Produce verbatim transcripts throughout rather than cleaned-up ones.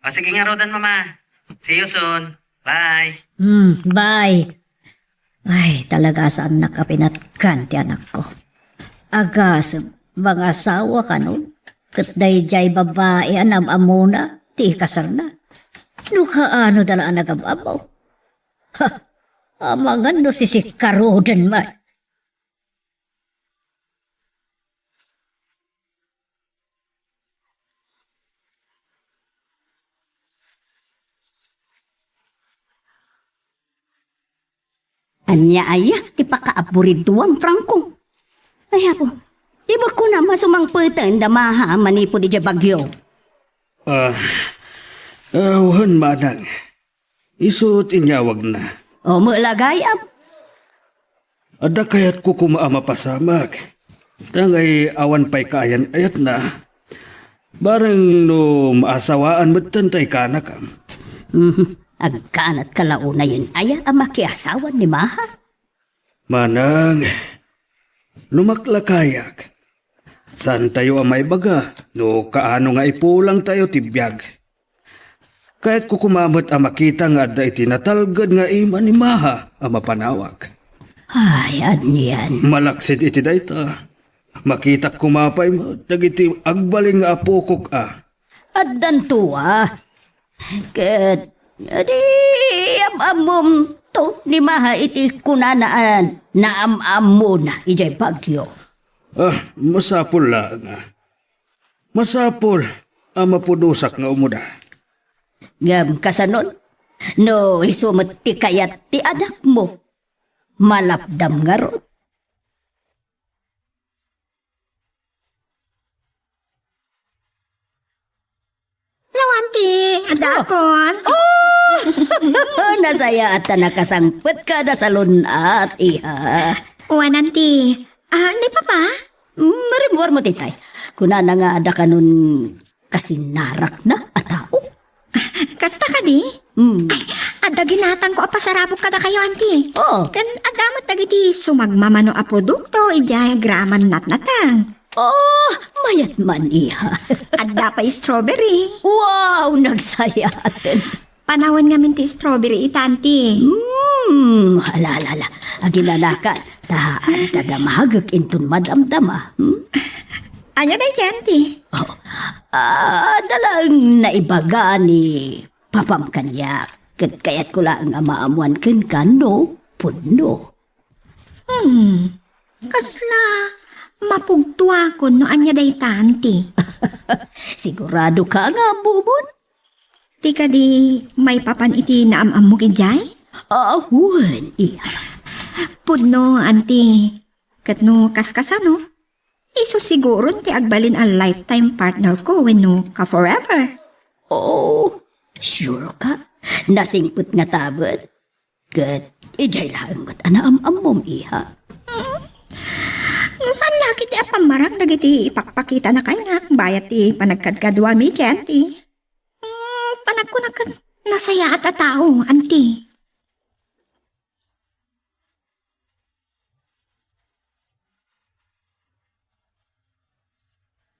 O, sige ngaruden, Mama. See you soon. Bye. Hmm, bye. Ay, talaga saannak a pinatgan ti anakko. Agasem, mangasawa kano? Ket daydiay babai a naam-ammona ti ikasarna. No kaano da la a nagam-ammo? Ha! Amangan no sisikkaruden man. Ania aya ti pakaaburiduam, Franco? Ay, apo, di ba kunam a sumangpeten da Maha manipud idiay Baguio? Ah, ah, wen, manang. Isu ti inyawagna. O, met la gayam. Adda kayatko koma a mapasamak. Tangay awan pay kaayan-ayatna. Bareng no maasawaan metten tay kanakam. Mhm. Agkanatka la unayen aya a makiasawan ni Maha? Manang, no maklakayak, saantayo a maibaga no kaano nga ipulangtayo ti biag. Kayatko koma met a makita nga adda iti natalged nga ima ni Maha a mapanawak. Ay, anian. Malaksid iti dayta, makitak koma pay met dagiti agbalin nga apokok a. Addanto a. Ket, di am-ammom to ni Maha iti kunana a naam-ammona idiay Baguio. Ah, masapul laeng a. Masapul a mapudosak nga umuda. Ngem kasanon, no isu met ti kayat ti anakmo, malapdam ngarud. Hello, Auntie. Adda akon. Oh! Nasayaat ta nakasangpetka da salun-at, iha. Wen, Auntie. Ah, ni Papa? Mm, marimmuarmo ti tay. Kunana nga adda kanon kasinarakna a tao. Kasta kadi? Mm. Ay, adda ginatangko a pasarabok kadakayo, Auntie. Oo. Ken adda met dagiti sumagmamano a produkto idiay agraman natnatang. Oh, mayat man, iha. Adda pay strawberry. Wow, nagsayaaten. Panawen ngamin ti strawberry ita, Auntie. Hmm, ala, ala, ala. Aginanaka, ta adda damagek inton madamdama. Hmm? Ania dayta, Auntie? Oh, ah, adda laeng naibaga ni Papam kaniak. Ket kayatko laeng a maammoan kenka no pudno. Hmm, kasla mapugtoakon no ania dayta, Auntie. Siguradoka nga ammomon? Ti kadi maipapan iti naam-ammok idiay? Ah, wen, iha. Pudno, Auntie. Ket no kaskasano, isu siguron ti agbalin a lifetime partner ko wenno ka forever. Oh, sure ka? Nasingpet ngata met? Ket idiay laeng met a naam-ammom, iha. Mm. No saan la ketdi a pammarang dagiti ipakpakitana kaniak bayat ti panagkadkaduami iti, Auntie. Mm, panagkunak ket nasayaat a tao, Auntie.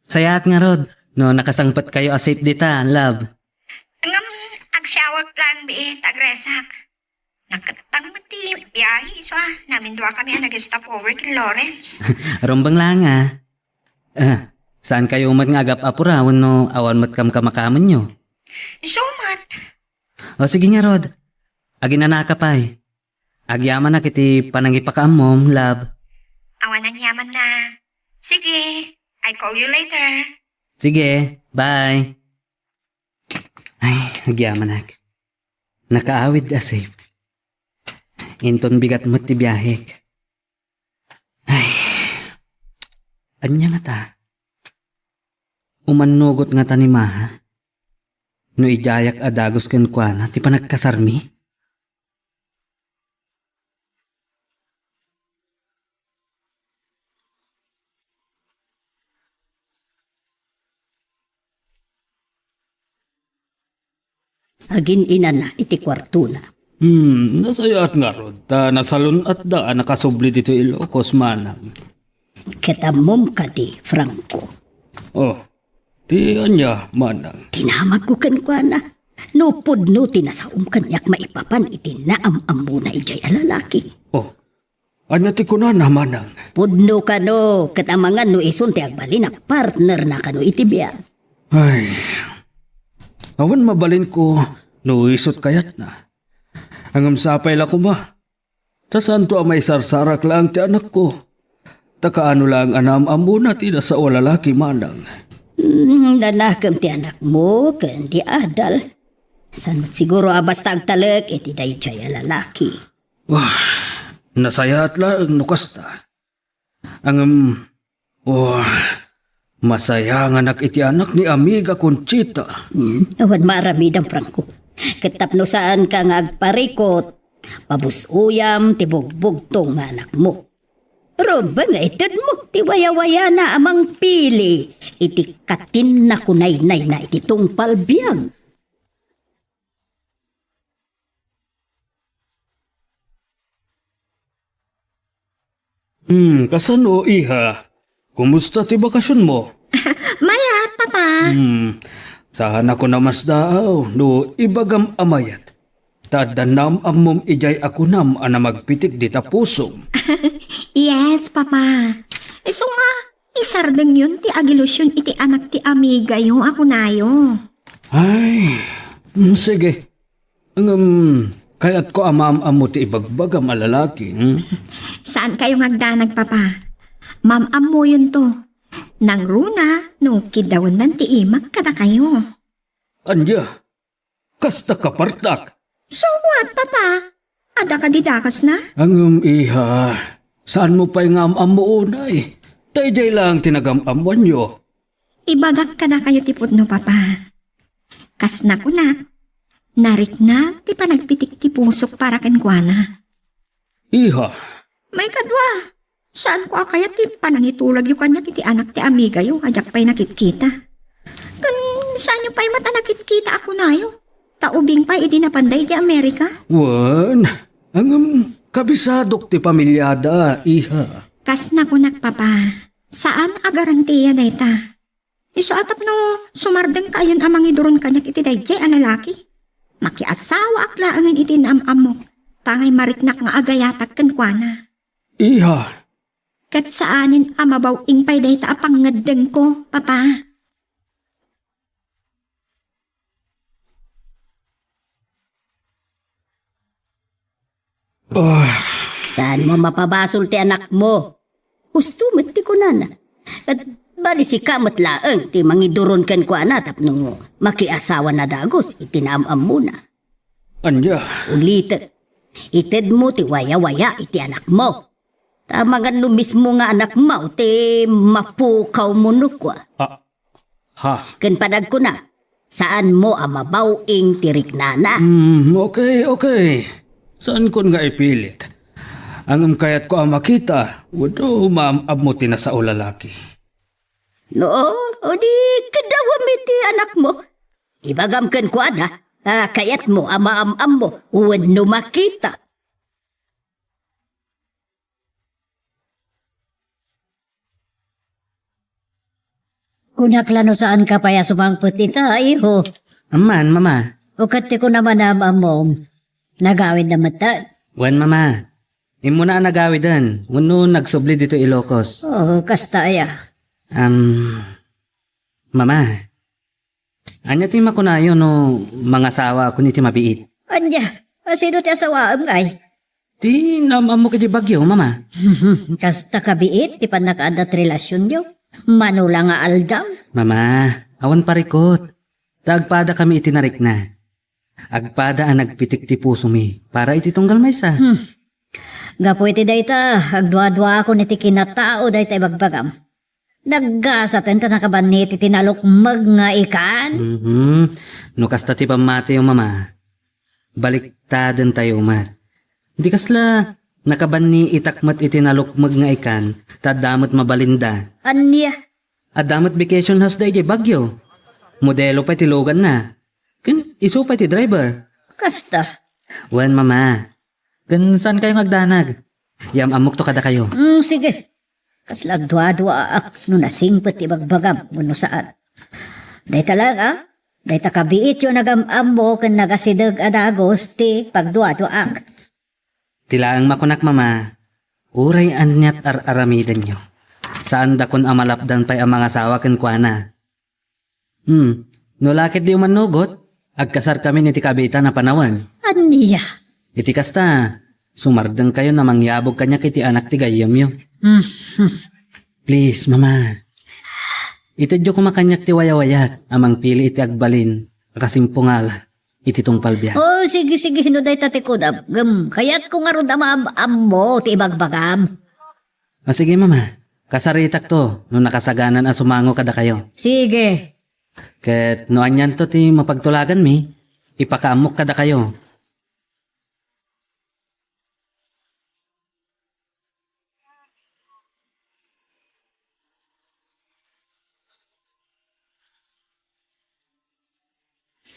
Sayaat ngarud no nakasangpetkayo a safe dita, love. Ngem, agshower plan bi, tagresak. Nakettang met ti biahe, isu a, namin duakami a nag-stopover ken Lawrence. Rumbeng laeng a. Ah, saankayo met nga agap-apura wenno awan met kamkamakamenyo? Isu met. O, sige ngarud. Aginanaka pay. Agyamanak iti panangipakaammom, love. Awan aniamanna. Sige, I call you later. Sige, bye. Ay, agyamanak. Nakaawid a safe. Inton bigat met ti biahek. Ay, ania ngata? Umannugot ngata ni Maha? No idiayak a dagus kenkuana ti panagkasarmi? Agin-inana iti kuartona. Hmm, nasayaat ngarud ta nasalun-atda a nakasubli ditoy Ilocos, manang. Ket ammom kadi, Franco? Oh, Ti ania, manang? Dinamagko kenkuana. No pudno ti nasaom kaniak maipapan iti naam-ammona idiay a lalaki. Oh, ania ti kunana, manang? Pudno kano, ket amangan no isun ti agbalin a partnerna kano iti biag. Ay, awan mabalinko no isut kayatna. Ngem sapay la koma. Ta saanto a maisarsarak laeng ti anakko. Ta kaano laeng a naam-ammona ti nasao a lalaki, manang. Hmm, nanakem ti anakmo ken ti adal. Saan met siguro a basta agtalek iti daydiay a lalaki. Wah, nasayaat laeng no kasta. Ngem, oh, masayanganak iti anak ni Amiga Conchita. Hmm, awan maaramidam, Franco. Ket tapno saanka nga agparikot, pabus-oyam ti bugbugtong nga anakmo. Rumbeng nga itedmo ti wayawayana a mangpili iti katinna kunaynayna iti tungpal biag. Hmm, kasano, iha? Kumusta ti bakasionmo? Mayat, Papa. Hmm, saan a ko namasdaaw no ibagam a mayat. Ta adda naam-ammom idiay a kunam a namagpitik dita pusom. Yes, Papa. Isu nga, isardengyon ti agilusion iti anak ti amigayo a kunayo. Ay, mm, sige. Ngem, kayatko a maam-ammo ti ibagbagam a lalaki, hmm? Saankayo nga agdanag, Papa. Maam-ammoyonto. Nangruna no kiddawennan ti imak kadakayo. Ania? Kasta kapartak? So what, Papa? Adda kadi dakesna? Ngem, iha, saanmo pay nga am-ammo unay? Daydiay laeng ti nagam-ammoanyo. Ibagak kadakayo ti pudno, Papa. Kas nakunak, narikna ti panagpitik ti pusok para kenkuana. Iha. Maikadua, saanko a kayat ti panangitulagyo kaniak iti anak ti amigayo a diak pay nakitkita. Ken saanyo pay met a nakitkita a kunayo, ta ubing pay idi napanda idiay Amerika? Wen, ngem kabisadok ti pamiliada, iha. Kas nakunak, Papa, saan a garantia dayta. Isu a tapno sumardengkayon a mangiduron kaniak iti daydiay a lalaki. Makiasawaak laengen iti naam-ammok, ta ngay mariknak nga agayatak kenkuana. Iha. Ket saanen a mabaw-ing pay dayta a pangngeddengko, Papa. Ah. Saanmo mapabasol ti anakmo? Husto met ti kunana. Ket bali sika met laeng ti mangiduron kenkuana tapno makiasawana dagus iti naam-ammona. Ania? Ulitek, itedmo ti wayawaya iti anakmo. Ta amangan no mismo nga anakmo ti mapukawmo no kua. Ah, Ha? Ken panagkuna, saanmo a mabaw-ing ti riknana. Hmm, okay, okay. Saankon nga ipilit. Ngem kayatko a makita, wenno maam-ammo ti nasao lalaki. No, o di, keddawem iti anakmo. Ibagam kenkuana, a kayatmo a maam-ammo wenno makita. Kunak la no saanka pay a sumangpet ita, iho. Amman, Mama. O ket ti kunam a naam-ammom, nagawidna metten? Wen, Mama. Immuna a nagawiden, wenno nagsubli ditoy Ilocos. Oh, kasta aya. Am, Mama, ania ti makunayo no mangasawaakon iti mabiit? Ania? A, sino ti asawaem ngay? Ti naam-ammok iti bagyo, Mama. Kasta kabiit ti pannakaadda ti relasionyo. Mano la nga aldaw? Mama, awan parikot. Ta agpadakami iti narikna. Agpada a nagpitik ti pusomi para iti tunggal maysa. Hmm. Gapu iti dayta, agduaduaakon iti kinatao dayta ibagbagam. Naggasaten ta nakabanni iti tinalukmeg nga ikan? Mhm. No kasta ti pammatiyo, Mama, baliktadentayo met. Di kasla nakabanni itak met iti nalukmeg nga ikan, ta adda met mabalinda. Ania? Adda met vacation house daydiay Baguio. Modelo pay ti luganna. Ken isu pay ti driver. Kasta? Wen, Mama. Ken saankayo nga agdanag? Yam-ammokto kadakayo. Mm, sige. Kasla agduaduaak no nasingpet ti ibagbagam wenno saan. Dayta lang, a? Dayta kabiityo nagam-ammo ken nagasideg a dagus ti pagduaduaak. Ti laeng makunak, Mama, uray aniat ar-aramidenyo, saandakon a malapdan pay a mangasawa kenkuana. Hmm, no la ketdi umannugot, agkasarkamin iti kabiitan a panawen. Ania? Iti kasta, sumardengkayon a mangyabog kaniak iti anak ti gayyemyo. Hmm. Please, Mama. Itedyo koma kaniak ti wayawayak a mangpili iti agbalin a kasimpungala iti tungpal biag. Oh, sige, sige, no dayta ti kunam. Ngem, kayatko ngarud a maam-ammo ti ibagbagam. Ah, sige, Mama. Kasaritakto no nakasaganan a sumango kadakayo. Sige. Ket no anianto ti mapagtulaganmi, ipakaammok kadakayo.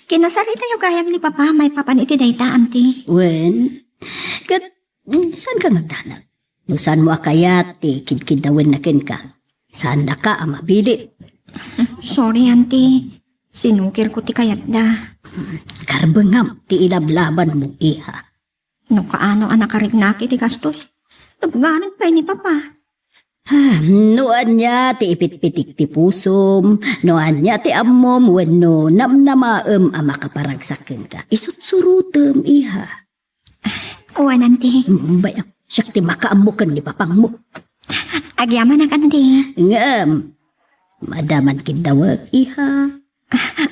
Kinasaritayo gayam ni Papa maipapan iti dayta, Auntie. Wen, ket, mm, saanka nga agdanag? No saanmo a kayat ti kidkiddawenna kenka, saannaka a mabilit. Sorry, Auntie. Sinukirko ti kayatda. Karbengam ti ilablabanmo, iha. No kaano a nakariknak iti kastoy, tubnganen pay ni Papa. Ah, no ania ti ipitpitik ti pusom, no ania ti ammom wenno namnamaem a makaparagsak kenka, isutsurutem, iha. Wen, Auntie. Mm, bay-am, siak ti makaammo ken ni papangmo. Agyamanak, Auntie. Ngem, madaman kiddawek, iha.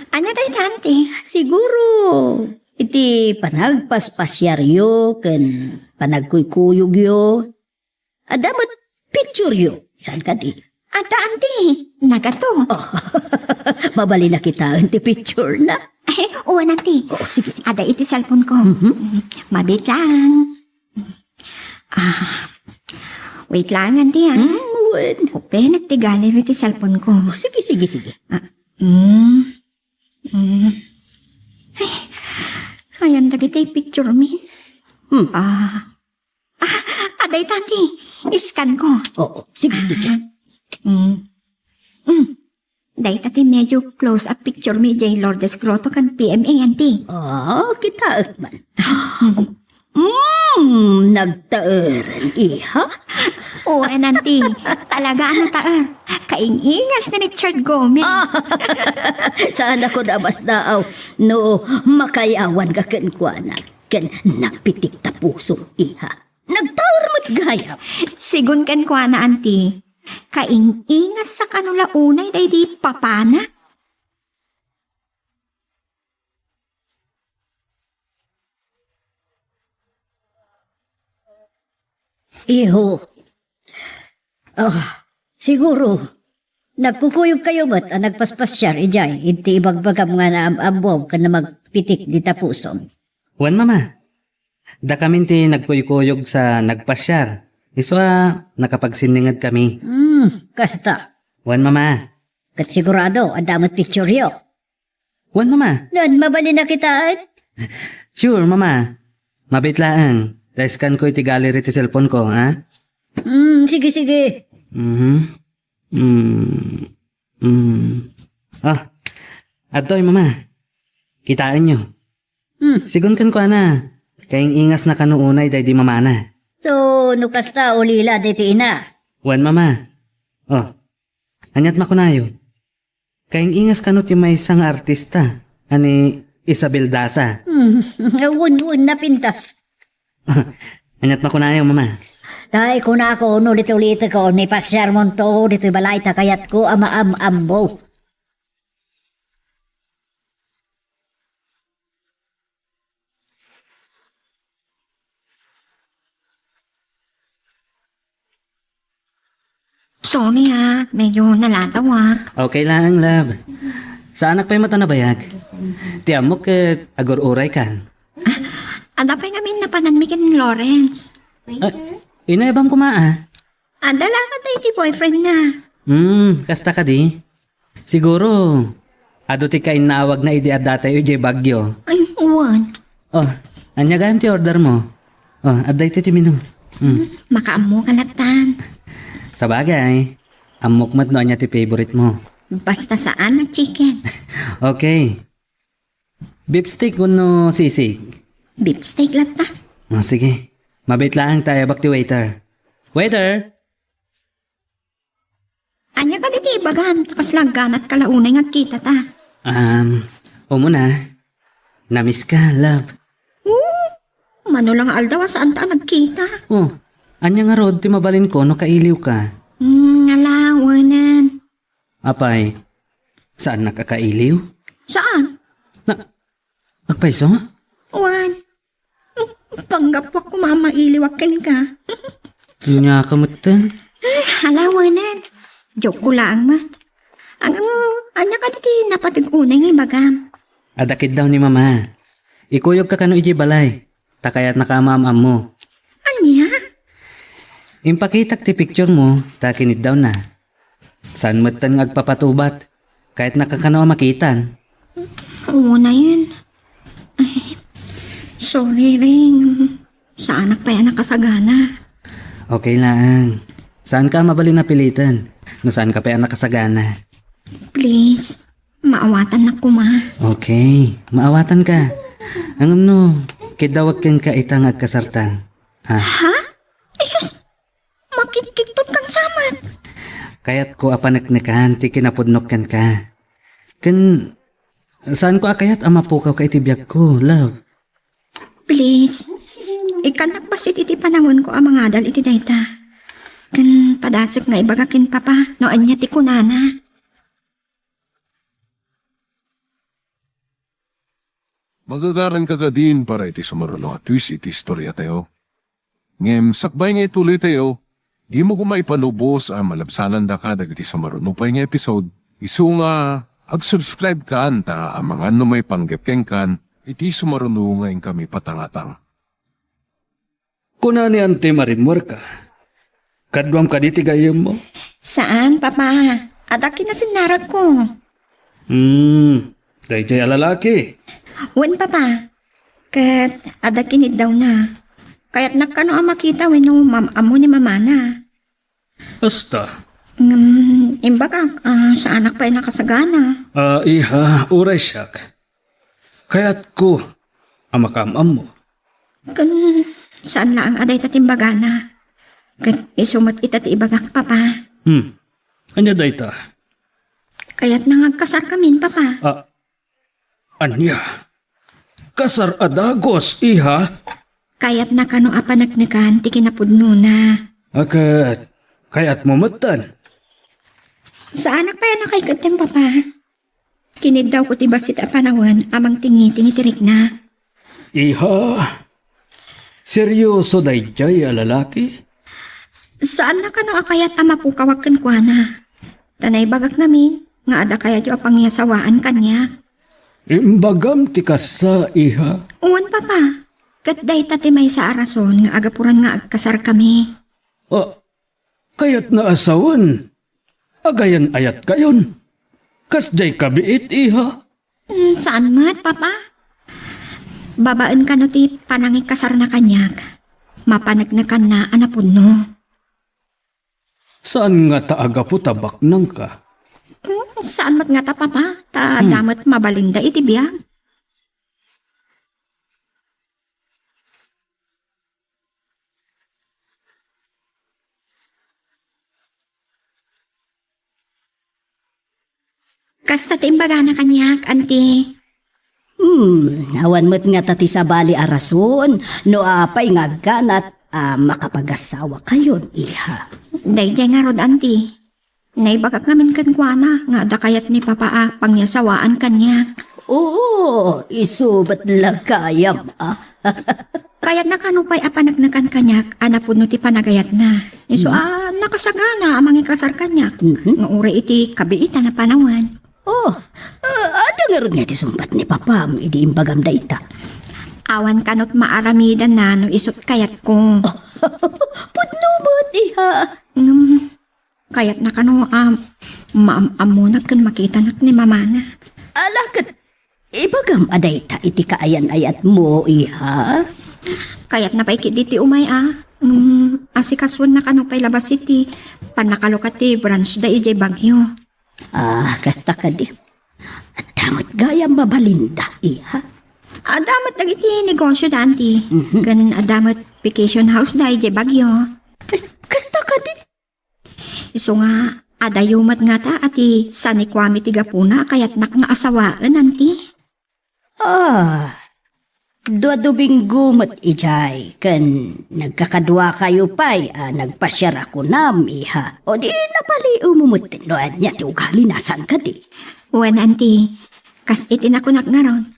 Ania dayta, Auntie? Siguro, iti panagpaspasiaryo ken panagkuykuyogyo, adda met pictureyo. Saan kadi? Adda, Auntie. Nagato. Oh, mabalin a kitaen ti picture na. Ay, wen, Auntie. Oh, sige, sige. Adda iti cellphone ko. Mhm. Mabiit lang. Ah, wait lang, Auntie, ah. Mm, wen. Open ti gallery ti cellphone ko. Oh, sige, sige, sige. Ah, mm, mm. Ay, ayan dagiti picture min. Hmm. Ah, ah, adda ita, Auntie. Iskan ko. Oo, sige, sige. Ah, mm. Mm. Dayta ti medyo close-up picture mi idiay Lourdes Grotto ken P M A, Auntie. Ah, kitaek man. Mm, nagtaeren, iha? Wen, Auntie. Talaga a nataer. Kaing-ingas ni Richard Gomez. Ah, saan ako nabasdaaw no makayawan ka kenkuana. Ken nagpitik ta pusom, iha. Nagtaer met gayam. Sigun kenkuana, Auntie, kaing-ingas a kano la unay daydi papana. Iho. Ah, siguro, nagkukuyog kayo met a nagpaspasiar idiay iti ibagbagam nga naam-ammom ken na magpitik dita pusom. Wen, Mama. Dakamin ti nagkuykuyog sa nagpasiar. Isu a nakapagsinninged kami. Hmm, kasta. Wen, Mama. Ket sigurado, adda met pictureyo. Wen, Mama. Nan, mabalin a kitaen? Sure, Mama. Mabit laeng. Ta-scan ko iti gallery ti cellphone ko, ha? Hmm, sige, sige. Mhm. Hmm. Hmm. Ah, adtoy, Mama. Kitaenyo. Hmm. Sigun kenkuana, kaing-ingas na kano unay daydi mamana. So, no kasta, ulila daydi ina. Wen, Mama. Oh, aniat makunayo? Kaing-ingas kano ti maysa nga artista a ni Isabel Daza? Hmm, wen, wen, napintas. Aniat makunayo, Mama? Tay, kunako, no ulit-ulit ko, ni pasiarmonto ditoy balay ta kayatko a maam-ammo. Sorry, ha, medyo nalatawak. Okay lang, love. Saanak pay met a nabayag. Ti ammok ket agur-uray kan. Ah, adda pay ngamin napananmi ken Lawrence. Ah, inaybam koma, ah. Adda la nga iti boyfriend na. Hmm, kasta kadi? Siguro, adu ti kainnaawagna idi addatayo idiay Baguio. Ay, wen. Oh, ania gayam ti order mo? Oh, adda iti ti menu. Hmm. Makaammo ka latan. Sabagay, ammok met no ania ti favorite mo. Basta saan a chicken. Okay. Beef steak wenno sisig? Beef steak latta. O, sige. Mabiit laeng ta ayabak ti waiter. Waiter! Ania kadi ti ibagam? Ta kasla agganatka la unay nga agkitata. Um, umuna, na-miss ka, love. Oh, mano la nga aldaw a saanta a nagkita. Oh, ania ngarud ti mabalinko no kailiwka? Hmm, ala, wenen. Apay, saannak a kailiw? Saan? Na, agpayso? Wen. Panggapuak koma a mailiwak kenka. Ania ka metten? Ala, wenen. Joke ko laeng met. Ang, ang, ania kadi ti napateg unay nga ibagam? Adda kiddaw ni Mama. Ikuyogka kano idiay balay. Ta kayatnaka a maam-ammo. Ania? Impakitak ti picture mo, ta kiniddawna. Saan metten nga agpapatubat. Kayatnaka kano a makitan. Unayen. Ay, sorry, Ring. Saanak pay a nakasagana. Okay laeng. Saanka a mabalin a piliten no saanka pay a nakasagana. Please, maawatannak koma. Okay, maawatanka. Ngem no, kiddawek kenka ita nga agkasartan. Ha? Ha? Isus, makigkigtot kan saman. Kayatko a paneknekan ti kinapudnok kenka. Ken saanko a kayat a mapukawka iti biagko, love. Please, ikkannak bassit iti panawenko a mangadal iti dayta. Ken padasek nga ibaga ken Papa no ania ti kunana. Magagaranka kadin para iti sumaruno a twist iti istoriatayo. Ngem sakbay nga ituloytayo, dimo koma ipalubos a malabsanandaka dagiti sumaruno pay nga episode, isu nga ag-subscribe kan ta amangan no maipanggep kenkan iti sumaruno nga inkami patangatang. Kuna ni Auntie Marie Muerka, kaduam kadi ti gayyemmo? Saan, Papa. Adda kinasinnaragko. Hmm, daydiay a lalaki. Wen, Papa. Ket adda kiniddawna. Kayatnak kano a makita wenno maam-ammo ni mamana. Basta. Ngem, imbagak, ah, saanak pay nakasagana. Ah, iha, uray siak. Kayatko a makaam-ammo. Ken saan laeng a dayta ti imbagana. Ket isu met ita ti ibagak, Papa. Hmm. Ania dayta? Kayatna nga agkasarkamin, Papa. Ah, ania? Kasar a dagus, iha? Kayatna kano a paneknekan ti kinapudnona. A ket, kayatmo metten? Saanak pay a nakaiketem, Papa. Kiniddawko ti bassit a panawen a mangtingiting iti rikna. Iha, serioso daydiay a lalaki? Saanna kano a kayat a mapukawak kenkuana. Ta naibagak ngamin nga adda kayatyo a pangyasawaan kaniak. Imbagam ti kasta, iha. Wen, Papa. Ket dayta ti maysa a rason nga agapuran nga agkasarkami. Ah, kayatna a sawen, agayan-ayatkayon. Kasdiay kabiit, iha? Mm, saan met, Papa. Babaen kano ti panangikasarna kaniak, mapaneknekanna a napudno. Saan ngata a gapu ta baknangka? Mm, saan met ngata, Papa, ta Hmm. adda met mabalinda iti biag. Kasta ti imbagana kaniak, Auntie. Hmm, awan met ngata ti sabali a rason no apay nga agganat a makapagasawakayon, iha. Daydiay ngarud, Auntie. Naibagak ngamin kenkuana nga adda kayat ni Papa a pangyasawaan kaniak. Oo, isu met la gayam, a. Kayatna kano pay a paneknekan kaniak a napudno ti panagayatna. Isu Mhm. a nakasagana a mangikasar kaniak. Mhm. Nga uray iti kabiitan a panawen. Oh, ah, adda ngarud nga ti sungbat ni Papam idi imbagam dayta? Awan kanot maaramidanna no isut kayatko. Pudno met, iha. Ngem, kayatna kano a maam-ammonak ken makitanak ni mamana. Ala, ket ibagam a dayta iti kaayan-ayatmo, iha? Kayatna pay ketdi ti umay a. Mm, asikasuenna kano pay la bassit ti pannakalukat ti branch da idiay Baguio. Ah, kasta kadi. Adda met gayam mabalinda, iha. Adda met dagiti negosio da, Auntie. Mhm. Ken adda met vacation house da idiay Baguio. Ay, kasta kadi. Isu nga, adayo met ngata a ti sanikuami ti gapuna a kayatnak nga asawaen, Auntie. Ah, dua Domingo met idiay, ken nagkakaduakayo pay a nagpasiar a kunam, iha. O di napaliiwmo met no ania ti ugalina, saan kadi? Wen, Auntie, kas iti nakunak ngarud.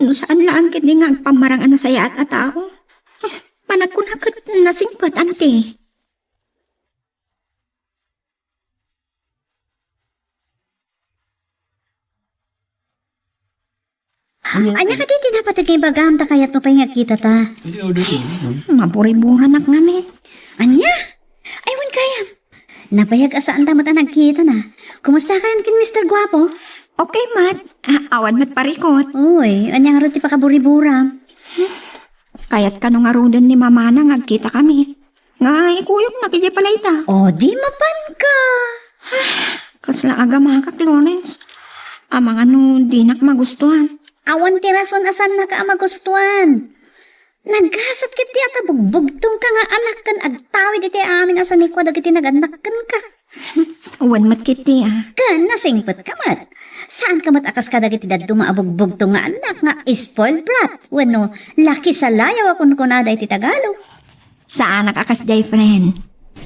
No saan laeng ketdi nga agpammarang a nasayaat a tao, managkuna ket nasingpet, Auntie. Ania kadi ti napateg nga ibagam ta kayatmo pay nga agkitata? Maburiburanak ngamin. Ania? Ay, wen gayam. Nabayag a saanta met a nagkitana. Kumusta kayon ken Mister Guapo? Okay met. Ah, awan met parikut. Uy, ania ngarud ti pakaburiburam? Kayat kano ngaruden ni mamana nga agkitakami. Nga ikuyognak idiay balayda. O, di mapanka. Kasla agamakak, Lawrence. Amangan no dinak magustuhan. Awan ti rason a saannaka a magustuhan. Nagasat ketdi a ta bugbugtongka nga anak ken agtawid iti amin a sanikua dagiti nagannak kenka. Wen met ketdi, ah. Ken nasingpetka met. Saanka met a kas kadagiti dadduma a bugbugtong nga annak nga spoiled brat wenno laki salayaw a kunkunada iti Tagalog. Saanak a kasdiay, friend.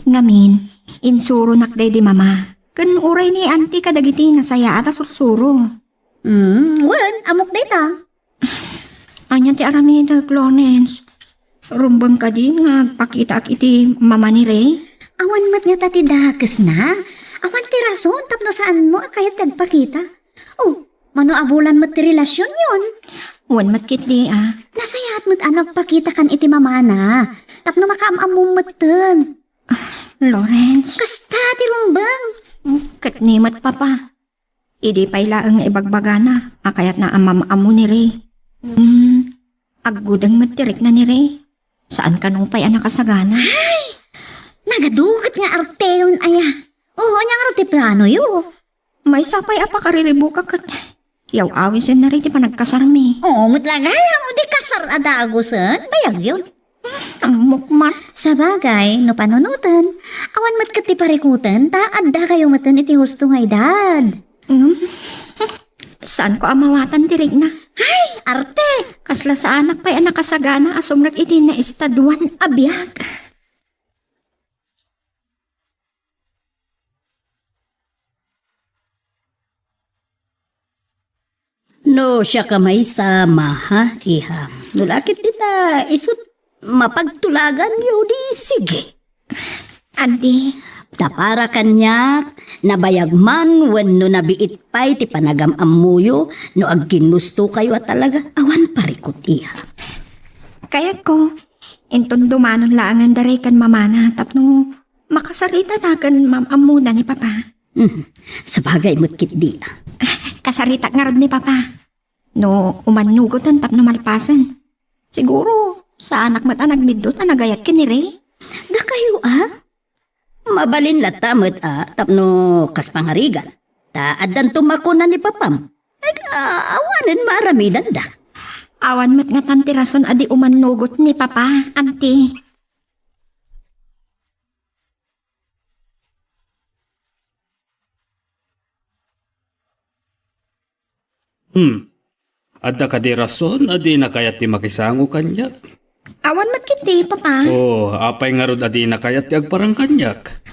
Ngamin, insuronak daydi mama. Ken uray ni auntie kadagiti nasayaat a sursuro. Hmm, wen, ammok dayta. Ania ti aramidek, Lawrence? Rumbeng kadi nga agpakitaak iti mama ni Ray? Awan met ngata ti dakesna. Awan ti rason tapno saanmo a kayat ti agpakita. Oh, mano a bulan met ti relasionyon? Wen met ketdi, ah. Nasayaat met a nagpakitakan iti mamana tapno makaam-ammom metten. Ah, Lawrence. Kasta ti rumbeng. Ket ni met, Papa. Idi pay laeng nga ibagbagana a kayatna a mam-ammo ni Ray. Hmm, aggudeng met ti rikna ni Ray. Saan kano pay a nakasagana. Ay! Nagaduget nga arteyon aya. Oo, ania ngarud ti planoyo? Maysa pay a pakariribukak ket yaw-awisenna ray ti panagkasarmi. Oo, met la gayam, o di kasar a dagusen, bayagyon. Ammok met. Sabagay, no panunoten, awan met ket ti parikuten, ta adda kayo metten iti husto nga edad. Hmm. Saanko a mawatan ti rikna. Ay, arte! Kasla saanak pay a nakasagana a sumrek iti naestaduan a biag. No siak a maysa, maha, iha. No la ketdi ta isut' mapagtulaganyo, di sige. Adi. Ta para kaniak, nabayag man wenno nabiit pay ti panagam-ammoyo no agginnustokayo a talaga awan parikut, iha. Kayatko, inton dumanon laengen da ray ken mamana tapno makasarita ta ken mam-ammoda ni Papa. Mhm. Sabagay met ketdi, ah. Kasaritak ngarud ni Papa. No umannugoten tapno malpasen. Siguro, saanak met a nagbiddut a nagayat ken ni Ray. Dakayo, ah? Mabalin latta met, ah, tapno kas pangarigan. Ta addanto makuna ni Papam. Ag-, ah, awanen maaramidanda. Awan met ngatan ti rason a di umannugot ni Papa, Auntie. Hmm. Adda kadi rason a dina kayat ti makisango kaniak? Awan met ketdi, Papa. Oh, apay ngarud a dina kayat ti agparang kaniak?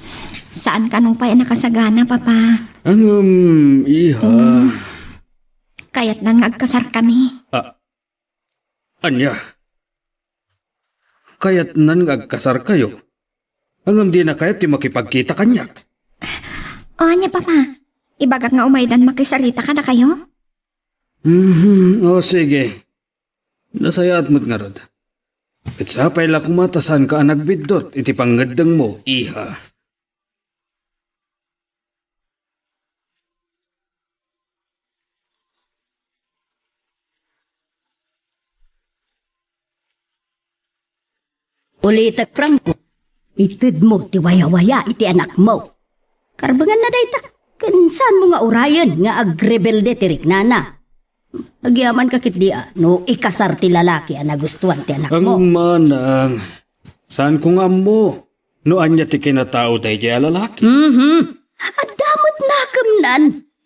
Saan kano pay a nakasagana, Papa. Ngem, iha. Hmm. Kayatnan nga agkasarkami. Ah, Ania? Kayatnan nga agkasarkayo? Ngem dina kayat ti makipagkita kaniak? O, ania, Papa? Ibagak nga umaydan makisarita kadakayo? Mhm, o, sige. Nasayaat met ngarud. Ket sapay la koma ta saanka a nagbiddut iti pangngeddengmo, iha. Ulitek, Franco, itedmo ti wayawaya iti anakmo. Karbenganna dayta. Ken saanmo nga urayen nga agrebelde ti riknana? Agyamanka ketdi a no ikasar ti lalaki a nagustuan ti anakmo. Ang manang, saanko nga ammo no ania ti kinatao daydiay a lalaki. Mhm. Adda met nakemnan.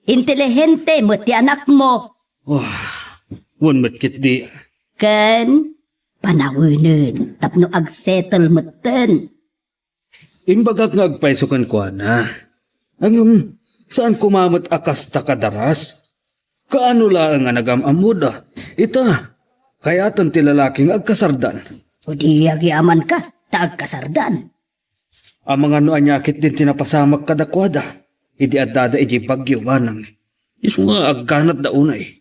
Inteligente met ti anakmo. Oh, wen met ketdi. Ken panawenen tapno agsettle metten. Imbagak nga agpayso kenkuana. Ngem, saan koma met a kasta kadaras? Kaano laeng a nagam-ammoda? Ita, kayaten ti lalaki nga agkasardan. O di agyamanka, ta agkasardan. Amangan no ania ketdin ti napasamak kadakuada idi addada idiay Baguio, manang. Isu nga agganatda unay.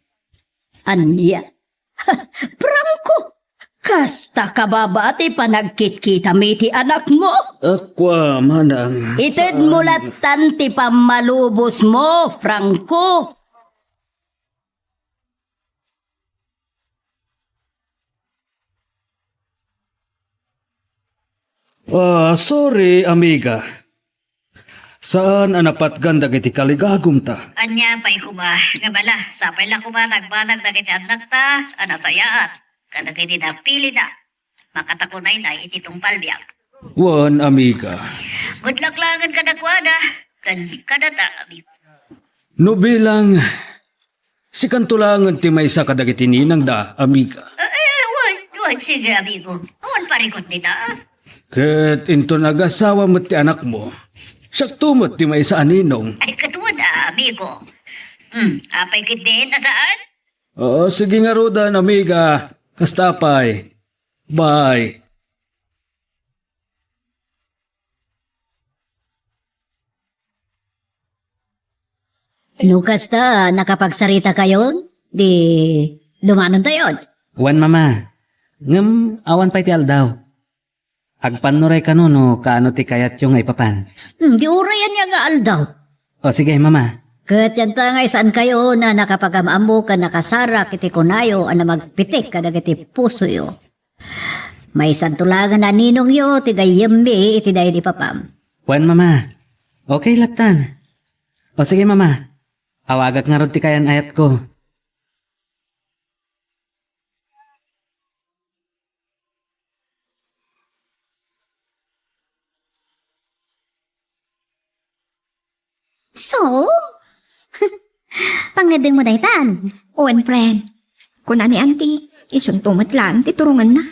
Ania? Franco, kasta ka baba ti panagkitkitami ti anakmo? Akua, manang, itedmo saan? Lattan ti pammalubosmo, Franco. Ah, sorry, amiga. Saan a napatgan dagiti kaligagumta. Ania pay koma, nga bala, sapay la koma nagbanag dagiti annakta a nasayaat kadagiti napilida. Makatakunaynay iti tungpal biag. Wen, amiga. Good luck laengen kadakuada, ken kadata, amigo. No bilang, sikanto laengen ti maysa kadagiti ninangda, amiga. Eh, eh, wen, wen, sige, amigo. Awan parikut dita. Ket inton agasawa met ti anakmo, siakto met ti maysa a ninong. Ay, ket wen, amigo. Hmm, apay ketdin a saan? Oo, sige ngaruden, amiga. Kasta pay. Bye. No kasta, nakapagsaritakayon, di dumanontayon. Wen, Mama. Ngem awan pay ti aldaw. Agpannuray kano no kaano ti kayatyo nga ipapan. Hmm, di uray ania nga aldaw. O, sige, Mama. Ket dianta nga saankayo a nakapagam-ammo ken nakasarak iti kunayo a namagpitek kadagiti pusoyo. Maysanto laengen a ninongyo ti gayyemmi iti daydi papam. Wen, Mama. Okay lattan. O, sige, Mama. Awagak ngarud ti kayan-ayatko. So? Pangngeddengmo daytan? Wen, friend. Kuna ni Auntie, isunto met laeng ti turongenna.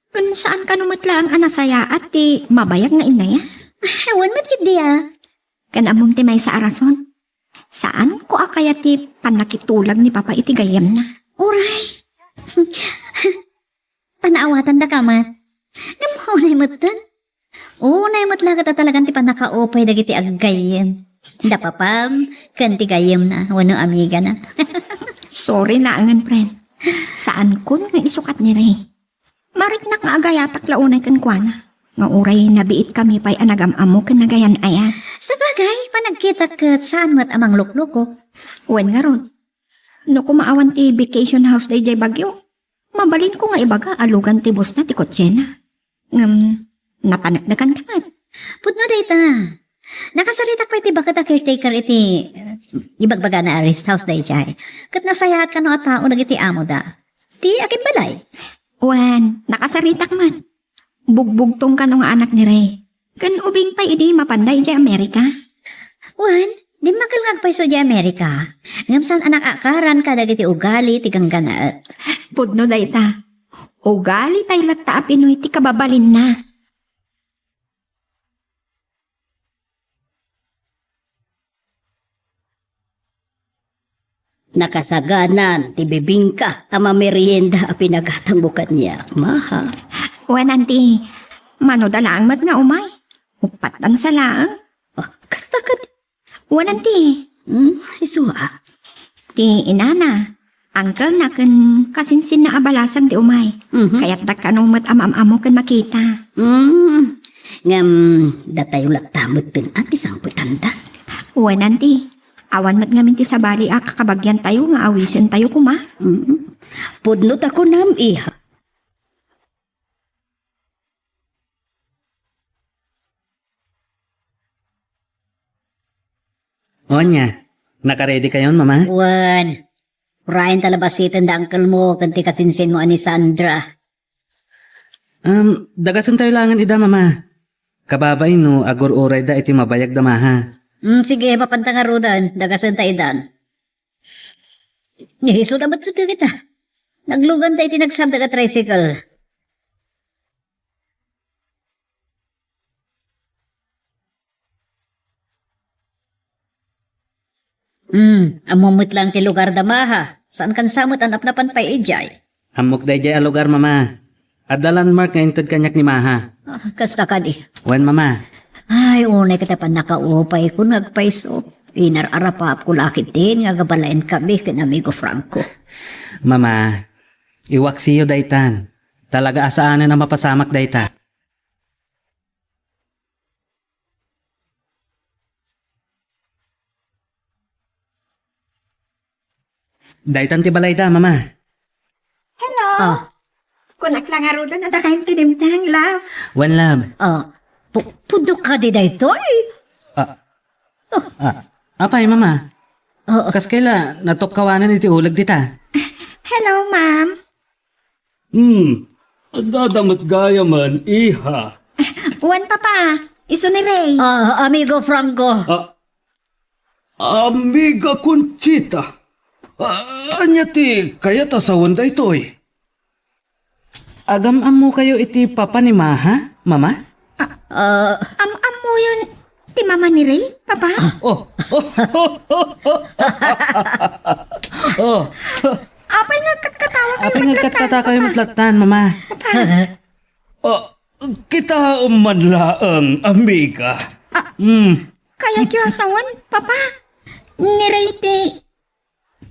Ken saan kano met laeng a nasayaat ti mabayag nga innaya? Ah, wen met ketdi a. Ken ammom ti maysa a rason? Saanko a kayat ti pannakitulag ni Papa iti gayyemna. Uray. Panaawatandaka met. Ngem unay metten. Unay met laeng a talagan ti pannakaupay dagiti aggayyem. Da papam, ken ti gayyemna, wenno amigana. Sorry laengen, friend. Saankon nga isukat ni Ray. Mariknak nga agayatak la unay kenkuana. Nga uray nabiitkami pay a nagam-ammo ken nagayan-ayat. Sabagay, panagkitak ket saan met a mangluklukok. Wen ngarud, no koma awan ti vacation house daydiay Baguio, mabalinko nga ibaga a lugan ti busna ti kotsena. Ngem, napaneknekan ta met. Pudno dayta. Nakasaritak pay ti baket a caretaker iti, eh, ibagbagana a rest house daydiay. Ket nasayaat kano a tao dagiti amoda. Ti akimbalay. Wen, nakasaritak met. Bugbugtong kano nga anak ni Ray. Ken ubing pay idi mapanda idiay Amerika. Wen, dimmakkel nga agpayso idiay Amerika. Ngem saan a nakaakaran kadagiti ugali ti ganggannaet. Pudno dayta. Ugali pay latta a Pinoy ti kababalinna. Nakasaganan ti bibingka a mamerienda a pinagatangmo kaniak, Maha. Wen, Auntie, manoda laeng met nga umay. Uppat dansa laeng. Ah, kasta ket. Wen, Auntie. Hmm, isu a. Ti inana, uncle-na ken kasinsinna a balasang ti umay. Mhm. Kayatdak kano met a maam-ammo ken makita. Hmm. Ngem, datayo latta metten a ti sangpetanda. Wen, Auntie. Awan met ngamin ti sabali a kakabagiantayo nga awisentayo koma. Mm. Pudno ta kunam, iha. Ania, nakaready kayon, Mama? Wen. Urayen ta labasiten da uncle mo ken ti kasinsin mo a ni Sandra. Um, dagasentayo laengen ida, Mama. Kababay no agur-urayda iti mabayag da Maha. Mm, sige, mapanta ngaruden. Dagasenta idan. Ni Hesus, dapat ket kita. Nagluganta iti nagsardag a tricycle. Hmm, ammom met laeng ti lugar da Maha. Saan kan sa met a napnapan pay idiay? Ammok daydiay a lugar, Mama. Adda landmark nga inted kaniak ni Maha. Ah, kasta kadi. Wen, Mama. Ay, unay ket a pannakaupayko nga agpayso. Inar-arapapko la ketdin nga agabalayan kami ken Amigo Franco. Mama, iwaksiyo daytan. Talaga a saanen a mapasamak dayta. Daytan ti balayda, Mama. Hello. Ah. Kunak la ngaruden a dakayo ti dimteng, love. Wen, love. Ah. Pu-, pudno kadi daytoy? Ah. Ah. Apay, Mama? Oo. Kas kayla, natukkawanan iti uleg dita. Hello, ma'am. Hmm. Adda met gayamen, iha. Wen, Papa. Isu ni Ray. Ah, Amigo Franco. Ah, Amiga Conchita. Ah, ania ti kayat a sawen daytoy? Agam-ammokayo iti papa ni Maha, Mama? Ah, am-ammoyon ti mama ni Ray, Papa? Oh. Oh. Oh. Apay nga agkatkatawakayo Apay nga met latta, agkatkatawakayo Papa? Met latta, Mama? Papa? Ah, kitaem man laeng, amiga. Ah, Hmm. Kayatyo a sawen, Papa? Ni Ray ti,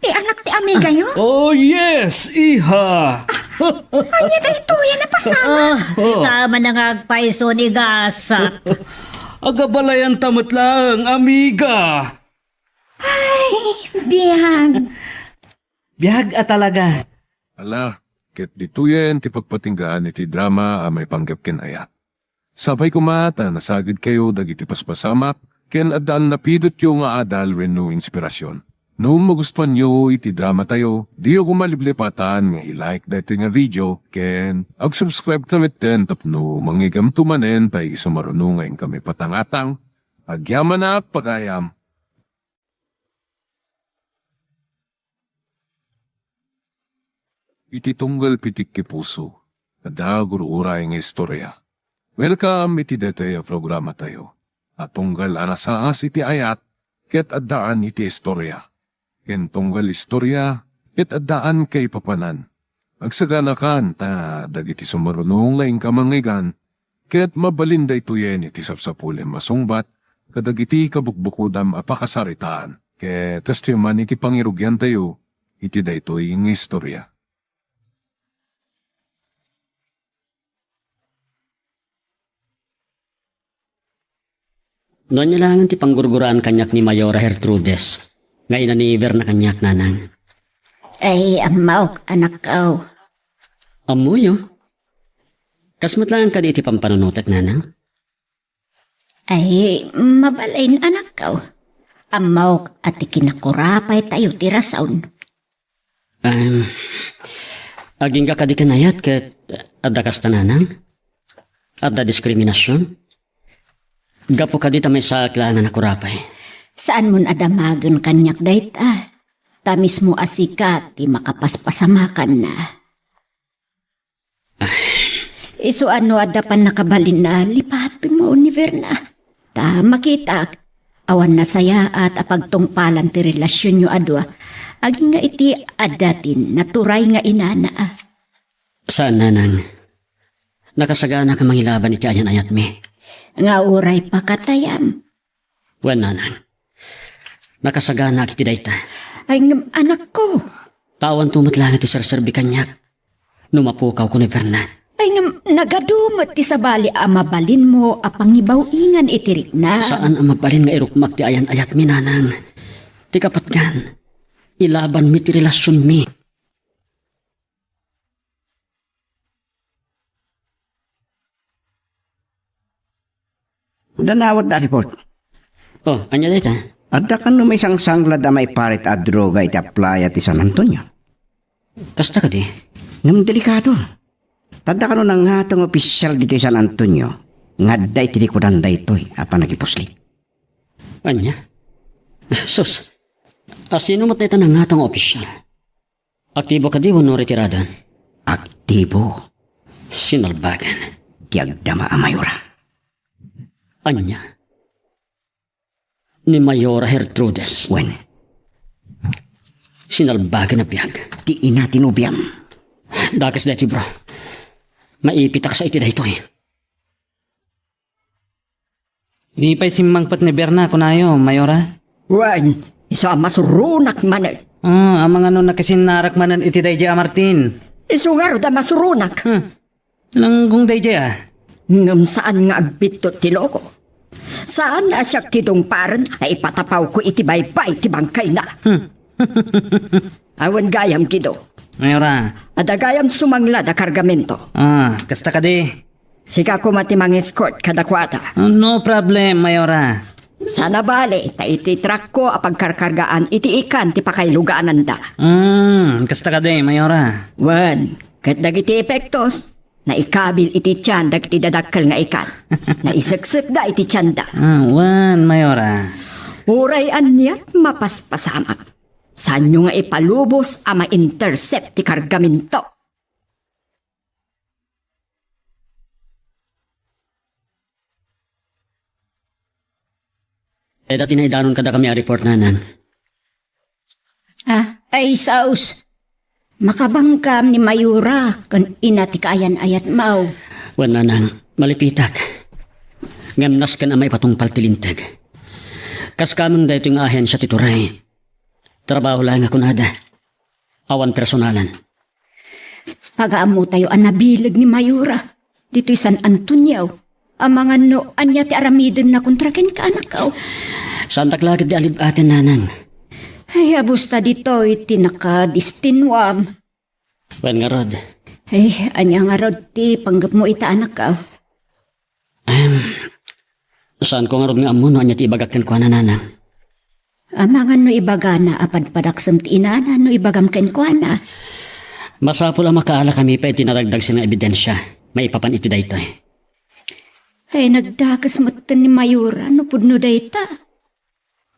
ti anak ti amigayo? Oh, yes, iha. Ania daytoy a napasamak? Ah, Oh. Sitaem a nangagpayso ni gasat. Agabalayanta met laeng, amiga. Ay, biag. Biag a talaga. Ala, ket ditoyen ti pagpatinggaan iti drama a maipanggep ken ayat. Sapay koma ta nasagidkayo dagiti paspasamak ken addan napidotyo nga adal wenno inspirasyon. No magustuanyo iti dramatayo, diyo koma liplipatan nga i-like daytoy nga video ken ag-subscribe ta metten tapno mangigamto manen ta isu maruno nga inkami patangatang. Agyamanak pagayam. Iti tunggal pitikki puso, adda gur-uray nga istorya. Welcome iti daytoy a programatayo a tunggal a nasaas iti ayat ket addaan iti istorya, ken tunggal istorya ket addaan kaipapanan. Agsaganakan ta dagiti sumaruno nga inka mangngeggan ket mabalin daytoyen iti sapsapulem a sungbat kadagiti kabukbukodam a pakasaritaan ket kastoy man iti pangirugiantayo iti daytoy nga istorya. No ania laengen ti panggurguraan kaniak ni Mayor a Gertrudes nga ina ni Verna kaniak, nanang. Ay, ammaok, anakko. Ammoyo? Kas met laeng kadi iti pampanunotek, nanang? Ay, mabalin, anakko. Ammaok a ti kinakurapaytayo ti rason. Em, agingga kadi ken ayat ket adda kasta, nanang? Adda diskriminasion? Gapu kadi ta maysaak laeng a nakurapay? Saanmon a damagen kaniak dayta. Ta mismo a sika ti makapaspasamakanna. Isu a no adda pannakabalinna, lipatenmo ni Verna. Ta makitaak, awan nasayaat a pagtungpalan ti relasionyo a dua. Agingga iti adda ti naturay nga inana. Saan, nanang. Nakasaganaak a mangilaban iti ayan-ayatmi. Nga uray pakatayam. Wen, nanang. Nakasaganaak iti dayta. Ay, ngem, anakko. Awanto met laeng ti serserbi kaniak no mapukawko ni Verna. Ay, ngem, nagadu met ti sabali a mabalinmo a pangibaw-ingan iti rikna. Saan a mabalin nga irukmak ti ayan-ayatmi, nanang. Ti kapatgan, ilabanmi ti relasionmi. Nanawat da report. Oh, ania dayta? Adda kano maisangsanglad a maiparit a droga iti aplaya ti San Antonio? Kasta kadi? Ngem delikado. Ta adda kano nangngato nga opisyal ditoy San Antonio nga adda iti likudan daytoy a panagipusli. Ania? Sus, a sino met dayta nangngato nga opisyal? Aktibo kadi wenno retiradan? Aktibo. Sinalbagan. Ti agdama a mayora. Ania? Ni Mayora Gertrudes. Wen. Sinalbagan a biag. Ti ina ti nobiam. Dakes daytoy, bro. Maipitak sa iti daytoy. Di pay simmangpet ni Berna, kunayo, Mayora? Wen, isu a masuronak manen. Ah, amangan no nakisinnarak manen iti daydiay a Martin. Isu ngarud a masuronak. Hmm. Langgong daydiay, ah. Ngem saan nga agbittot ti loko. Saan a siak ti dungparen a ipatapawko iti baybay ti bangkayna. Hmm. Awan gayam, Guido. Mayora. Adda gayam sumanglad a kargamento. Ah, kasta kadi. Sika koma ti mang-escort kadakuada. Ah, no problem, Mayora. Sana bale, ta iti truckko a pagkarkargaan iti ikan ti pakailugananda. Hmm, kasta kadi, Mayora. Wen, ket dagiti epektos, naikabil iti tian dagiti dadakkel nga ikan. Naiseksekda iti tianda. Ah, wen, Mayora. Uray aniat mapaspasamak. Saanyo nga ipalubos a ma-intercept ti kargamento. Dayta ti naidanon kadakami a report, nanang. Ah, ay, saos. Makabanggam ni Mayora ken ina ti kaayan-ayatmo. Wen, nanang, malipitak. Ngem nasken a maipatungpal ti linteg. Kas kameng daytoy nga ahensia ti turay. Trabaho laeng a kunada. Awan personalan. Pagaammotayo a nabileg ni Mayora ditoy San Antonio. Amangan no ania ti aramidenna kontra kenka, anakko. Saandak la ketdi a lib-aten, nanang. Ay, abusta ditoy ti nakadestinuam. Wen ngarud. Ay, ania ngarud ti panggepmo ita, anakko? Em, saanko ngarud nga ammo no ania ti ibagak kenkuana, nanang. Amangan no ibagana a padpadaksem ti inana no ibagam kenkuana. Masapul a makaalakami pay iti nadagdagsen nga ebidensia maipapan iti daytoy. Ay, nagdakes metten ni Mayora no pudno dayta.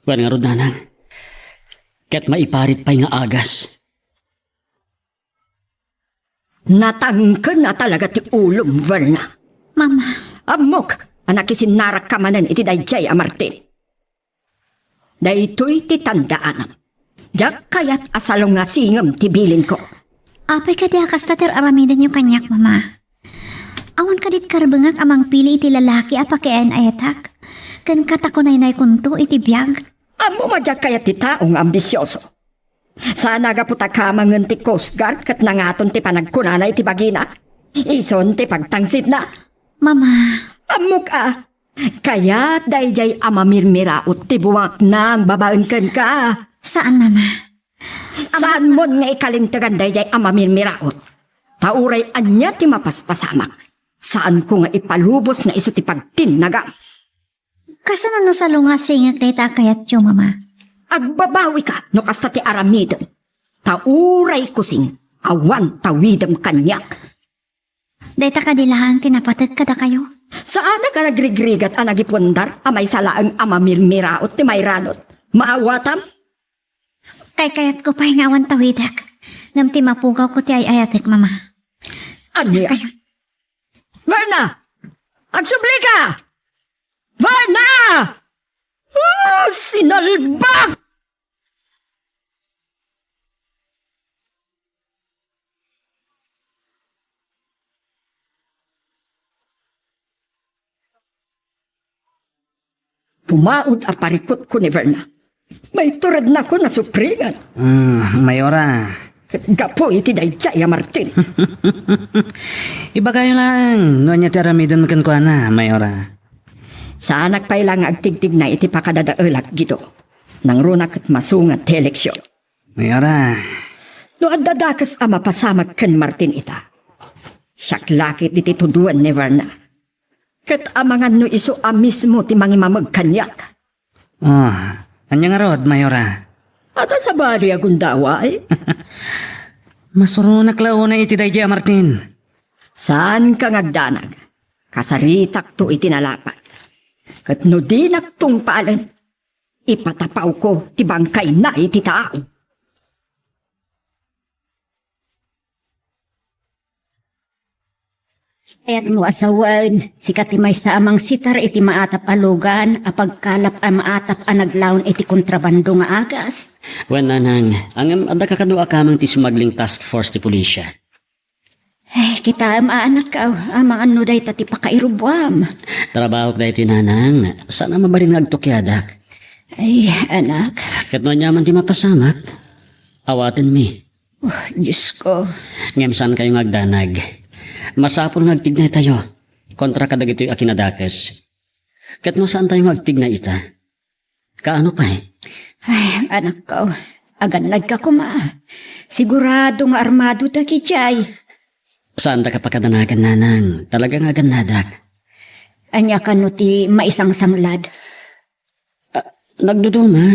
Wen ngarud, nanang. Ket maiparit pay nga agas. Natangken a talaga ti ulom, Verna. Mama. Ammok a nakisinnarakka manen iti daydiay a Martin. Daytoy ti tandaanam. Diak kayat a salungasingem ti bilinko. Apay kadi a kasta ti ar-aramidenyo kaniak, Mama? Awan kadi ti karbengak a mangpili iti lalaki a pakiayan-ayatak? Ken katakunaynaykonto iti biag? Ammom a diak kayat ti tao nga ambisioso. Saan a gapu ta kamangen ti Coast Guard ket nangaton ti panagkunana iti bagina. Ison ti pagtangsitna. Mama. Ammok a, kayat daydiay a mamirmiraot ti buaknang babaen kenka. Saan, Mama. Saanmon nga ikalintegan daydiay a mamirmiraot. Ta uray ania ti mapaspasamak, saanko nga ipalubos nga isu ti pagtinnagam. Kasano no salungasingek dayta a kayatyo, Mama? Agbabawika no kasta ti aramidem. Ta uray kusing, awan tawidem kaniak. Dayta kadi laeng ti napatek kadakayo? Saanak a nagrigrigat a nagipuandar a maysa laeng a mamirmiraot ti mairanod. Maawatam? Kaykayatko pay nga awan tawidek, ngem ti mapugawko ti ay-ayatek, Mama. Ania? Verna! Agsublika! Verna! Ah, sinalbag! Pumaod a parikutko ni Verna. Maiturednakon a supringan. Ah, Mayora. Gapu iti daydiay a Martin. Ibagayo laeng no ania ti aramidem kenkuana, Mayora. Saanak pay la nga agtigtigna iti pakadadaelak, Guido. Nangruna ket masunga ti eleksyon. Mayora. No adda dakes a mapasamak ken Martin ita, siak la ket iti tuduen ni Verna. Ket amangan no isu a mismo ti mangimameg kaniak. Ah, Ania ngarud, Mayora? Adda sabali a gundaway? Masuronak la unay iti daydi a Martin. Saanka nga agdanag. Kasaritakto iti nalapad. Ket no dinak tungpalen, ipatapawko ti bangkayna iti tao. Kayatmo a sawen, sika ti maysa a mangsitar iti maatap a lugan a pagkalap a maatap a naglaon iti kontrabando nga agas? Wen, nanang, ngem adda kakadua kameng ti smuggling task force ti pulisya. Eh, kitaem a anakko, amangan no dayta ti pakairubuam. Trabahok daytoy, nanang. Saan a mabalin nga agtukiadak. Ay, anak. Ket no aniaman ti mapasamak, awatenmi. Oh, Diyos ko. Ngem saankayo nga agdanag. Masapul nga agtignaytayo kontra kadagitoy a kinadakes. Ket no saantayo nga agtignay ita, kaano pay? Ay, anakko, agannadka koma. Sigurado nga armado dagidiay. Saandaka pakadanagan, nanang. Talaga nga agannadak. Ania kano ti maisangsanglad? Ah, nagduduma.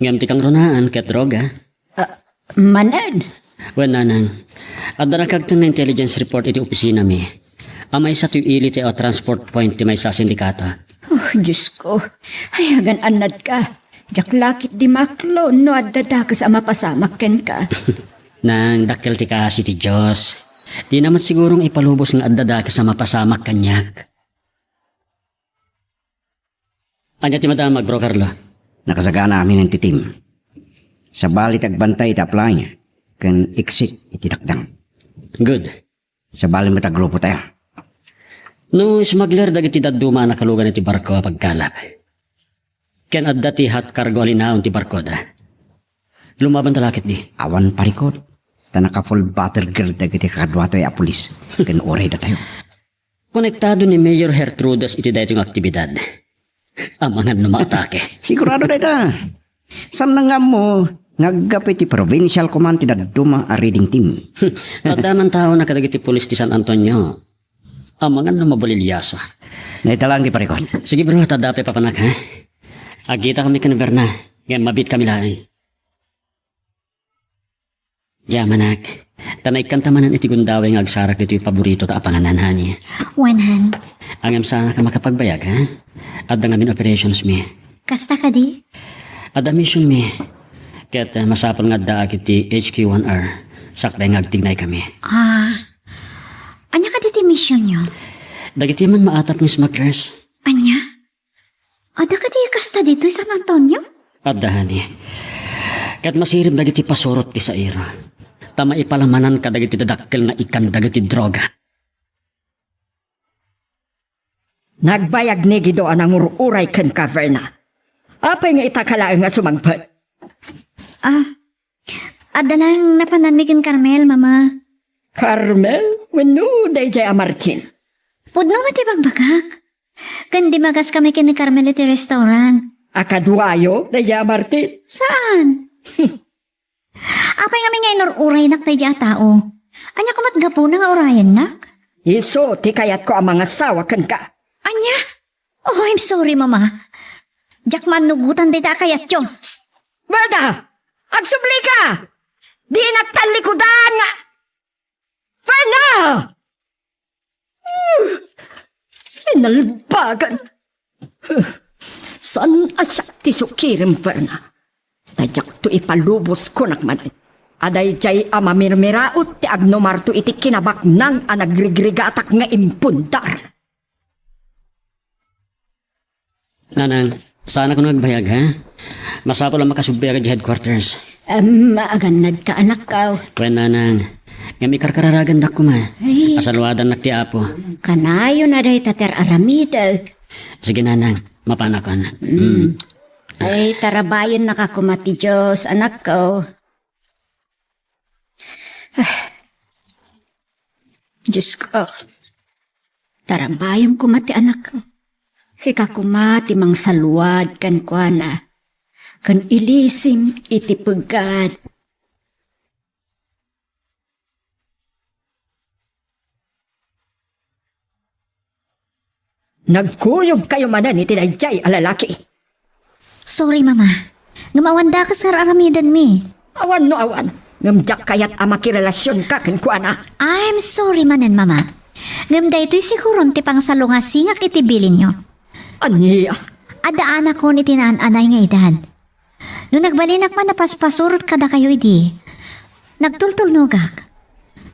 Ngem ti kangrunaan ket droga. Ah, manen? Wen, nanang, adda nakagteng nga intelligence report iti opisinami a maysa ti ili ti, ah, transport point ti maysa a sindikato. Oh, Diyos ko. Ay, agan-annadka. Diak la ketdi maklon no adda dakes a mapasamak kenka. Nang, dakkel ti kaasi ti Dios. Dina met sigurong ipalubos nga adda dakes a mapasamak kaniak. Ania ti madamag, Bro Carlo? Nakasagana amin ti team. Sabali ti agbantay iti apply ken exit iti dakdang. Good. Sabali met a grupo tayo. No smuggler dagiti dadduma a nakalugan iti barko a pagkalap, ken adda ti hot cargo a linaon ti barkoda, lumabanta la ketdi. Awan parikot, ta naka-full battle gear dagiti kakaduatayo a pulis ken uray datayo. Konektado ni Mayor Gertrudes iti daytoy nga aktibidad. Amangan no maatake. Sigurado dayta. Saan nga ammo nga aggapu iti provincial command ti dadduma a raiding team. Adda man taona kadagiti pulis ti San Antonio. Amangan no mabaliliasa. Naitalang ti parikot. Sige, bro, ta adda pay papanak, ha? Agkita kami ken Verna. Ngem mabiit kami laeng. Yamanak. Ta naikkanta manen iti gundaway nga agsarak ditoy paborito ta a panganan, honey. Wen, han. Ngem saanka makapagbayag, ha? Adda ngamin operations mi. Kasta kadi? Adda mission mi. Ket, eh, masapul nga addaak iti H Q one R. Sakbay nga agtignay kami. Ah. Ania kadi ti missionyo? Dagiti man maatap nga smugglers. Ania? Adda kadi kasta ditoy San Antonio? Adda, honey. Ket masirib dagiti pasurot ti saira. Ta maipalamanan kadagiti dadakkel nga ikan dagiti droga. Nagbayag ni Guido a nangur-uray kenka, Verna. Apay nga itaka laeng nga sumangpet? Ah, adda lang napananmi ken Carmel, Mama. Carmel? Wenno daydiay a Martin? Pudno met ti bagbagak. Ken dimmagaskami ken ni Carmel iti restaurant. A kaduayo daydiay a Martin? Saan? Apay ngamin nga inur-uraynak daydiay a tao? Ania koma met gapuna nga urayennak? Isu ti kayatko a mangasawa kenka. Ania? Oh, I'm sorry, Mama. Diak mannugotan dayta a kayatyo. Verna! Agsublika! Dinak tallikudan nga Verna! Hmm, sinalbagan. Huh, saan a siak ti sukirem, Verna? Ta diakto ipalubos, kunak manen. A daydiay a mamirmiraot ti agnumarto iti kinabaknang a nagrigrigatak nga impundar. Nanang, saanakon nga agbayag, ha? Masapul a makasubbiak idiay headquarters. Em, agannadka, anakko. Wen, nanang. Ngem ikarkararagandak koma. Ay. Asaluadannak ti Apo. Kanayon a dayta ti ar-aramidek. Sige, nanang. Mapanakon. Mm. Mm. Ay, tarabayennaka koma ti Dios, anakko. Ah. Diyos ko, tarabayem koma ti anakko. Sika koma ti mangsaluad kenkuana, ken ilisim iti peggad. Nagkuyogkayo manen iti daydiay a lalaki. Sorry, Mama. Ngem awan dakes nga ar-aramidenmi. Awan no awan, ngem diak kayat a makirelasionka kenkuana. I'm sorry manen, Mama. Ngem daytoy siguron ti pangsalungasingak iti bilinyo. Ania? Adda anakon iti naan-anay nga edad. No nagbalinak man a paspasurot kadakayo idi, nagtultulnogak.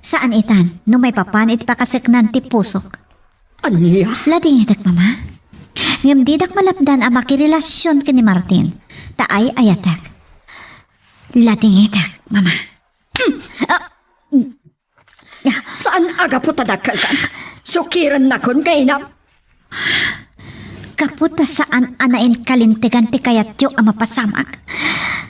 Saan itan no maipapan iti pakaseknan ti pusok. Ania? Ladingitek, Mama. Ngem didak malapdan a makirelasion ken ni Martin, ta ay-ayatek. Ladingitek, Mama. Hmm. Ah. Saan a gapu ta dakkelkan? Sukirennakon nga inam. Gapu ta saan a nainkalintegan ti kayatyo a mapasamak,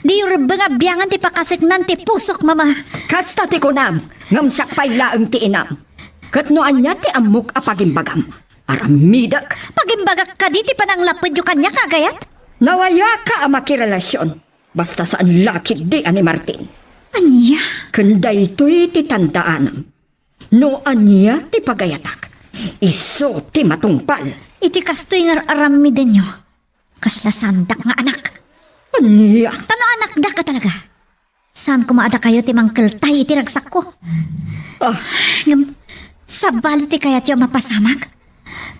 diyo rebbeng a biangen ti pakaseknan ti pusok, Mama. Kasta ti kunam, ngem siak pay laeng ti inam. Ket no ania ti ammok a pagimbagam, aramidek. Pagimbagak kadi ti pananglapedyo kaniak a agayat? Nawayaka a makirelasion. Basta saan la ketdi a ni Martin. Ania? Ken daytoy ti tandaanam. No ania ti pagayatak, isu ti matungpal. Iti kastoy nga ar-aramidenyo, kasla saandak nga anak. Ania? Ta no anakdak a talaga, saan koma a dakayo ti mangkeltay iti ragsakko. Ah. Ngem, sabali ti kayatyo a mapasamak?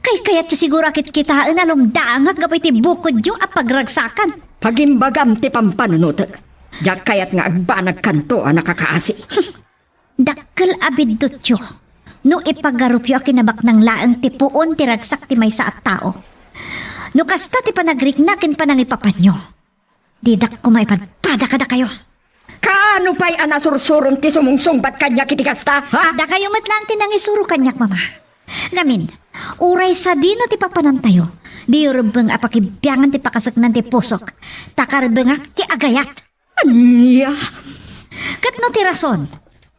Kaykayatyo siguro a kitkitaen a lumdaangak gapu iti bukodyo a pagragsakan. Pagimbagam ti pampanunotek. Diak kayat nga agbanagkanto a nakakaasi. Dakkel a biddutyo no ipagarupyo a kinabaknang laeng ti puon ti ragsak ti maysa a tao. No kasta ti panagrikna ken panangipapanyo, didak koma ipadpada kadakayo. Kaano pay a nasursurom ti sumungsungbat kaniak iti kasta, ha? Dakayo met laeng ti nangisuro kaniak, Mama. Ngamin, uray sadino ti papanantayo, diyo rebbeng a pakibiangan ti pakaseknan ti pusok, ta karbengak ti agayat. Ania? Ket no ti rason,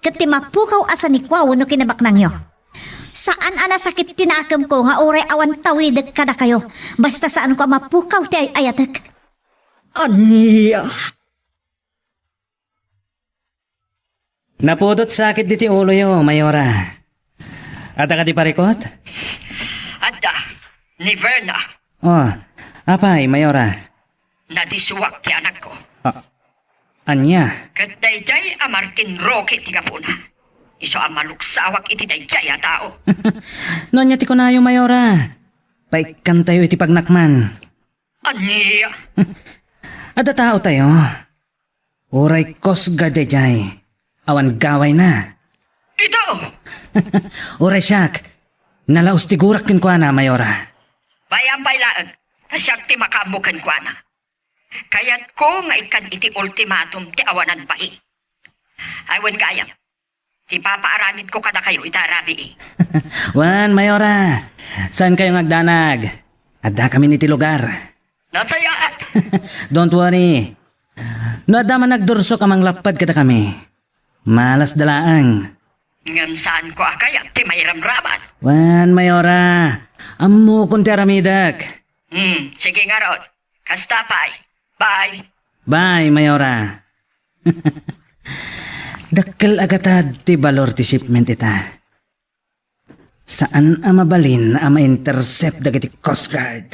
ket ti mapukaw a sanikuaw no kinabaknangyo, saan a nasakit ti nakemko nga uray awan tawidek kadakayo, basta saanko a mapukaw ti ay-ayatek. Ania? Napudot sakit diti uloyo, Mayora. Adda kadi parikot? Adda. Ni Verna. Oh, apay, Mayora? Nadisuak ti anakko. Ah, ania? Ket daydiay a Martin Roque ti gapuna. Isu a maluksawak iti daydiay a tao. No ania ti kunayo, Mayora? Paikkantayo iti pagnakman. Ania? Adda taotayo. Uray Coast Guard daydiay. Awan gawayna. Ito! Uray siak, nalaus ti gurak kenkuana, Mayora. Bayam pay laeng, ta siak ti makaammo kenkuana. Kayatko nga ikkan iti ultimatum ti awanan bain. Ay, wen gayam, ti papaaramidko kadakayo ita a rabii. Wen, Mayora, saankayo nga agdanag. Addakamin iti lugar. Nasayaat! Don't worry. No adda man nagdursok a manglapped kadakami, malasda laeng. Ngem saanko a kayat ti mairamraman. Wen, Mayora, ammokon ti aramidek. Hmm, sige ngarud. Kasta pay. Bye. Bye, Mayora. Dakkel a gatad ti balor ti shipment ita. Saan a mabalin a ma-intercept dagiti Coast Guard.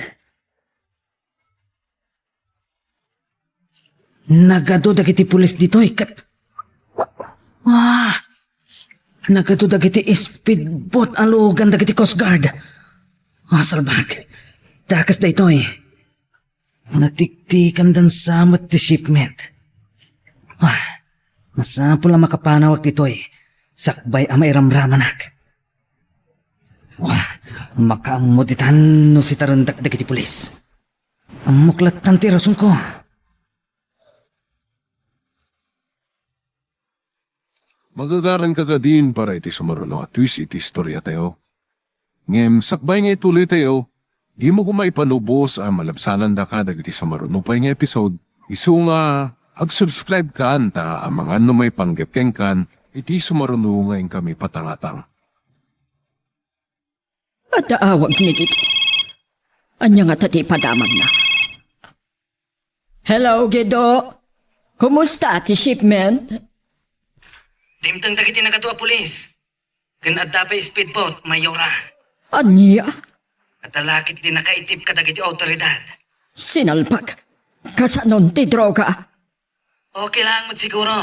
Nagadu dagiti pulis ditoy ket, ah, nagadu dagiti speedboat a lugan dagiti Coast Guard. Ah, salbag. Dakes daytoy. Natiktikandan sa met ti shipment. Ah, masapul a makapanawak ditoy sakbay a mairamramanak. Ah, makaammo ditan no sitarendak dagiti pulis. Ammok lattan ti rasonko. Magagaran ka kadin para iti sumaruno a twist iti istoriatayo. Ngem sakbay nga ituloytayo, dimo koma ipalubos a malabsanandaka dagiti sumaruno pay nga episode. Isu nga ag-subscribe kan ta amangan no maipanggep kenkan iti sumaruno nga inkami patangatang. Adda awag ni Guido. Ania ngata ti ipadamagna? Hello, Guido. Kumusta ti shipment? Dimteng dagiti nagadu a pulis. Ken adda pay speedboat, Mayora. Ania? Adda la ketdi nakaitib kadagiti awtoridad. Sinalbag. Kasanon ti droga? Okay lang met siguro.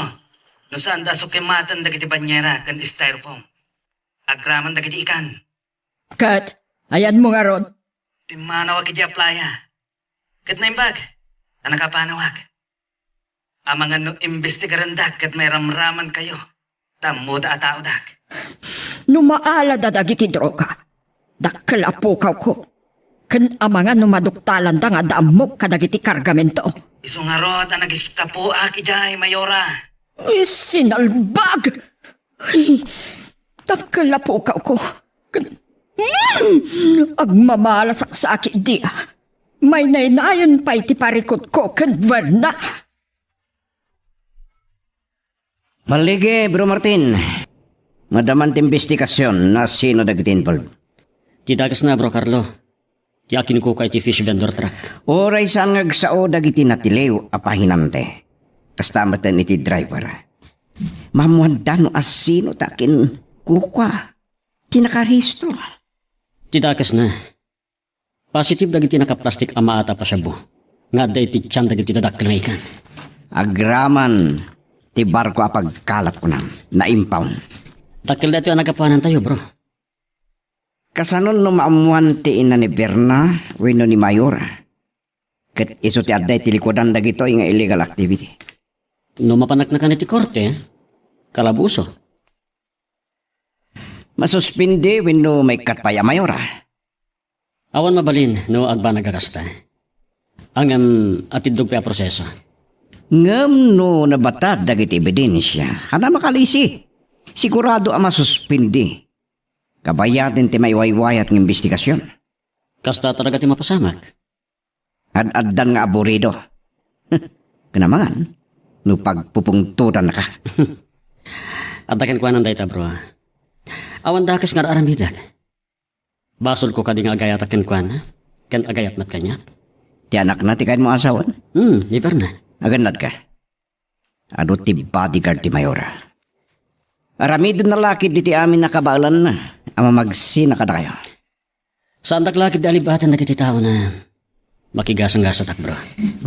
No saan da sukkimaten dagiti banyera ken styrofoam. Agraman dagiti ikan. Ket, ayanmo ngarud? Pimmanawak iti playa. Ket naimbag, a nakapanawak. Amangan no imbestigarendak ket mairamramankayo, ta ammoda a taodak. No maalada dagiti droga, dakkel a pukawko. Ken amangan no maduktalanda nga adda ammok kadagiti kargamento. Isu ngarud a nagiskapoak idiay, Mayora. Ay, sinalbag! Ay, dakkel a pukawko. Ken, mm, agmamalasaksakit idi. Mainaynayon pay ti parikutko ken Verna. Balligi, Bro Martin. Madaman ti imbestigasion no sino dagiti involved. Ti dakesna, Bro Carlo. Ti akinkuka iti fish vendor truck. Uray saan nga agsao dagiti natiliw a pahinante. Kasta metten iti driver. Maammoanda no asino ti akinkuka ti nakarehistro. Ti dakesna. Positive dagiti nakaplastik a maatap a shabu nga adda iti tian dagiti dadakkel nga ikan. Agraman ti barko a pagkalap kunam, na-impound. Dakkel daytoy a nagapuanantayo, bro. Kasanon no maammoan ti ina ni Berna wenno ni Mayora? Ket isu ti adda iti likudan dagitoy nga illegal activity. No mapanaknakan iti korte, kalabuso. Masuspindi wenno maikkat pay a Mayora? Awan mabalin no agbanag a kasta. Ngem atiddog pay a proseso. Ngem no nabatad dagiti ebidensia, ania makalisi? Sigurado a masuspindi. Kabayaten ti maiwaywayat nga imbestigasion. Kasta talaga ti mapasamak. Ad-addan nga aburido. Ken amangan, no pagpupungtotannaka. Adda kenkuana dayta, bro. Awan dakes nga ar-aramidek. Basolko kadi nga agayatak kenkuana, ken agayat met kaniak? Ti anakna ti kayatmo a asawan? Hmm, ni Berna. Agannadka. Adu ti bodyguard ti Mayora. Aramidenna la ketdi ti amin a kabaelanna a mamagsina kadakayo. Saandak la ketdi alibaten dagiti taona makigasanggasatak, bro.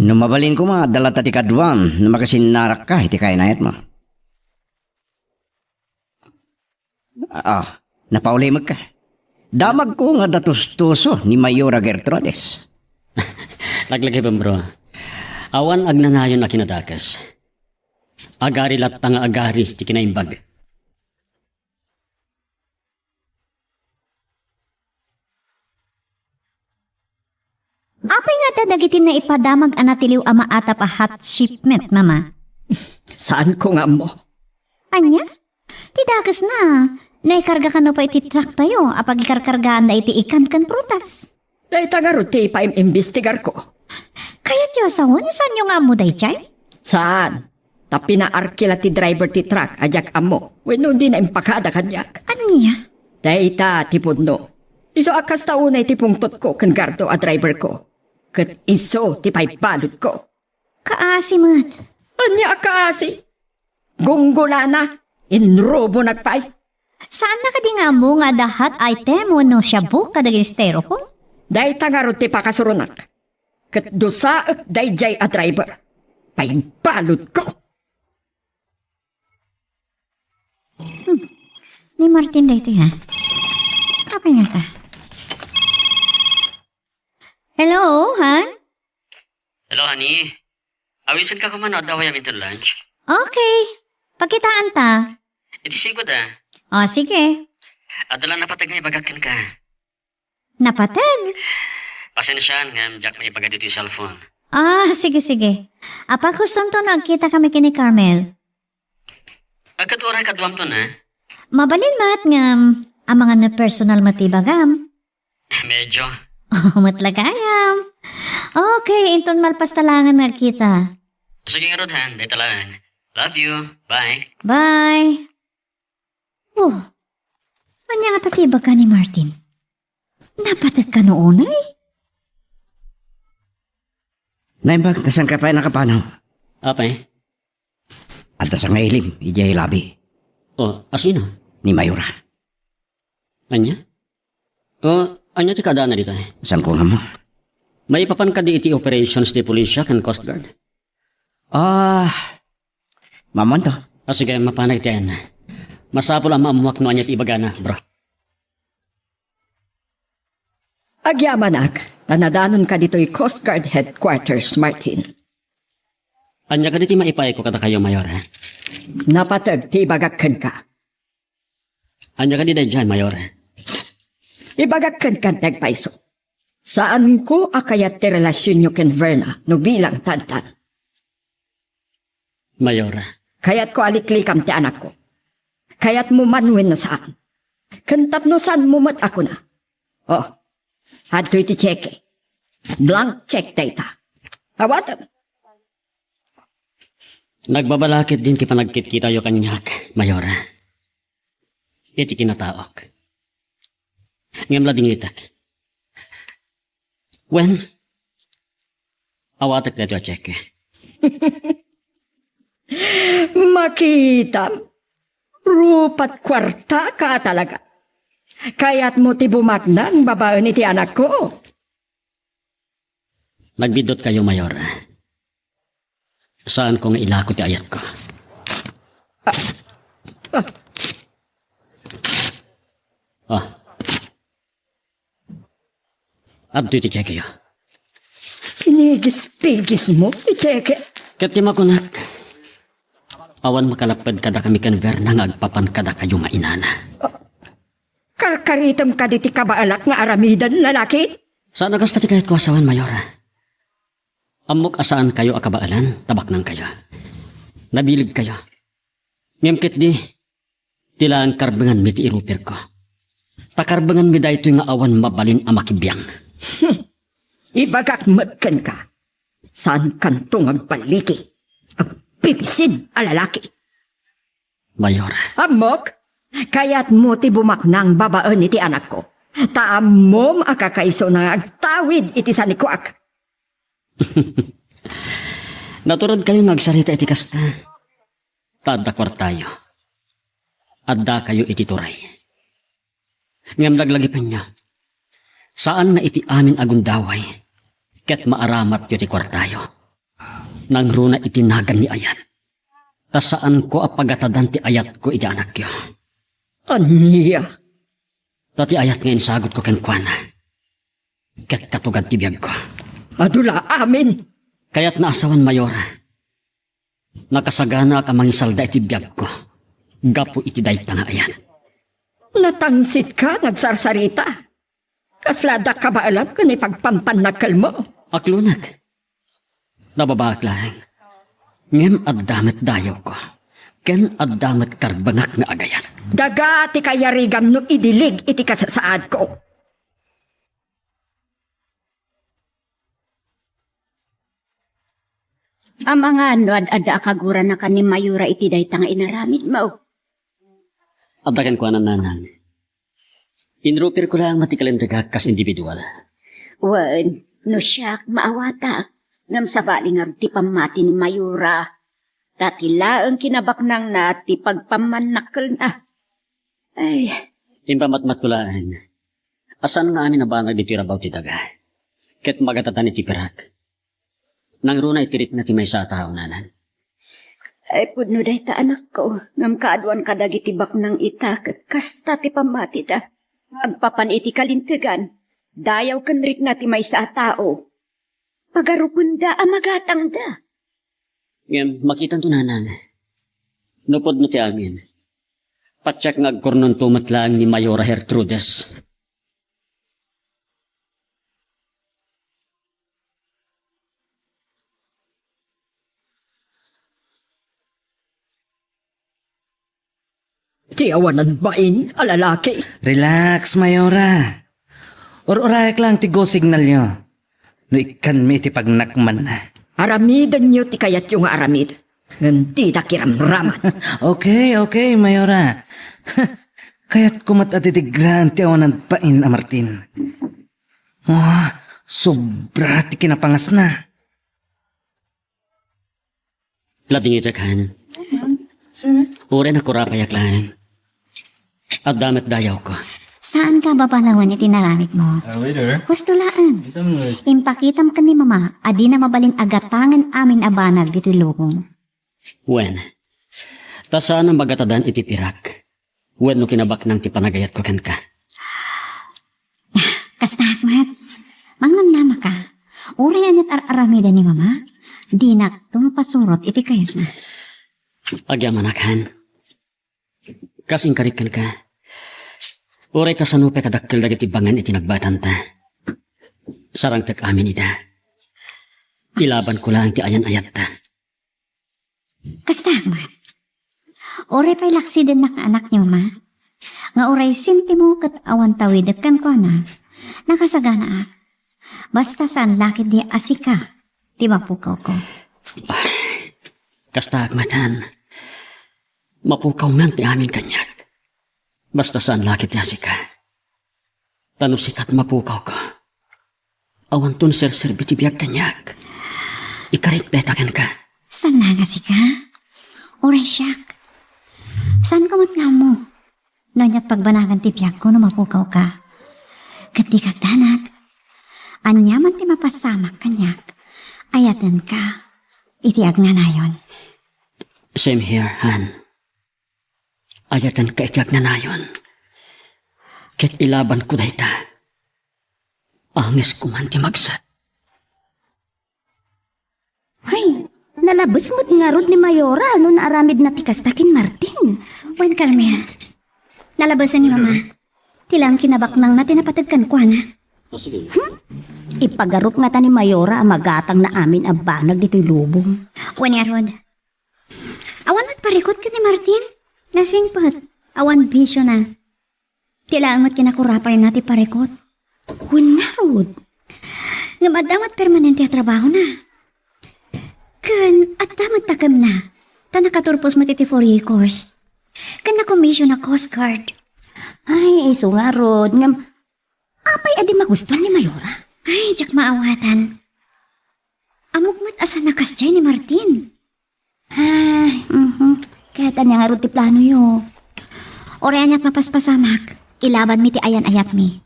No mabalin koma, adda latta ti kaduam no makasinnarakka iti kaynayatmo. Ah, napaulimekka. Damagko nga adda tustuso ni Mayora Gertrudis. Laglagipen, bro. Awan agnanayon a kinadakes. Agari latta nga agari ti kinaimbag. Apay nga adda dagiti naipadamag a natiliw a maatap a hot shipment, Mama? Saanko nga ammo. Ania? Ti dakesna, naikarga kano pay iti trucktayo a pagikarkargaanda iti ikan ken prutas. Dayta ngarud ti paim-imbestigarko. Kayatyo a sawen, saanyo nga ammo daydiay? Saan? Ta pinaarkila ti driver ti truck a diak ammo wenno dina impakada kaniak. Ania? Dayta ti pudno. Isu a kasta unay ti pungtotko ken Gardo a driverko. Ket isu ti paibaludko. Kaasi met. Ania a kaasi? Gunggolana, inrubonak pay. Saanna kadi nga ammo nga adda hot item wenno shabu kadagiti styrofoam? Dayta ngarud ti pakasuronak. Ket dusaek daydiay a driver. Paibaludko. Hmm. Ni Martin daytoy, ha? Apay ngata? Hello, han? Hello, honey. Awisenka koma no adda awayamin ti lunch? Okay. Pagkitaanta. Iti sigud, ah. O, sige. Adda la napateg nga ibagak kenka. Napateg? Pasensiaan ngem diak maibaga ditoy cellphone. Ah, sige, sige. Apay, hustonto no agkitakami ken ni Carmel? Agkadua ray kaduamton, ah? Mabalin met ngem, amangan no personal met ti ibagam. Medyo. O, met la gayam. Okay, inton malpas ta laengen nga agkita. Sige ngarud, han, dayta laeng. Love you. Bye. Bye. Oh, ania ngata ti ibaga ni Martin? Napateg kano unay? Naimbag, ta saanka pay nakapanaw? Apay? Adda sangailim idiay labi. O, asino? Ni Mayora. Ania? O, ania ti kaadaanna ditoy? Saanko nga ammo. Maipapan kadi iti operations ti pulisya ken Coast Guard? Ah, mamonto. Ah, sige, mapanak iti ayanna. Masapul a maammuak no ania ti ibagana, bro. Agyamanak, ta nadanonka ditoy Coast Guard Headquarters, Martin. Ania kadi ti maipayko kadakayo, Mayor, eh? Napateg ti ibagak kenka. Ania kadi daydiay, Mayor? Ibagak kenka ti agpayso. Saanko a kayat ti relasionyo ken Verna no bilang tantan. Mayor. Kayatko a liklikam ti anakko. Kayatmo man wenno saan. Ken tapno saanmo met a kuna. Oh, adtoy ti cheque. Blank cheque dayta. Awatem. Nagbabala ketdin ti panagkitkitayo kaniak, Mayor. Iti kinataok. Ngem ladingitek. Wen, awatek daytoy a cheque. Makitam, rupat kuartaka talaga. Kayatmo ti bumaknang babaen iti anakko. Nagbiddutkayo, Mayor. Saanko nga ilako ti ayatko. Ah. Adtoy ti chequeyo. Pinigispigismo ti cheque? Ket ti makunak, awan makalapped kadakami ken Verna nga agpapan kadakayo nga inana. Karkaritem kadi ti kabaelak nga aramiden, lalaki? Saan a kasta ti kayatko a sawen, Mayor. Ammok a saankayo a kabaelan, ta baknangkayo. Nabilegkayo. Ngem ketdi, ti laeng karbenganmi ti irupirko. Ta karbenganmi daytoy nga awan mabalin a makibiang. Ibagak met kenka, saankanto nga agballigi, agbibisin a lalaki. Mayor. Ammok, kayatmo ti bumaknang babaen iti anakko. Ta ammom a kakaysona nga agtawid iti sanikuak. Naturedkayo nga agsarita iti kasta. Ta adda kuartayo. Addakayo iti turay. Ngem laglagipenyo, saan nga iti amin a gundaway, ket maaramatyo ti kuartayo. Nangruna iti nagan ni ayat. Ta saanko a pagatadan ti ayatko iti anakyo. Ania? Ta ti ayat nga insagutko kenkuana, ket katugad ti biagko. Adu la amin! Kayatna a sawen, Mayor. Nakasaganaak a mangisalda iti biagko gapu iti dayta nga ayat. Natangsitka nga agsarsarita. Kasla adda kabaelam ken ipagpampannakkelmo. Aklonek. Nababaak laeng. Ngem adda met dayawko. Ken adda met karbengak nga agayat. Daga ti kayarigam no idilig iti kasasaadko. Amangan no ad-adda a kaguranakan ni Mayora iti dayta nga inaramidmo. Adda kenkuana, nanang. Inrupirko laeng met ti kalintegak kas individual. Wen, no siak, maawatak, ngem sabali ngarud ti pammati ni Mayora. Ta ti laeng kinabaknangna ti pagpammannakkelna. Ay. Impamatmatko laeng a saan nga amin a banag ditoy rabaw ti daga. Ket magatadan iti pirak. Nangruna iti rikna ti maysa a tao, nanang. Ay, pudno dayta, anakko, ngem kaaduan kadagiti baknang ita, ket kasta ti pammatida. Agpapan iti kalintegan, dayaw ken rikna ti maysa a tao. Pagarupenda a magatangda. Ngem makitanto, nanang. No pudno ti amin, patiek nga agkurnonto met laeng ni Mayora Gertrudes. Ti awanan bain a lalaki. Relax, Mayora. Ur-urayak lang ti go signalyo. No ikkanmi iti pagnakman. Aramidenyo ti kayatyo nga aramid. Ngem dida kiramraman. Okay, okay, Mayora. Kayatko met a didigraan ti awanan bain a Martin. Wah, sobra ti kinapangasna. Ladingitek, han. Uray nakurapayak laeng. Adda met dayawko. Saanka a babalawen iti inaramidmo. Ah, waiter. Husto laeng. Isang rice. Impakitam ken ni Mama a dina mabalin a gatangen amin a banag ditoy lubong. Wen, ta saan a magatadan iti pirak. Wen no kinabaknang ti panagayatko kenka. Kasta, Ahmed. Mangnamnamaka. Uray ania't ar-aramiden ni Mama, dinakto mapasurot iti kayatna. Agyamanak, Han. Kas inkarik kenka, uray kasano pay kadakkel dagiti bangen iti nagbatanta, sarangtek amin ida. Ilabanko laeng ti ayan-ayatta. Kasta, Ahmed. Uray pay laksidennak nga anak ni Mama, nga uray sentimo ket awan tawidek kenkuana, nakasaganaak. Basta saan la ketdi a sika ti mapukawko. Kasta, Ahmed, Han. Mapukaw man ti amin kaniak. Basta saan la ketdi a sika. Ta no sika ti mapukawko, awanton serserbi ti biag kaniak. Ikarik dayta kenka. Saan la nga sika? Uray siak. Saanko met nga ammo no ania't pagbanagan ti biagko no mapukawka. Ket dika agdanag. Ania man ti mapasamak kaniak, ayatenka iti agnanayon. Same here, Han. Ayatenka iti agnanayon. Ket ilabanko dayta. Angesko man ti magsat. Hay, nalabes met ngarud ni Mayora no naaramidna ti kasta ken Martin. Wen, Carmel, nalabesen ni Mama. Ti laeng kinabaknangna ti napateg kenkuana. Hmm? Ipagarup ngata ni Mayora a magatangna amin a banag ditoy lubong. Wen ngarud, awan met parikut ken ni Martin. Nasingpet. Awan bisiona. Ti laeng met kinakurapayna ti parikut. Wen ngarud. Ngem adda met permanente a trabahona. Ken adda met takemna, ta nakaturpos met iti four-year course. Ken nakomision a Coast Guard. Ay, isu ngarud. Ngem apay a di magustuan ni Mayora? Ay, diak maawatan. Ammok met a saan a kasdiay ni Martin. Ay, mhm. Ket ania ngarud ti planoyo? Uray ania't mapaspasamak, ilabanmi ti ayan-ayatmi.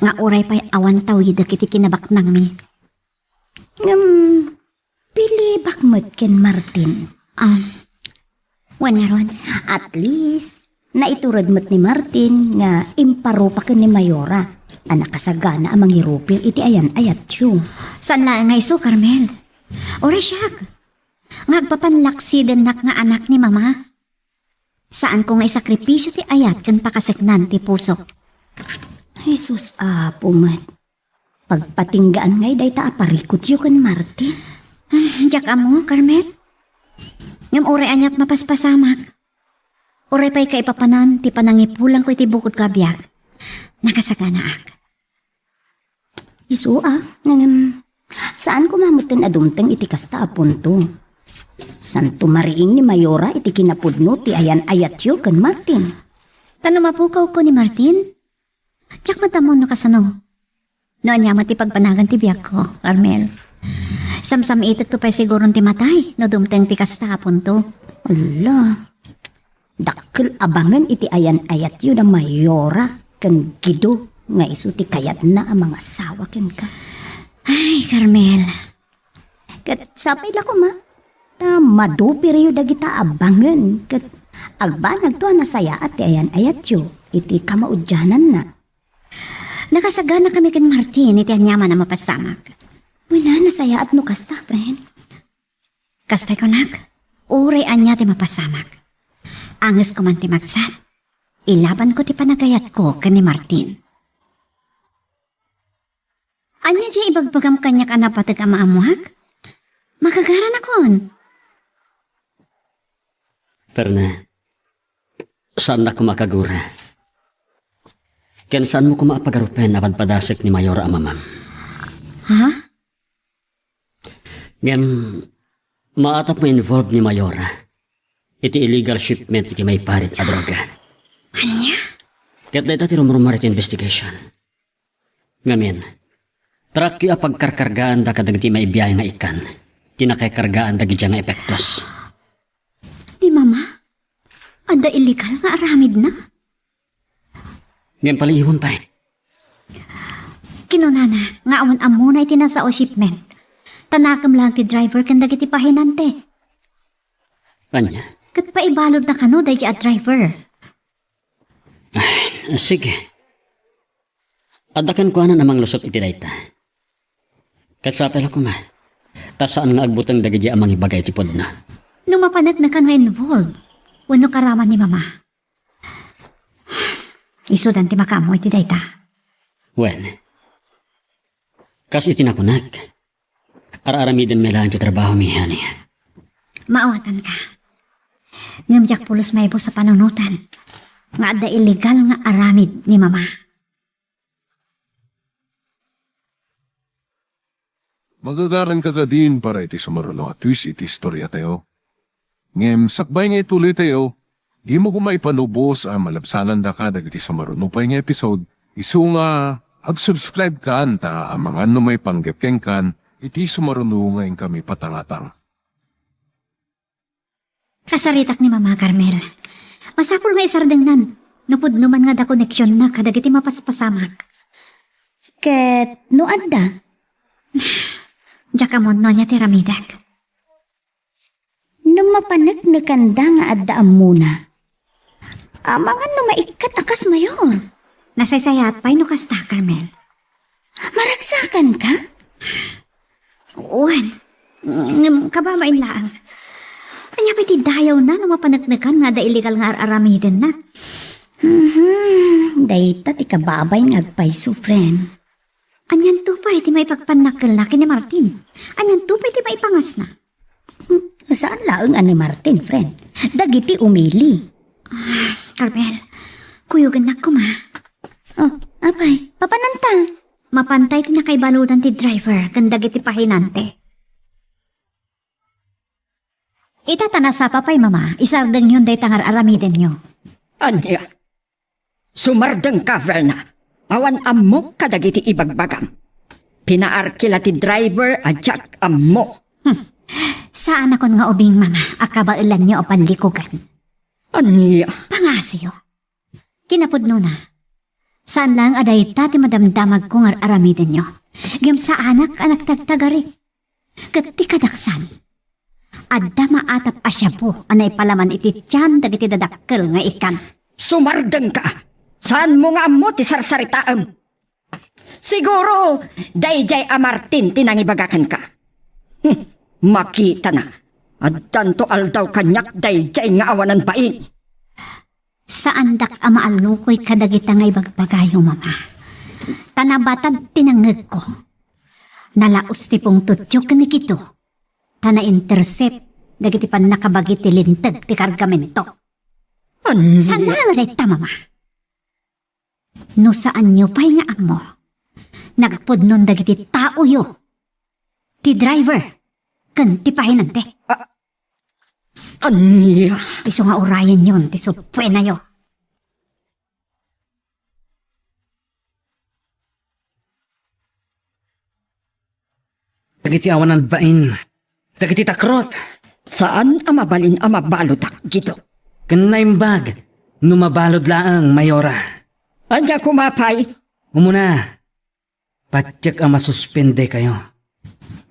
Nga uray pay awan tawidek iti kinabaknangmi. Ngem, pilibak met ken Martin. Ah, wen ngarud. At least, naitured met ni Martin nga imparupa ken ni Mayora a nakasagana a mangirupir iti ayan-ayatyo. Saan laeng nga isu, Carmel. Uray siak nga agpapanlaksidennak nga anak ni Mama. Saanko nga isakripisio ti ayat ken pakaseknan ti pusok. Jesus, Apo met. Pagpatinggaan ngay dayta a parikutyo ken Martin. Hmm, diak ammo, Carmel. Ngem uray ania't mapaspasamak, uray pay kaipapanan ti panangipulangko iti bukodko a biag, nakasaganaak. Isu a, ngem saan koma metten a dumteng iti kasta a punto. Santo mariing ni Mayora iti kinapudno ti ayan-ayatyo ken Martin. Ta no mapukawko ni Martin, diak met ammo no kasano. No ania met ti pagbanagan ti biagko, Carmel. Samsam-itekto pay siguron ti matay no dumteng ti kasta a punto. Ala, dakkel a bangen iti ayan-ayatyo da Mayora ken Guido nga isu ti kayatna a mangasawa kenka. Ay, Carmel. Ket sapay la koma, ta madupiryo dagita a bangen ket agbanagto a nasayaat ti ayan-ayatyo iti kamaudiananna. Nakasaganakami ken Martin iti aniaman a mapasamak. Wen a, nasayaat no kasta, friend. Kastay kunak, uray ania ti mapasamak, angesko man ti magsat, ilabanko ti panagayatko ken ni Martin. Ania diay ibagbagam kaniak a napateg a maammoak? Magagaranakon. Perna, saannak koma a kagura. Ken saanmo koma a pagarupen a padpadasek ni Mayora a mamam. Ha? Ngem, maatap nga involved ni Mayora iti illegal shipment iti maiparit a droga. Ania? Ket dayta ti rumrumar iti investigation. Ngamin, trackyo a pagkarkargaanda kadagiti maibiyahe nga ikkan ti nakakargaanda idiay nga epektos. Ni Mama, adda illegal nga aramidna? Ngem paliiwem pay. Kinunana nga awan ammona iti nasao shipment. Ta nakem laeng ti driver ken dagiti pahinante. Ania? Ket paibaludna kano daydi a driver. Ah, sige. Adda kenkuana a manglusot iti dayta. Ket sapay la koma, ta saan nga agbuteng dagidi a mangibaga iti pudno. No mapaneknekan nga involved, wenno karaman ni Mama, isudan ti makaammo iti dayta. Wen, kas iti nakunak, ar-aramidenmi laeng ti trabahomi, honey. Maawatanka. Ngem diak pulos maibus a panunoten nga adda illegal nga aramid ni Mama. Magagaranka kadin para iti sumaruno a twist iti istoriatayo. Ngem sakbay nga ituloytayo, dimo koma ipanubos a malabsanandaka dagiti sumaruno pay nga episode, isu nga ag-subscribe kan ta amangan no maipanggep kenkan iti sumaruno nga inkami patangatang. Kasaritak ni Mama, Carmel. Masapul nga isardengnan no pudno man nga adda koneksionnak kadagiti mapaspasamak. Ket no adda, diak ammo no ania ti aramidek. No mapaneknekanda nga adda ammona, amangan no maikkat a kas mayor. Nasaysayaat pay no kasta, Carmel. Maragsakanka? Wen, ngem kababain laeng. Ania pay ti dayawna no mapaneknekan nga adda illegal nga ar-aramidenna? Mhm, dayta ti kababain nga agpayso, friend. Anianto pay ti maipagpannakkelna ken ni Martin? Anianto pay ti maipangasna? Saan laeng a ni Martin, friend. Dagiti umili. Ah, Carmel, kuyogennak koma. Oh, apay, papananta? Mapantay ti nakaibaludan ti driver ken dagiti pahinante. Ita ta nasapa pay, Mama, isardengyon dayta nga ar-aramidenyo. Ania? Sumardengka, Verna. Awan ammok kadagiti ibagbagam. Pinaarki la ti driver a diak ammo. Hmm. Saanakon nga ubing, Mama, a kabaelanyo a panlikugan. Ania? Pangasiyo. Kinapudnona, saan laeng a dayta ti madamdamagko nga ar-aramidenyo. Ngem saanak a nagtagtagari. Ket ti kadaksan, adda maatap a shabu a naipalaman iti tian dagiti dadakkel nga ikkan. Sumardengka! Saanmo nga ammo ti sarsaritaem? Siguro, daydiay a Martin ti nangibaga kenka. Hmm, makitana. Addanto aldaw kaniak daydiay nga awanan bain. Saandak a maallukoy kadagita nga ibagbagayo, Mama. Ta nabatad ti nangngegko. Nalaos ti pungtotyo ken ni Kito. Ta na-intercept dagiti pannakabagi ti linteg ti kargamento. Ania? Saan nga dayta, Mama? No saanyo pay nga ammo, nagpudnon dagiti taoyo, ti driver, ken ti pahinante. A-, ania? Isu nga urayenyon ti supuenayo. Dagiti awanan bain, dagiti takrot. Saan a mabalin a mabaludak, Guido. Ken naimbag no mabalud laeng, Mayora. Ania koma pay? Umuna, patiek a masuspendekayo.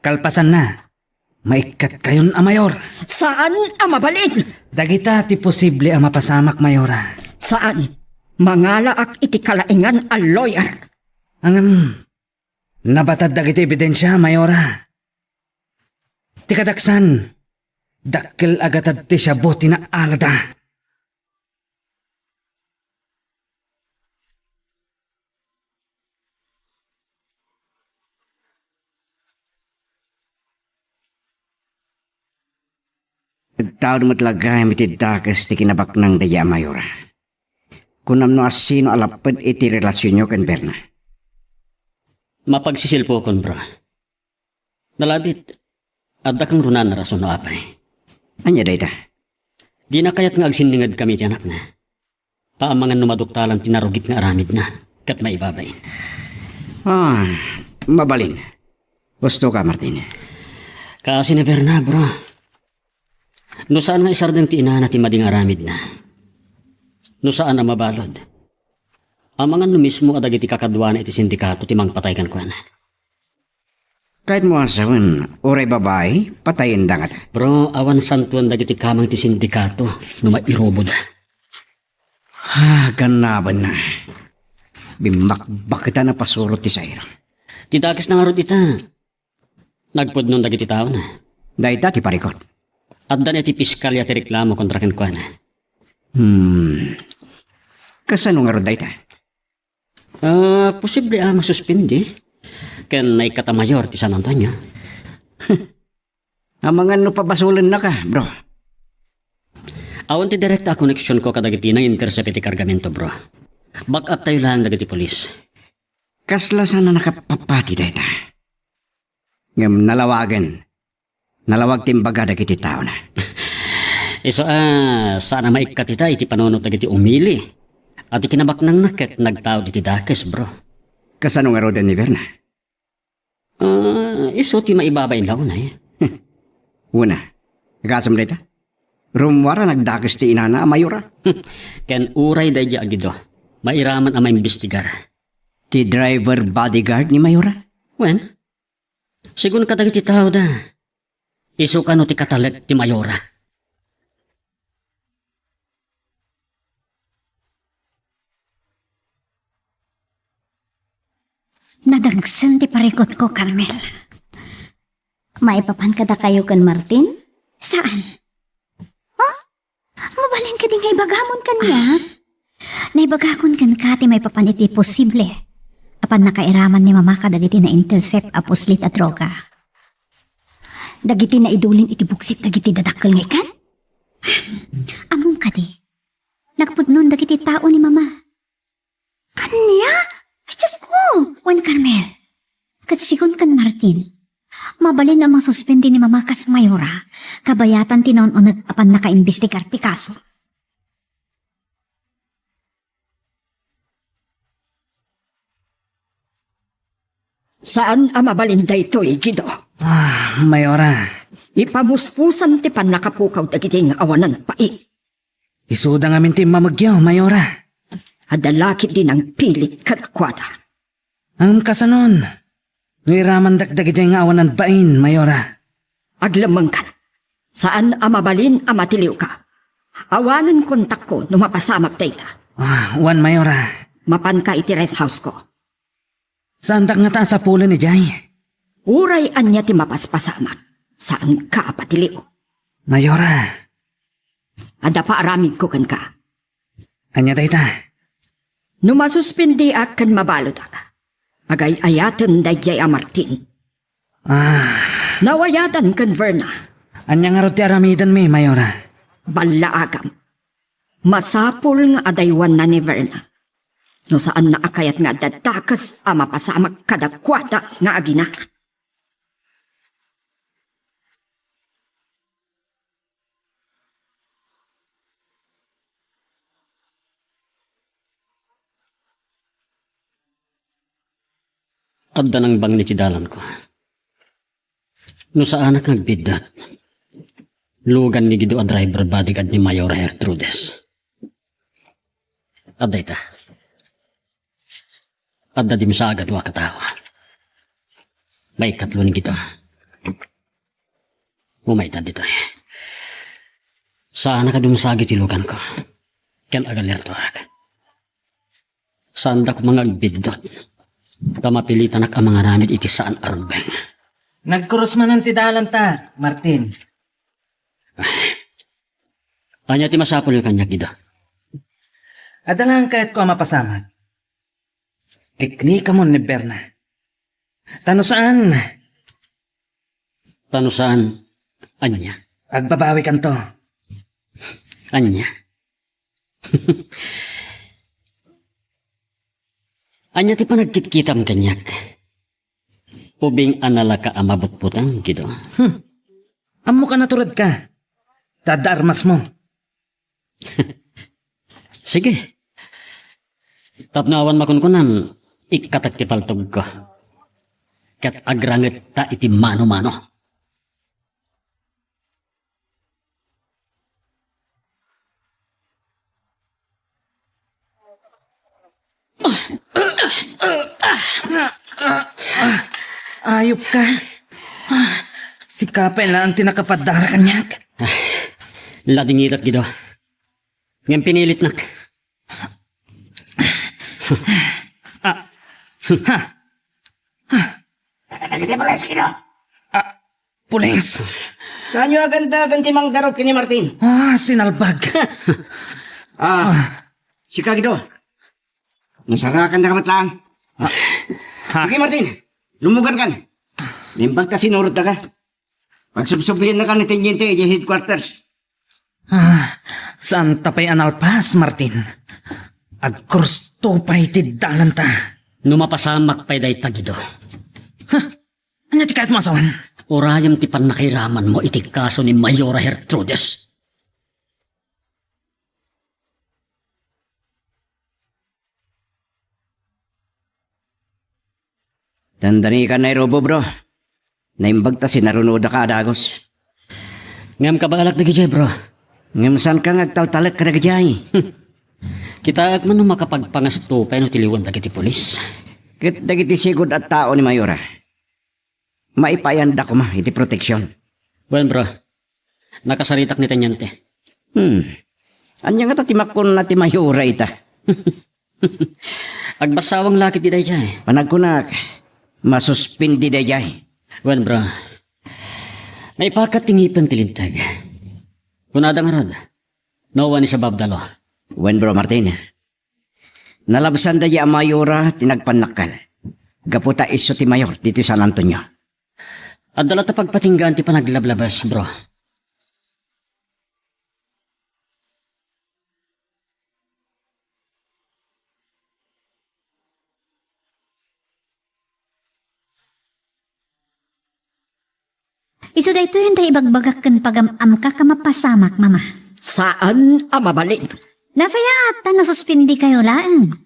Kalpasanna, maikkatkayon a mayor. Saan a mabalin? Dagita ti posible a mapasamak, Mayora. Saan? Mangalaak iti kalaingan a lawyer. Ngem, nabatad dagiti ebidensia, Mayora. Ti kadaksan, dakkel a gatad ti shabu ti naalada. Agtaud met la gayam iti dakes ti kinabaknang daydi a Mayora. Kunam no asino a lapped iti relasionyo ken Berna? Mapagsisilpokon, bro. Nalabit, adda kangrunaanna rason no apay. Ania dayta? Dina kayat nga agsinninged kami ti anakna. Ta amangan no maduktalan ti narugit nga aramidna, ket maibabain. Ah, mabalin. Husto ka, Martin. Kaasi ni Berna, bro. No saan nga isardeng ti inana ti madi nga aramidna. No saan a mabalud. Amangan no mismo a dagiti kakaduana iti sindikato ti mangpatay kenkuana. Kayatmo a sawen, uray babai, patayenda ngata. Bro, awan santuan dagiti kamang ti sindikato no mairuboda. Ah, gannabenna. Bimmakbaketan a pasurot ti Zaira. Ti dakesna ngarud ita, nagpudnon dagiti taona. Dayta ti parikut. Adda ni ti piskalya ti reklamo kontra kenkuana. Hmm. Kasano ngarud dayta? Ah, posible a masuspindi. Ken naikkat a mayor ti San Antonio. Amangan no pabasolennaka, bro. Awan ti direkta a koneksionko kadagiti nang-intercept iti kargamento, bro. Back up tayo laeng dagiti pulis. Kasla saan a nakapapati dayta? Ngem nalawagen. Nalawag ti imbaga dagiti taona. Isu a, saan a maikkat ita iti panunot dagiti umili. A ti kinabaknangna ket nagtaud iti dakes, bro. Kasano ngaruden ni Verna? Ah, isu ti maibabain la unay. Una, agasem dayta? Rummuar a nagdakes ti inana a Mayora. Ken uray daydiay a Guido, mairaman a maimbestigar. Ti driver bodyguard ni Mayora? Wen, sigun kadagiti taoda, isu kano ti katalek ti Mayora. Nadagsen ti parikutko, Carmel. Maipapan kadakayo ken Martin? Saan? Ha? Mabalin kadi nga ibagamon kaniak? Naibagakon kenka ti maipapan iti posible a pannakairaman ni Mama kadagiti na-intercept a puslit a droga. Dagiti naidulin iti buksit dagiti dadakkel nga ikan? Ammom kadi, nagpudnon dagiti tao ni Mama. Ania? Ay, Diyos ko! Wen Carmel. Ket sigun ken Martin, mabalin a masuspindi ni Mama kas Mayora, kabayatan ti naun-uneg a pannakaimbestigar ti kaso. Saan a mabalin daytoy, Guido. Ah, Mayora. Ipamuspusam ti pannakapukaw dagiti nga awanan pai. Isuda ngamin ti immamegyo, Mayora. Adda la ketdi nangpili kadakuada. Ngem kasanon, no iramandak dagiti nga awanan bain, Mayora? Aglemmengkan. Saan a mabalin a matiliwka. Awanen kontakko no mapasamak dayta. Ah, wen, Mayora. Mapanka iti rest house ko. Saandak ngata a sapulen idiay? Uray ania ti mapaspasamak, saanka a patiliw. Mayora. Adda paaramidko kenka. Ania dayta? No masuspendiak ken mabaludak, agay-ayaten daydiay a Martin. Ah. Nawayadan ken Verna. Ania ngarud ti aramidenmi, Mayora? Ballaagam. Masapul nga adaywanna ni Verna. No saanna a kayat nga adda dakes a mapasamak kadakuada nga agina. Adda nangbangni ti dalanko. No saanak nga agbiddut, lugan ni Guido a driver bodyguard ni Mayora Gertrudes. Adda ita. Adda dimsaag a dua ka tao. Maikatlo ni Guido. Umayta ditoy. Saanak a dumsaag iti luganko. Ken agalertoak. Saandak koma nga agbiddut ta mapilitanak a mangaramid iti saan a rumbeng. Nagkurus manen ti dalanta, Martin. Ania ti masapulyo kaniak, Guido? Adda laeng kayatko a mapasamak. Piknikamon ni Berna. Ta no saan. Ta no saan, ania? Agbabawikanto. Ania? Ania ti panagkitkitam kaniak? Ubing a nalaka a mabutbutang, Guido? Hmm. Ammoka naturedka. Ta adda armasmo. Sige. Tapno awan makunkunam, ikkatak ti paltogko. Ket agrangetta iti mano-mano. Ayop ka. Sika pay laeng ti nakapadara kaniak. Ladingitak, Guido. Ngem pinilitnak. Ah. Ha. Dagiti pulis, Guido. Ah, pulis. Saanyo a gandaten ti mangdarup ken ni Martin? Ah, sinalbag. Ah, sika, Guido. Nasarakandaka met laeng. Ah. Ha? Sige, Martin. Lumugarkan. Naimbag ta sinurotdaka. Pagsubsubliennaka ni Teniente idiay headquarters. Ah, saanta pay a nalpas, Martin. Agkursto pay ti dalanta. No mapasamak pay dayta, Guido. Ha? Ania ti kayatmo a sawen? Urayem ti pannakairamanmo iti kaso ni Mayora Gertrudis. Dandani ka nairubo, bro. Naimbag ta sinarunodaka a dagus. Ngem kabalak dagiti, bro. Ngem saanka nga agtaltalek kadagiti? Kitaek man no makapagpangasto pay no tiliwen dagiti pulis. Ket dagiti sigud a tao ni Mayora, maipaayanda koma iti proteksion. Wen, bro. Nakasaritak ni Teniente. Hmm. Ania ngata ti makunna ti Mayora ita? Agbassawang la ketdi daydiay. Panagkunak, masuspindi daydiay. Wen, bro. Naipakat ti ngipen ti linteg. Kunada ngarud, no one is above the law. Wen, bro Martin. Nalabsan daydiay a Mayora ti nagpannakkel. Gapu ta isu ti mayor ditoy San Antonio. Adda la ta pagpatinggaan ti panaglablabas, bro. Isu daytoy anda ibagbagak ken pagam-amka a mapasamak, Mama. Saan a mabalin. Nasayaat ta nasuspendikayo laeng.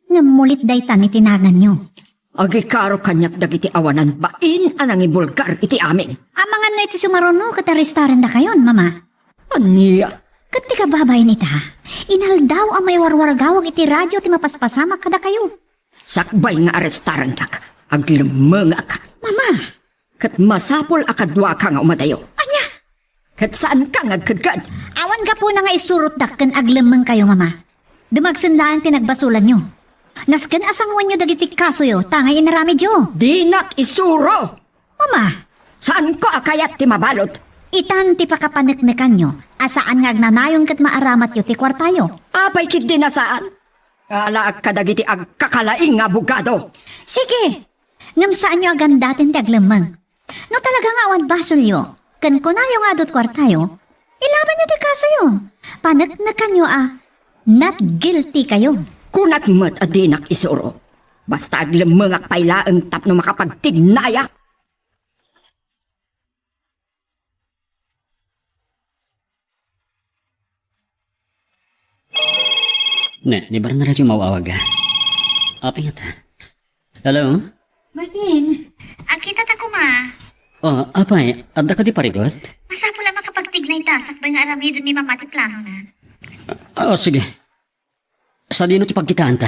Ngem mulit dayta ni ti naganyo. Agikaro kaniak dagiti awanan bain a nangibulgar iti amin. Amangan no iti sumaruno ket arestarendakayon, Mama. Ania? Ket ti kababain ita, inaldaw a maiwarwargawag iti radio ti mapaspasamak kadakayo. Sakbay nga arestarendak, aglemmengak. Mama! Ket masapul a kaduaka nga umadayo. Ania? Ket saanka nga agkedked? Awan gapuna nga isurotdak ken aglemmengkayo, Mama. Dumagsen laeng ti nagbasolanyo. Nasken a sangoenyo dagiti kasoyo, ta nga inaramidyo. Dinak isuro! Mama! Saanko a kayat ti mabalud? Itan ti pakapaneknekanyo a saan nga agnanayon ket maaramatyo ti kuartayo. Apay ketdi a saan? Alaak kadagiti agkakalaing nga abogado. Sige! Ngem saanyo a gandaten ti aglemmeng. No talaga nga awan basolyo, ken kunayo nga adu ti kuartayo, ilabanyo ti kasoyo. Paneknekanyo a not guilty kayo. Kunak met a dinak isuro. Basta aglemmengak pay laeng tapno makapagtignayak. Ne, ni Barna radyo mawawaga. Apay ngata? Hello? Martin, agkita ta koma. Oh, apay, adda kadi parikot? Masapul a makapagtignay ta sakbay nga aramiden ni Mama ti planona. Ah, oh, sige. Sadino ti pagkitaanta?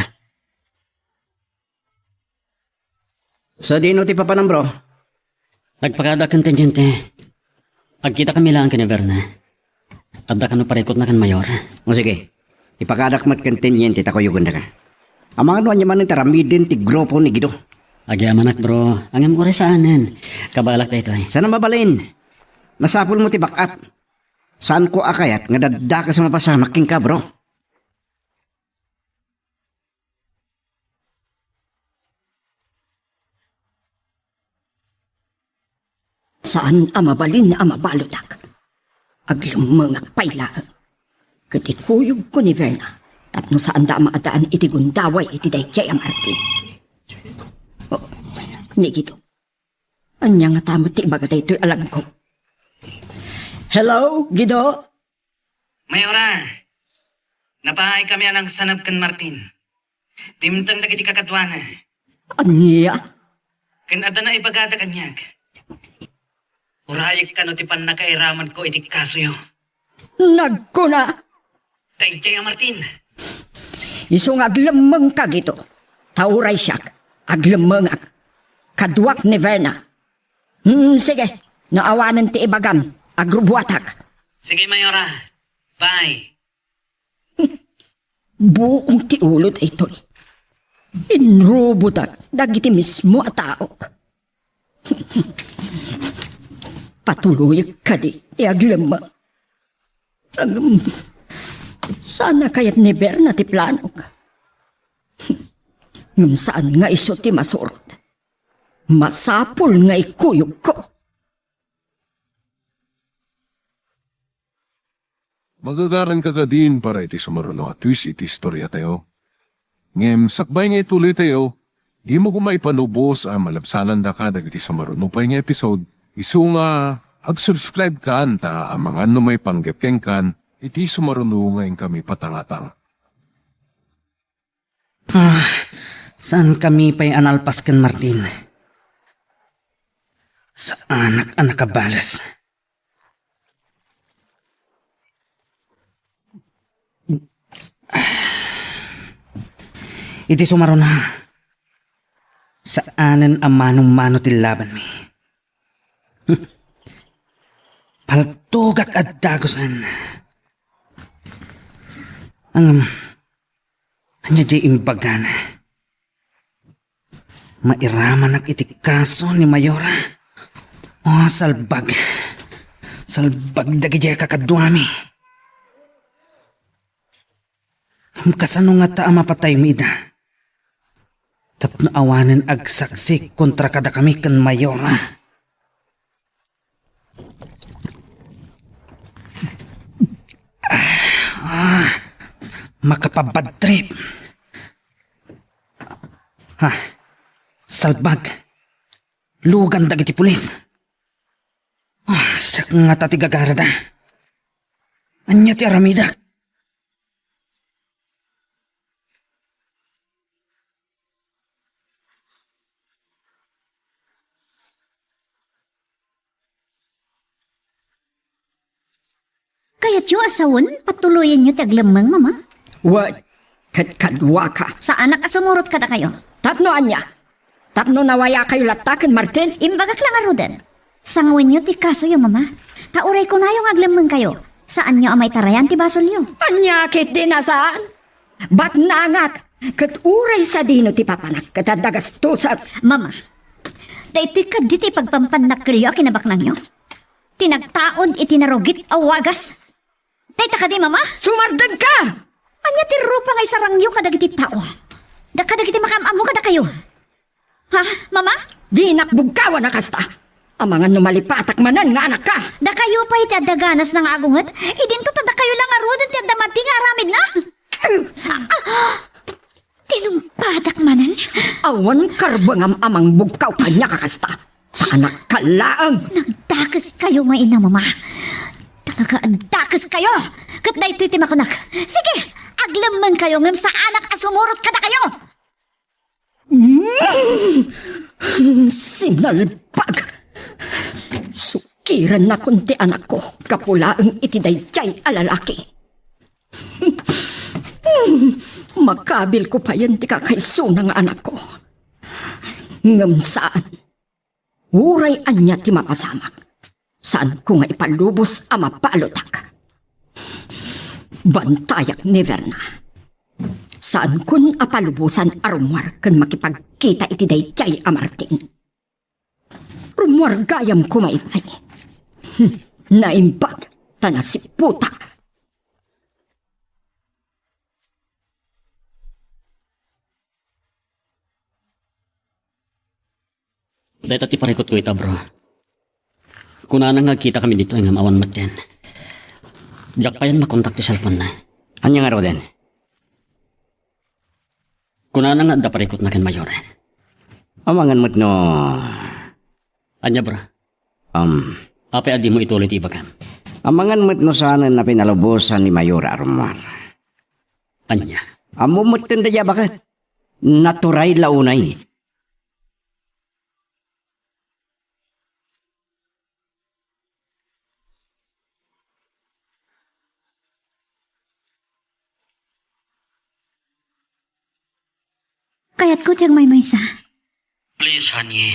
Sadino ti papanam, bro? Nagpakada ken Teniente. Agkita kami laeng ken ni Berna. Adda kano parikotna ken Mayor. O sige. Ipakadak met ken Teniente ta kuyogennaka. Amangan no ania manen ti aramiden ti grupo ni Guido. Agyamanak, bro. Ngem uray saanen. Kabalak daytoy. Saan a mabalin. Masapulmo ti back-up. Saanko a kayat nga daddakes a mapasamak kenka, bro. Saan a mabalin a mabaludak. Aglemmengak pay laeng. Ket ikuyogko ni Verna tapno saanda a maadaan iti gundaway iti daydiay a Martin. Oh, ni Guido. Ania ngata met ti ibaga daytoy a laggo? Hello, Guido? Mayora, napaay kami a nangsanab ken Martin. Dimteng dagiti kakaduana. Ania? Ken adda naibagada kaniak. Urayek kano ti pannakairamanko iti kasoyo. Nagkuna, daydiay a Martin. Isu nga aglemmengka, Guido. Ta uray siak, aglemmengak. Kaduak ni Verna. Hmm, sige, no awanen ti ibagam, agrubuatak. Sige, Mayora. Bye. Buong ti ulo daytoy. Inrubodak dagiti mismo a taok. Patuloyek kadi ti aglemmeng. Ngem, saan a kayat ni Verna ti planok. Ngem saan nga isu ti masurot. Masapul nga ikuyogko. Magagaranka kadin para iti sumaruno a twist iti istoriatayo. Ngem sakbay nga ituloytayo, dimo koma ipalubos a malabsanandaka dagiti sumaruno pay nga episode, isu nga ag-subscribe kan ta amangan no maipanggep kenkan iti sumaruno nga inkami patangatang. Ah, saan kami pay a nalpas ken Martin? Saanak a nakabales. Iti sumaruna, saanen a mano-mano ti labanmi. Paltogak a dagusen. Ngem, ania diay imbagana? Mairamanak iti kaso ni Mayora. Oh, salbag. Salbag dagidiay kakaduami. Kasano ngata a mapataymi ida? Tapno awanen agsaksi kontra kadakami ken Mayora. Ah, makapabad trip. Ha, salbag. Lugan dagiti pulis. Ah, siak ngata ti gagarada. Ania ti aramidek? Kayatyo a sawen, patuloyenyo ti aglemmeng, Mama? Wen, ket kaduaka. Saanak a sumurot kadakayo. Tapno ania? Tapno nawayakayo latta ken Martin? Imbagak la ngaruden. Sanguenyo ti kasoyo, Mama. Ta uray kunayo nga aglemmengkayo, saanyo a maitarayan ti basolyo. Ania ketdi a saan? Baknangak, ket uray sadino ti papanak ket adda gastosek. Mama, daytoy kadi ti ipagpampannakelyo a kinabaknangyo? Ti nagtaud iti narugit a wagas. Dayta kadi, Mama? Sumardengka! Ania ti rupa nga isarangyo kadagiti tao? Da kadagiti makaam-ammo kadakayo? Ha, Mama? Dinak bugkawan a kasta. Amangan no malipatak manen nga anakka. Dakayo pay ti adda ganasna nga agunget. Idinto ta dakayo la ngaruden ti adda madi nga aramidna. Tinumpadak manen. Awan karbengam a mangbugkaw kaniak a kasta. Ta anakka laeng. Nagdakeskayo nga ina, Mama. Talaga, nagdakeskayo. Ket daytoy ti makunak. Sige, aglemmengkayo ngem saanak a sumurot kadakayo. Mm! Sinalbag! Sukirannakon ti anakko gapu laeng iti daydiay a lalaki. Makabilko payen ti kakaisuna nga anakko. Ngem saan. Uray ania ti mapasamak, saanko nga ipalubos a mabaludak. Bantayak ni Verna. Saankon a palubosan a rummuar ken makipagkita iti daydiay a Martin. Rummuar gayam koma itay. Naimbag ta nasiputak. Dayta ti parikutko ita, bro. Kunana nga agkita kami ditoy ngem awan metten. Diak payen makontak ti cellphone-na. Ania ngaruden? Kunana nga adda parikutna ken Mayora. Amangan met no... Ania, bro? Um, Apay a dimo ituloy ti ibagam? Amangan met no saanen a pinalubosan ni Mayora a rummuar. Ania? Ammom metten daydiay a baket. Natural la unay. Kayatko ti agmaymaysa. Please, honey.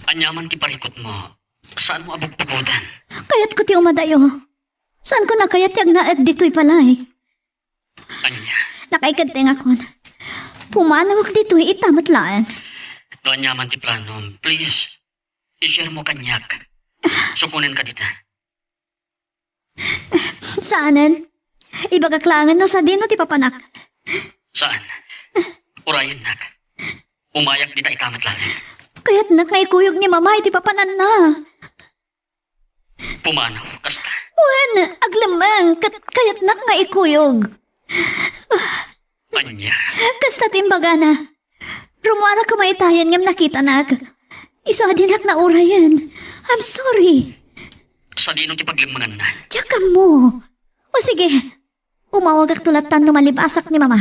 Aniaman ti parikutmo, saanmo a bugbugodan. Kayatko ti umadayo. Saanko a kayat ti agnaed ditoy balay. Ania? Nakaikadtengakon. Pumanawak ditoy ita met laeng. No aniaman ti planom, please, i-share mo kaniak. Sukonenka dita. Saanen? Ibagak laengen no sadino ti papanak. Saan? Urayennak. Umayak dita ita met laeng. Kayatnak nga ikuyog ni Mama iti papananna. Pumanaw, kasta. Wen, aglemmeng, ket kayatnak nga ikuyog. Ania? Kasta ti imbagana. Rummuarak koma itayen ngem nakitanak. Isu a dinak naurayen. I'm sorry. Sadino ti paglemmenganna? Diak ammo. O sige, umawagakto lattan no malibasak ni Mama.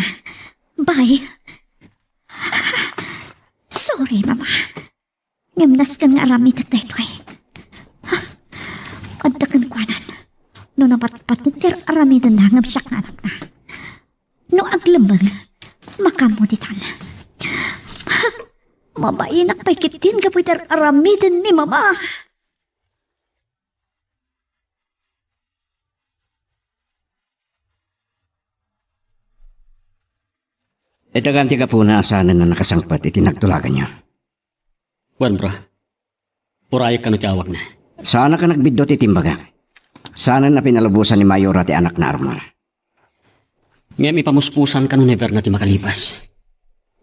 Bye. Sorry, Mama. Ngem nasken nga aramidek daytoy. Ha? Adda kenkuanan. No napatpateg ti ar-aramidenna ngem siak nga anakna. No aglemmeng, makaammo ditan. Ha? Mabainak pay ketdin gapu iti ar-aramiden ni Mama. Itagan ti gapuna a saanen a nakasangpet iti nagtulaganyo. Wen, bro. Urayek kano ti awagna. Saanak a nagbiddut iti imbagak. Saanen a pinalubosan ni Mayora ti anakna a rummuar. Ngem ipamuspusan kano ni Berna ti makalibas.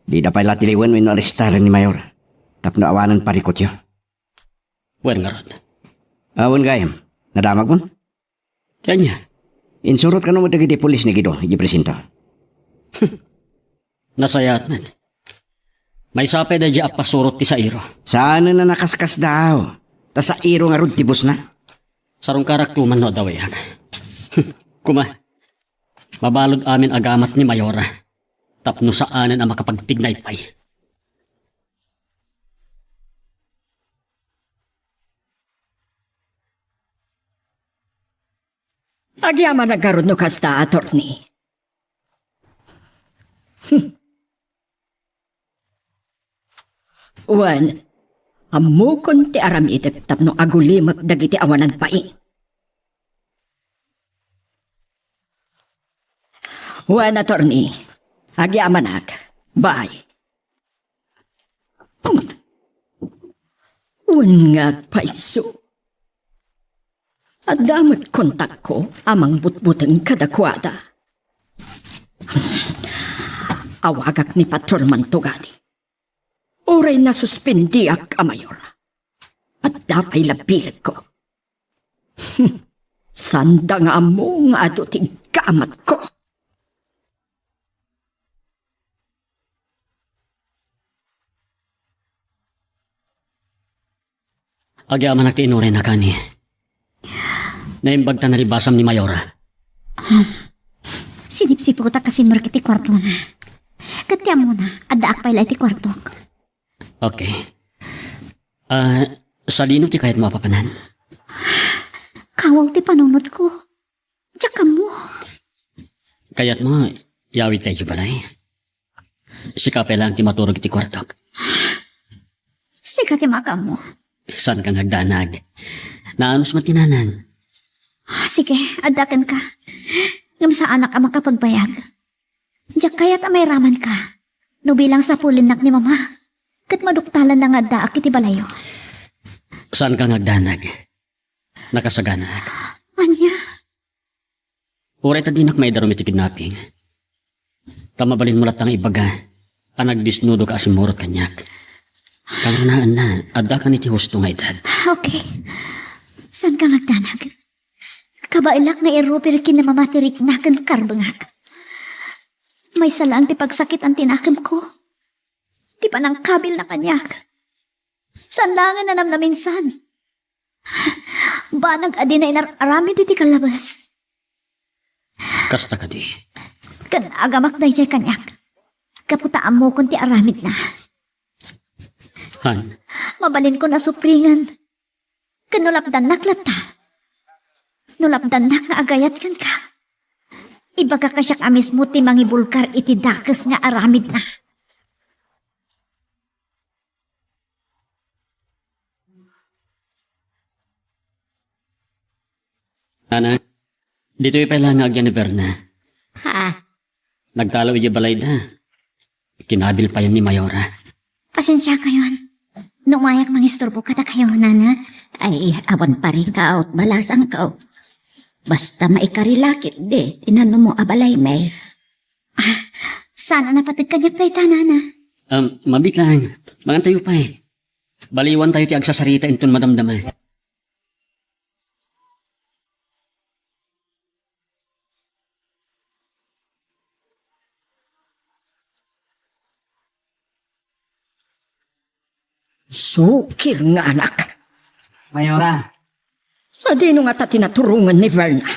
Dida pay la tiliwen wenno arestaren ni Mayor tapno awanen parikutyo. Wen ngarud. Awan gayam. Nadamagmon? Ti ania? Insurot kano met dagiti pulis ni Guido iti presinto. Nasayaat met. Maysa pay daydi a pasurot ti sairo. Saanen a nakaskasdaaw. Ta sairo ngarud ti busna. Sarungkarakto man no adda way-ak. Kuma, mabalud amin a gamat ni Mayora tapno saanen a makapagtignay pay. Agyamanak ngarud no kasta, attorney. Wen, ammokon ti aramidek tapno agulimek dagiti awanan pay. Wen, attorney, agyamanak. Bye. Wen nga agpayso. Adda met kontakko a mangbutbuteng kadakuada. Awagak ni Patrolmanto gadi. Uray nasuspendiak a mayor, adda pay la bilegko. Sanda nga ammo nga adu ti gamatko. Agyamanak ti inuray na kani. Naimbag ta nalibasam ni Mayora. Sinipsiputak a simmurek iti kuartona. Ket ti ammona, addaak pay la iti kuartok. Okay. Ah, sadino ti kayatmo a papanan? Kawaw ti panunotko. Diak ammo. Kayatmo, yawidka idiay balay? Sika pay laeng ti maturog iti kuartok. Sika ti makaammo. Saanka nga agdanag. Naanus met ti nanang. Sige, adda kenka. Ngem saanak a makapagbayag. Diak kayat a mairamanka. No bilang sapulennak ni Mama, ket maduktalanna nga addaak iti balayyo. Saanka nga agdanag. Nakasaganaak. Ania? Uray ta dinak maidarum iti kidnapping, ta mabalinmo latta nga ibaga a nagdesnudoka a simmurot kaniak. Kangrunaan na, adda kan iti husto nga edad. Okay. Saanka nga agdanag? Kabaelak nga irupil ken ni Mama ti rikna ken karbengak. Maysa laeng ti pagsakit ti nakemko. Ti panangkabilna kaniak. Saan laengen a namnaminsan. Banag a dina inar-aramid iti kallabes. Kasta kadi. Ken agamak daydiay kaniak. Gapu ta ammokon ti aramidna. Han. Mabalinkon a supringen. Ken no lapdannak latta. No lapdannak nga agayat kenka. Ibagak a siak a mismo ti mangibulgar iti dakes nga aramidna. Nana, ditoy pay la nga agyan ni Verna. Ha? Nagtalaw idiay balayda. Kinabil payen ni Mayora. Pasensiakayon no umayak mangisturbo kadakayo, Nana. Ay, awan parikaw, balasangko. Basta maikari la ketdi ti nanumo a balay, May. Ah, saan a napateg kaniak dayta, Nana? Um, mabiit lang. Mangantayo pay. Baliwantayo ti agsasarita inton madamdama. Sukir nga anak. Mayora. Sadino ngata ti naturongen ni Verna?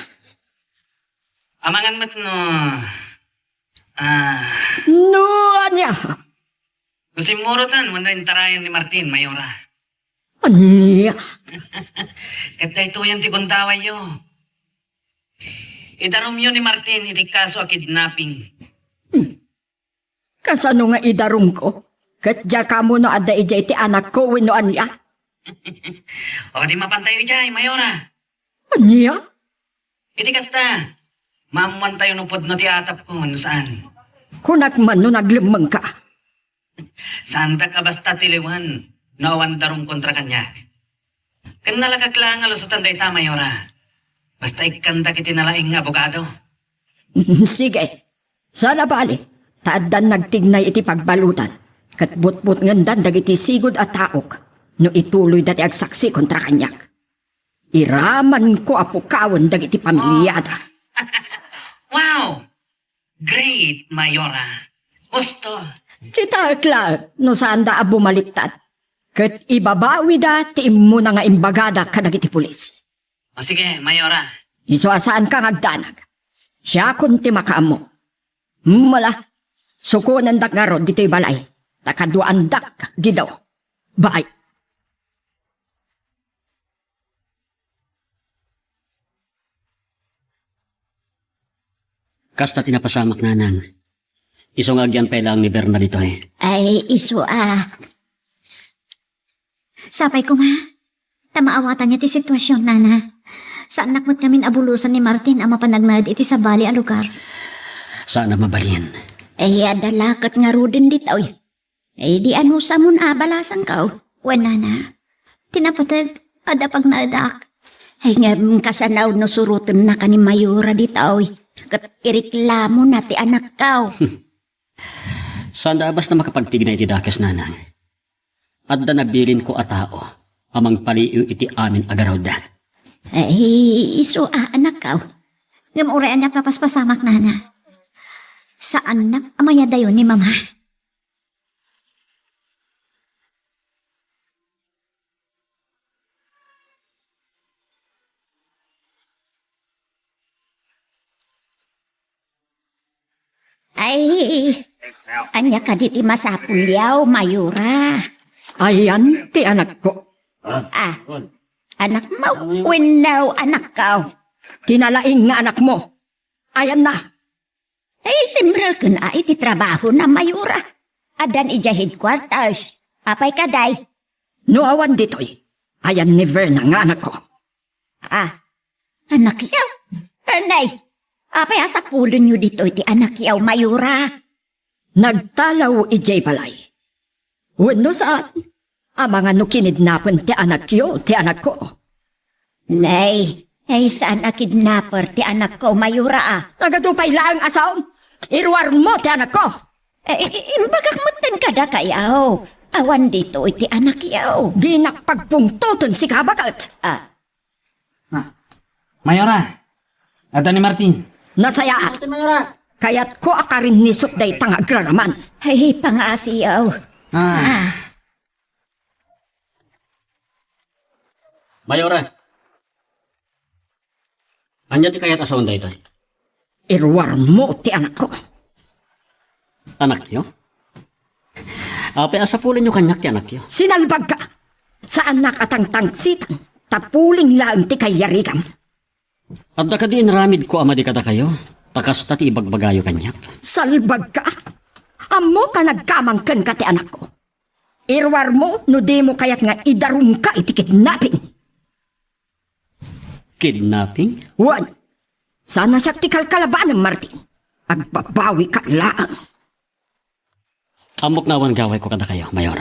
Amangan met no, ah, No ania? No simmuroten wenno intarayan ni Martin, Mayora. Ania? Ket daytoyen ti gundawayyo. Idarumyo ni Martin iti kaso a kidnapping. Hmm. Kasano nga idarumko? Ket diak ammo no adda idiay ti anakko wenno ania. O, di mapantayo idiay, Mayora. Ania? Iti kasta, maammoantayo no pudno ti atapko wenno saan. Kunak man no naglemmengka. Saandak a basta tiliwen no awan darum kontra kaniak. Ken nalagak laeng a lusoten dayta, Mayora. Basta ikkandak iti nalaing nga abogado. Sige. Saan a bali, ta addan nagtignay iti pagbaludan, ket butbutngendan dagiti sigud a taok no ituloyda ti agsaksi kontra kaniak. Iramanko a pukawen dagiti pamiliada. Wow! Great, Mayora. Gusto. Kitaek laeng no saanda a bumaliktad. Ket ibabawida ti immuna nga imbagada kadagiti pulis. O sige, Mayora. Isu a saanka nga agdanag. Siakon ti makaammo. Mala, sukonendak ngarud ditoy balay. Ta kaduaandak, Gido. Bye. Kasta ti napasamak, nanang. Isu nga agyan pay laeng ni Berna ditoy. Ay, isu a. Sapay koma, ta maawatanyo ti sitwasyon, nana. Saannak met ngamin a bulosan ni Martin a mapan agnaed iti sabali a lugar. Saan a mabalin. Ay, adda la ket ngaruden ditoy. Ay, di anusamon a balasangko. Wen, nana. Ti napateg, adda pagnaedak. Ay, ngem kasano no surotennaka ni Mayora ditoy. Ket ireklamona ti anakko. Saanda a basta makapagtigna iti dakes, nanang. Adda nabilinko a tao a mangpaliiw iti amin a garawda. Ay, isu a, anakko. Ngem uray aniak napaspasamak, nana. Saannak a mayadayon ni mama. Ay, ania kadi ti masapulyo, Mayora? Ayan ti anakko. Ah, anakmo wenno anakko? Ti nalaing nga anakmo. Ayanna. Ay, simreken a iti trabahona, Mayora. Addan idiay headquarters. Apay kadi? No awan ditoy, ayan ni Verna nga anakko. Ah, anakyo? Nay, apay a sapulenyo ditoy ti anakyo, Mayora? Nagtalaw idiay balay. Wenno saan? Amangan no kinidnapen ti anakyo, ti anakko. Nay, ay saan a kidnapper ti anakko, Mayora a. Nagadu pay laeng a saom. Iruarmo ti anakko. Eh, i-, imbagak metten kadakayo. Awan ditoy ti anakyo. Dinak pagpungtoten sika baket. Ah, Ah. Mayora, adda ni Martin. Nasayaat. Ate Mayora. Kayatko a karinnisok dayta nga agraraman. Ay, pangaasiyo. Ah. Ah. Mayora. Ania ti kayat a sawen daytoy? Iruarmo ti anakko. Anakyo? Apay a sapulenyo kaniak ti anakyo? Sinalbagka! Saannak a tangtangsitan, ta puling laeng ti kayyarigam. Adda kadi inaramidko a madi kadakayo, ta kasta ti ibagbagayo kaniak? Salbagka! Ammoka nagkamang kenka ti anakko. Iruarmo no dimo kayat nga idarumka iti kidnapping. Kidnapping? Wen, saan a siak ti kalkalabanem, Martin. Agbabawika laeng. Ammok nga awan gawayko kadakayo, Mayor.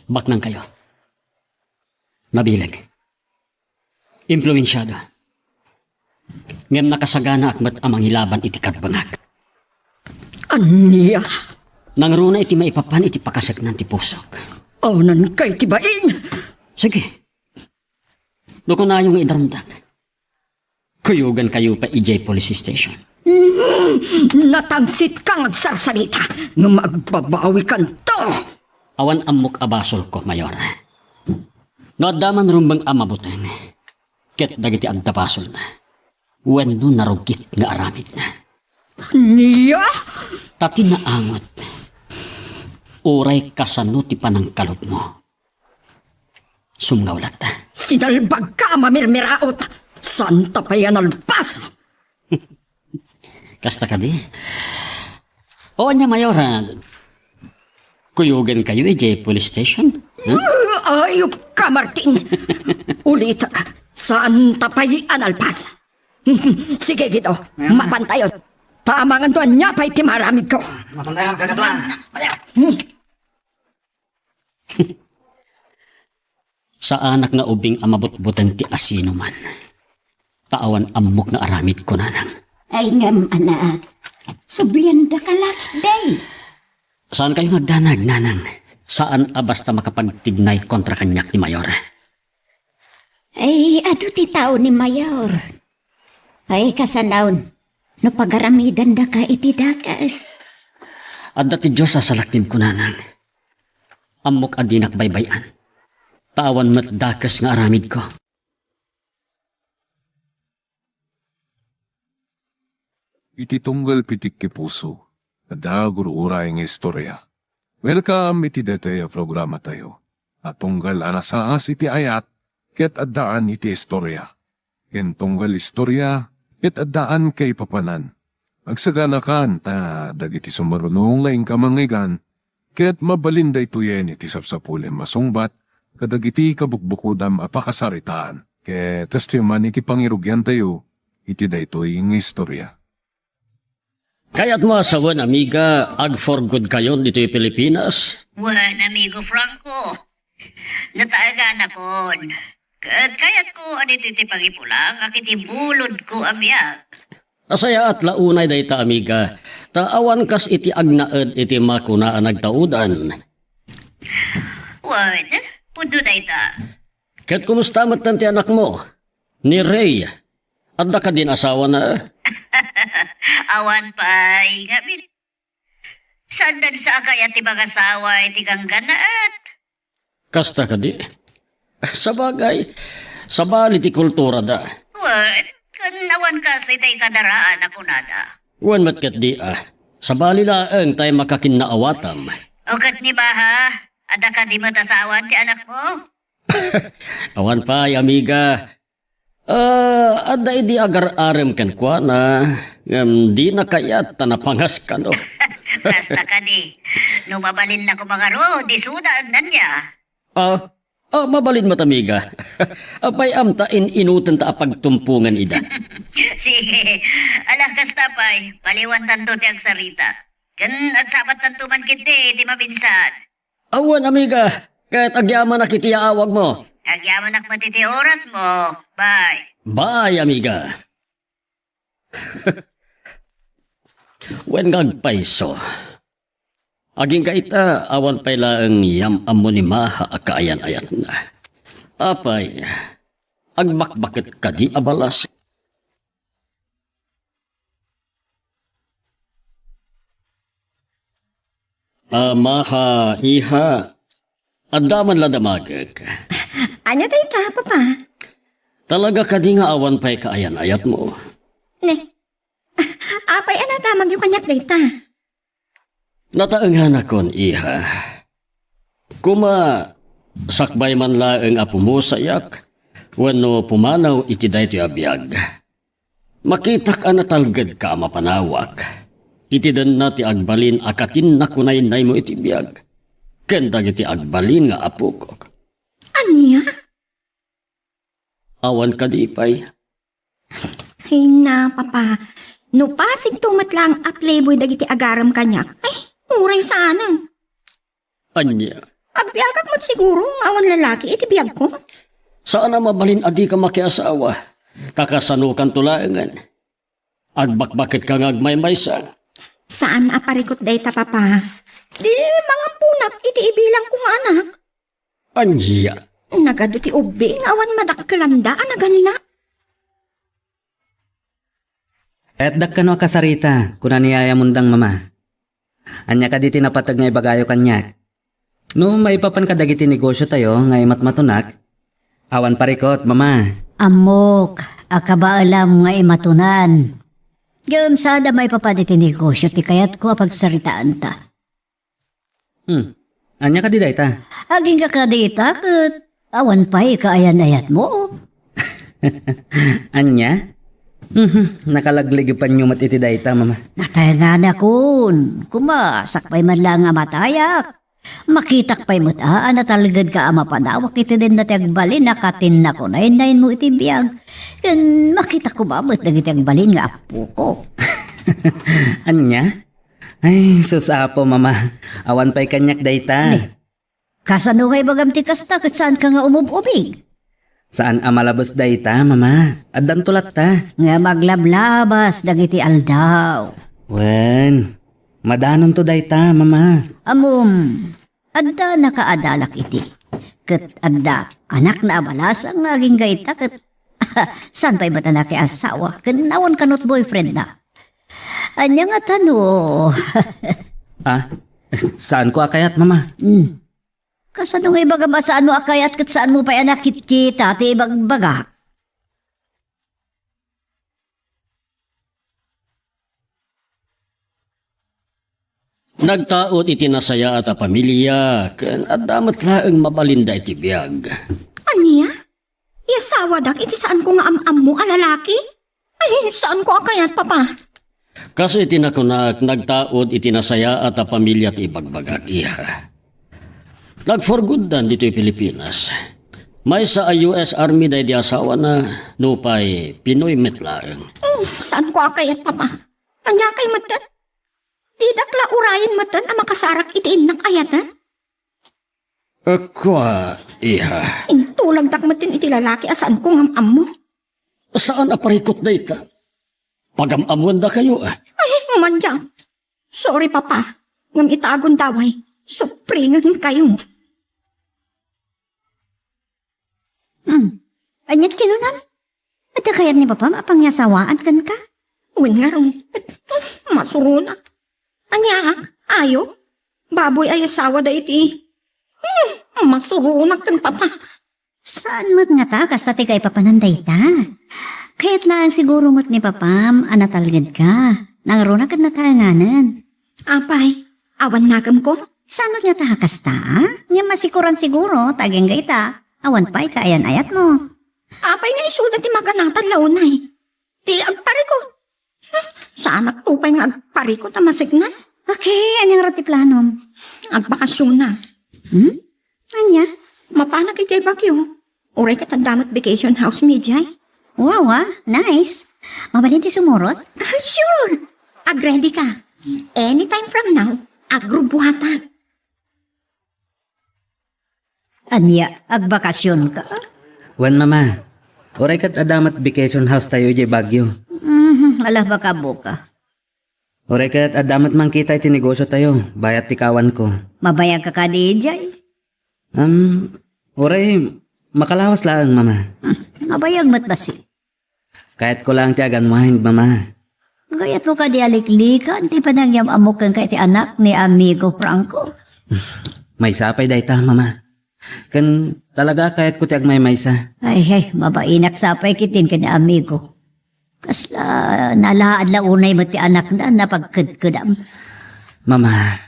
Baknangkayo. Nabileg. Impluensiado. Ngem nakasaganaak met a mangilaban iti kabbengak. Ania? Nangruna iti maipapan iti pakaseknan ti pusok. Awnankay ti bain! Sige. No kunayo nga idarumdak, kuyogankayo pay idiay police station. Natangsitka nga agsarsalita, ngem agbabawikanto! Awan ammok a basolko, Mayor. No adda man rumbeng a mabuteng, ket dagiti adda basolna, wenno narugit nga aramidna. Nia? Ta ti naangot, uray kasano ti panangkalubmo, sumngaw latta. Sinalbagka a mamirmiraot! Santa pay a nalpas! Kasta kadi? O, ania, Mayor, a? Kuyogankayo idiay police station? Hmm? Ayupka, Martin! Ulitek, santa pay a nalpas! Sige, Guido, mapantayon. Ta amangan no ania pay ti maaramidko. Mapantayon, kakatuan. Saanak nga ubing a mabutbuteng ti asinoman. Ta awan ammok nga aramidko, nanang. Ay, ngem, anak, subliandaka la ketdi. Saankayo nga agdanag, nanang. Saan a basta makapagtignay kontra kaniak ti Mayor. Ay, adu ti tao ni Mayor. Ay, kasanaon, no pagaramidandaka iti dakes. Adda ti Dios a salaknibko, nanang. Ammok a dinak baybay-an. Ta awan met dakes nga aramidko. Iti tunggal pitik ti puso, adda gur-uray nga istorya. Welcome iti daytoy a programatayo a tunggal a nasaas iti ayat ket addaan iti istorya. Ken tunggal istorya ket addaan kaipapanan. Agsaganakan ta dagiti sumarunong nga inka mangngeggan ket mabalin daytoyen iti sapsapulem a sungbat kadagiti kabukbukodam a pakasaritaan. Ket kastoy man iti pangirugiantayo iti daytoy nga istorya. Kayatmo a sawen, amiga, ag-for good kayon ditoy Pilipinas? Wen, amigo Franco. Nataeganakon. Ket kayatko a ditoy ti pangipulang a kiti bulodko a biag. Nasayaat la unay dayta, amiga, ta awan kas iti agnaed iti makuna a nagtaudan. Wen, pudno dayta. Ket kumusta metten ti anakmo? Ni Rey, adda kadin asawana? Awan pay, nga bil-, saan dansa a kayat ti mangasawa iti ganggannaet? Kasta kadi? Sabagay, sabali ti kulturada. Wen, ken awan kas iti kadaraan a kunada. Wen met ketdi a, sabali laeng tay makakinnaawatam. O ket ni Baha, adda kadi met asawan ti anakmo? Awan pay, amiga. Ah, adda idi agar-arem kenkuana, ngem dina kayat ta napangas kano. Kasta kadi. No mabalin la koma ngarud, isuda, ania? Ah, ah, mabalin met, amiga. Apay-am ta in-inutenta a pagtumpongan ida. Sige. Ala, kasta pay, maliwantanto ti agsarita. Ken agsabattanto man ketdi iti mabinsag. Awan, amiga, ket agyamanak iti yaawagmo. Agyamanak met iti orasmo. Bye. Bye, amiga. Wen nga agpayso. Agingga ita, awan pay laeng yam-ammo ni Maha a kaayan-ayatna. Apay, agbakbaket kadi a balas? Ah, Maha, iha, adda man la damagek. Ania dayta, Papa? Talaga kadi nga awan pay kaayan-ayatmo? Ne. Apay a nadamagyo kaniak dayta? Nataenganakon, iha. Koma, sakbay man laeng a pumusayak wenno pumanaw iti daytoy a biag, makitak a natalgedka a mapanawak iti denna ti agbalin a katinnakunaynaymo iti biag ken dagiti agbalin nga apokok. Ania? Awan kadi pay. Ay na, Papa. No pasigto met laeng a playboy dagiti agarem kaniak, ay, uray saanen. Ania? Agbiagak met siguro nga awan lalaki iti biagko. Saan a mabalin a dika makiasawa. Ta kasanokanto laengen. Agbakbaketka nga agmaymaysa. Saan a parikut dayta, Papa. Di mangamponak iti ibilangko nga anak. Ania? Nagadu ti ubing nga awan madakkelanda a naganna. Kayatdak kano a kasarita, kuna ni Yaya Mundang, Mama. Ania kadi ti napateg nga ibagayo kaniak? No maipapan kadagiti negosiotayo nga imatmatonak, awan parikut, Mama. Ammok a kabaelam nga imatonan. Ngem saan a maipapan iti negosio ti kayatko a pagsaritaanta. Hmm. Ania kadi dayta? Agingga kadi ita ket awan pay kaayan-ayatmo. Ania? Mhm, nakalaglagipanyo met iti dayta, Mama. Nataenganakon. Koma, sakbay man laeng a matayak. Makitak pay met a, a natalgedka a mapanawak iti denna ti agbalin a katinnakunaynaymo iti biag. Ken makitak koma met dagiti agbalin nga appoko. Ania? Ay, sus, Apo, Mama. Awan pay kaniak dayta. Di. Kasano nga ibagam ti kasta ket saanka nga umub-ubing? Saan a malabes dayta, Mama. Addanto latta. Nga maglablabas dagiti aldaw. Wen, madanonto dayta, Mama. Ammom, adda nakaadalak iti. Ket adda anakna a balasang nga agingga ita ket saan pay met a nakiasawa ken awan kano ti boyfriendna. Ania ngata no? Ah, saanko a kayat, Mama. Hmm. Kasano nga ibagam a saanmo a kayat ket saanmo pay a nakitkita ti ibagbagak? Nagtaud iti nasayaat a pamilia, ken adda met laeng mabalinda iti biag. Ania? Iasawadak iti saanko nga am-ammo a lalaki? Ay, saanko a kayat, Papa. Kas iti nakunak, nagtaud iti nasayaat a pamilia ti ibagbagak, iha. Nagforguddan ditoy Pilipinas. Maysa a U S Army daydi asawana, nupay Pinoy met laeng. Hmm, saanko a kayat, Papa. Ania kay metten? Didak la urayen metten a makasarak iti innak ayaten? Kua, iha. Intulagdak metten iti lalaki a saanko nga am-ammo. Saan a parikut dayta. Pagam-ammoandakayo, ah. Ay, mandiam. Sorry, Papa. Ngem ita a gundaway, supringenkayo. Hmm. Aniat kinunam? Adda kayat ni Papam a pangyasawaan kenka? Wen ngarud. Masuronak. Aniaak? Ayo? Baboy a yasawa daydi. Hmm, masuronak ken Papa. Saan met ngata kasta ti kaipapanan dayta? Kayat laeng siguro met ni Papam a natalgedka. Nangruna ket nataenganen. Apay, awan nagemko? Saan met ngata a kasta? Ngem masikoran siguro, ta agingga ita, awan pay kaayan-ayatmo. Apay nga isuda ti maganatan la unay? Ti agparikut. Hmm, saanak to pay nga agparikut a masekna. Okay, ania ngarud ti planom? Agbakasionnak. Hmm? Ania? Mapanak idiay Baguio. Uray ket adda met vacation house mi idiay. Wow, ah, nice. Mabalin ti sumurot? Ah, sure! Agready ka. Anytime from now, agrubuatak. Ania, agbakasionka? Wen, Mama. Uray ket adda met vacation house tayo idiay Baguio. Mhm, ala, baka buka. Uray ket adda met mangkita iti negosiotayo, bayat ti kawanko. Mabayagka kadi idiay? Am, uray, makalawas laeng, Mama. Hmm, mabayag met bassit. Kayatko laeng ti agunwind, Mama. Kayatmo kadi a liklikan ti panangyam-ammok kenka iti anak ni Amigo Franco? Maysa pay dayta, Mama. Ken talaga kayatko ti agmaymaysa. Ay, ay, mabainak sapay ketdin ken ni Amigo. Kasla nalaad la unay met ti anakna, napagkedkedam. Mama,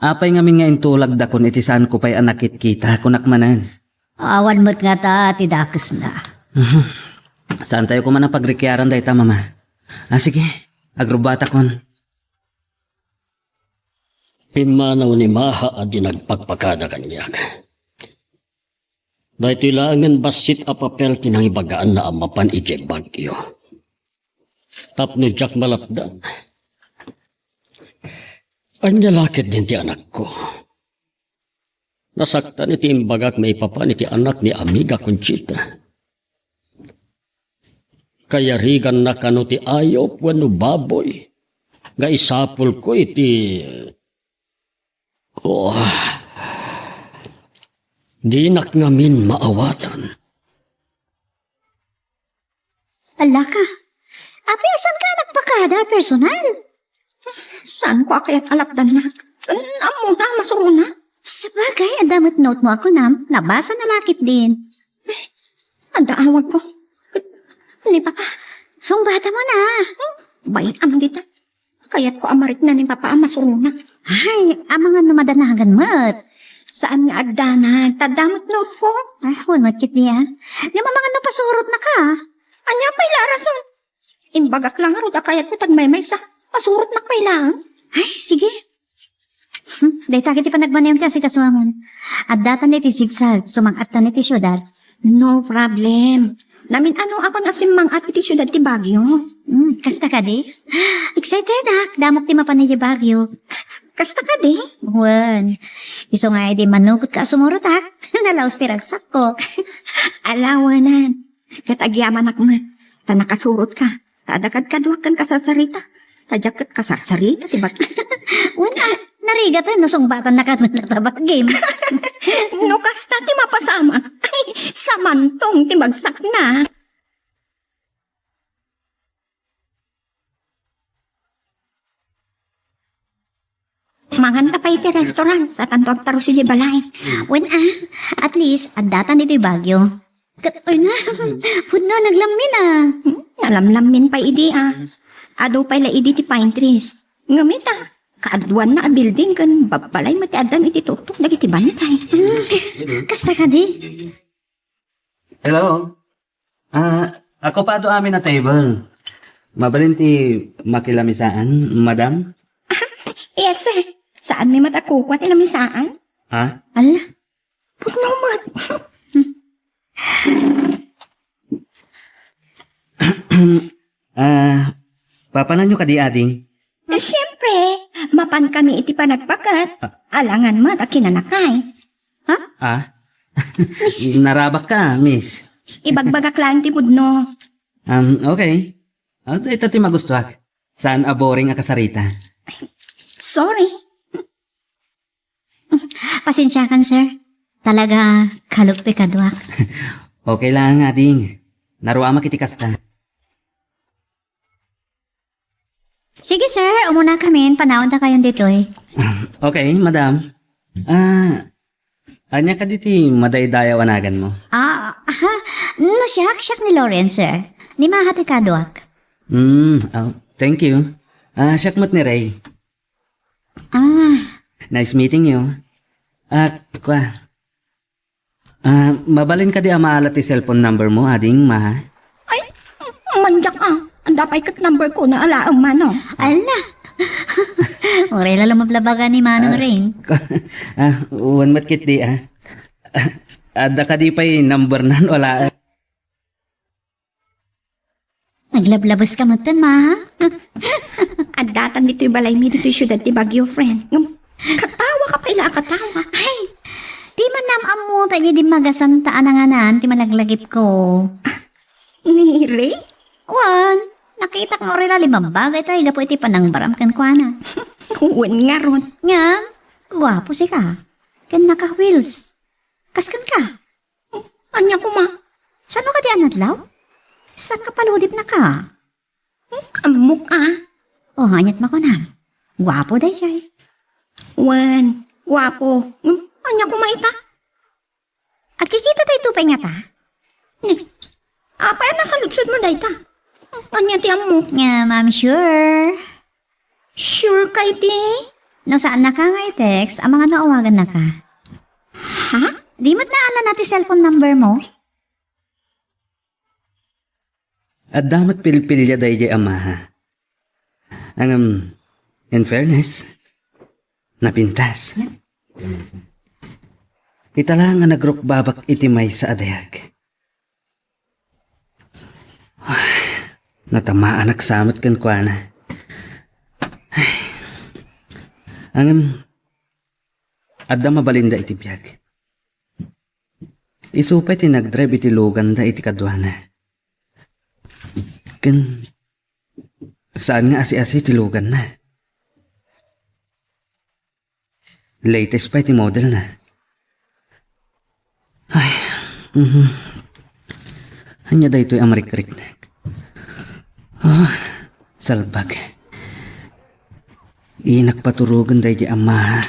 apay ngamin nga intulagdakon iti saanko pay a nakitkita, kunak manen? Awan met ngata ti dakesna. Mhm. Saantayo koma a pagrikiaran dayta, Mama. Ah, sige, agrubatakon. Pimmanaw ni Maha a di nagpakpakada kaniak. Daytoy laengen bassit a papel ti nangibagaanna a mapan idiay Baguio. Tapno diak malapdan. Ania la ketdin ti anakko? Nasaktan iti imbagak maipapan iti anak ni Amiga Conchita. Kayariganna kano ti ayup wenno baboy nga isapulko iti, oh, dinak ngamin maawatan. Alaka, apay a saan ka nagpakada a personal? Saanko a kayat a lapdannak. Ammona a masurona. Sabagay, adda met note mo a kunam, nabasa na la ketdin. Adda awagko. Ni Papa. Sungbata mo na. Bay-am dita. Kayatko a marikna ni Papa a masurona. Ay, amangan no madanagan met. Saan nga agdanag? Ta adda met note-ko. Ay, wen met ketdi, a. Ngem amangan no pasurotnaka. Ania pay la a rason? Imbagak la ngarud a kayatko ti agmaymaysa. Pasurotnak pay laeng. Ay, sige. Hmm, dayta ketdi panagmanayam ti asikasoamon. Addatan iti sigsag, sumang-attan iti siudad. No problem. Namin-anoakon a simmang-at iti siudad ti Baguio. Hmm, kasta kadi? Excited ak, damok ti mapan idiay Baguio. Kasta kadi? Wen, isu nga idi manukotka a sumurotak, nalaus ti ragsakko. Ala, wen, ket agyamanak met, ta nakasurotka. Ta adda kadkaduak ken kasarsarita. Ta diak ket kasarsarita ti bagi. Wen, a, narigat, a, no sungbatannaka met laeng ta bagim. No kasta ti mapasamak, ay, samantong ti magsakna. Manganta pay iti restaurant, saanto agtarus idiay balay. Wen, a, at least, addatan iti Baguio. Ket, ay na, pudno, naglammin, a. Hmm, nalamlammin pay idi, a. Adu pay la idi ti pine trees. Ngem ita, kaaduanna a building ken babbalay met ti addam iti tuktok dagiti bantay. Hmm, kasta kadi? Hello? Ah, occupado amin a table. Mabalin ti makilamisaan, madam? Yes, sir. Saanmi met a kukua ti lamisaan? Ha? Ala. Pudno met. Ah, papananyo kadi, ading? Eh, siyempre, mapan kami iti panagpaket. Ah. Alangan met a kinanakay. Ha? Ah? Narabak ka, miss. Ibagbagak laeng ti pudno. Um, okay. Ah, ita ti magustuak. Saan a boring a kasarita. Sorry. Pasensiakan, sir. Talaga, kalok ti kaduak. Okay lang, ading. Naruamak iti kasta. Sige, sir. Umunakamin. Panawan ta kayon ditoy. Okay, madam. Ah, ania kadi ti madaydayaw a naganmo? Ah, aha. No, siak, siak ni Lawrence, sir. Ni Maha ti kaduak. Hmm, oh, thank you. Ah, siak met ni Ray. Ah. Nice meeting you. Ah, kua. Ah, mabalin kadi a maala ti cellphone number mo, ading, Maha? Ay, manyak, a. Adda pay ket number ko, naalaem, mano. Ala. Uray la lumablabaga ni Manong Ray. Ah, wen met ketdi, a. Adda kadi pay number nan, wala. Naglablabes ka metten, Maha? Addatan ditoy balaymi ditoy siudad ti Baguio, friend. Ngem, katawa ka pay la a katawa. Ay, di man nam ammo ta idiay dimmagasanta a nanganan ti malaglagipko. Ni Ray? Wen, nakitak nga uray la limabaga ita gapu iti panangbaram kenkuana. Wen ngarud. Ngem, guapo sika. Ken naka-wheels. Kas kenka? Ania koma? Saan kadi a nadlaw? Saan nga paludipnaka? Hmm, ammok, a. O, aniat makunam? Guapo daydiay. Wen, guapo. Hmm, ania koma ita? Agkikita daytoy pay ngata? Ni, apay a nasaludsodmo dayta? Ania ti ammok? Ngem, I'm sure. Sure ka iti? No saannaka nga i-text, amangan no awagannaka. Ha? Di met naalana ti cellphone number mo? Adda met pilpilia daydiay a Maha. Ngem, in fairness, napintas. Ita la nga nagrukbabak iti maysa a dayag. Natamaanak sa met kenkuana. Ngem, adda mabalinda iti biag. Isu pay ti nagdrive iti luganda iti kaduana. Ken saan nga asi-asi ti luganna. Latest pay ti modelna. Ay, mhm. Ania daytoy a marikriknak? Ah, salbag. Inak paturogen daydi amaha.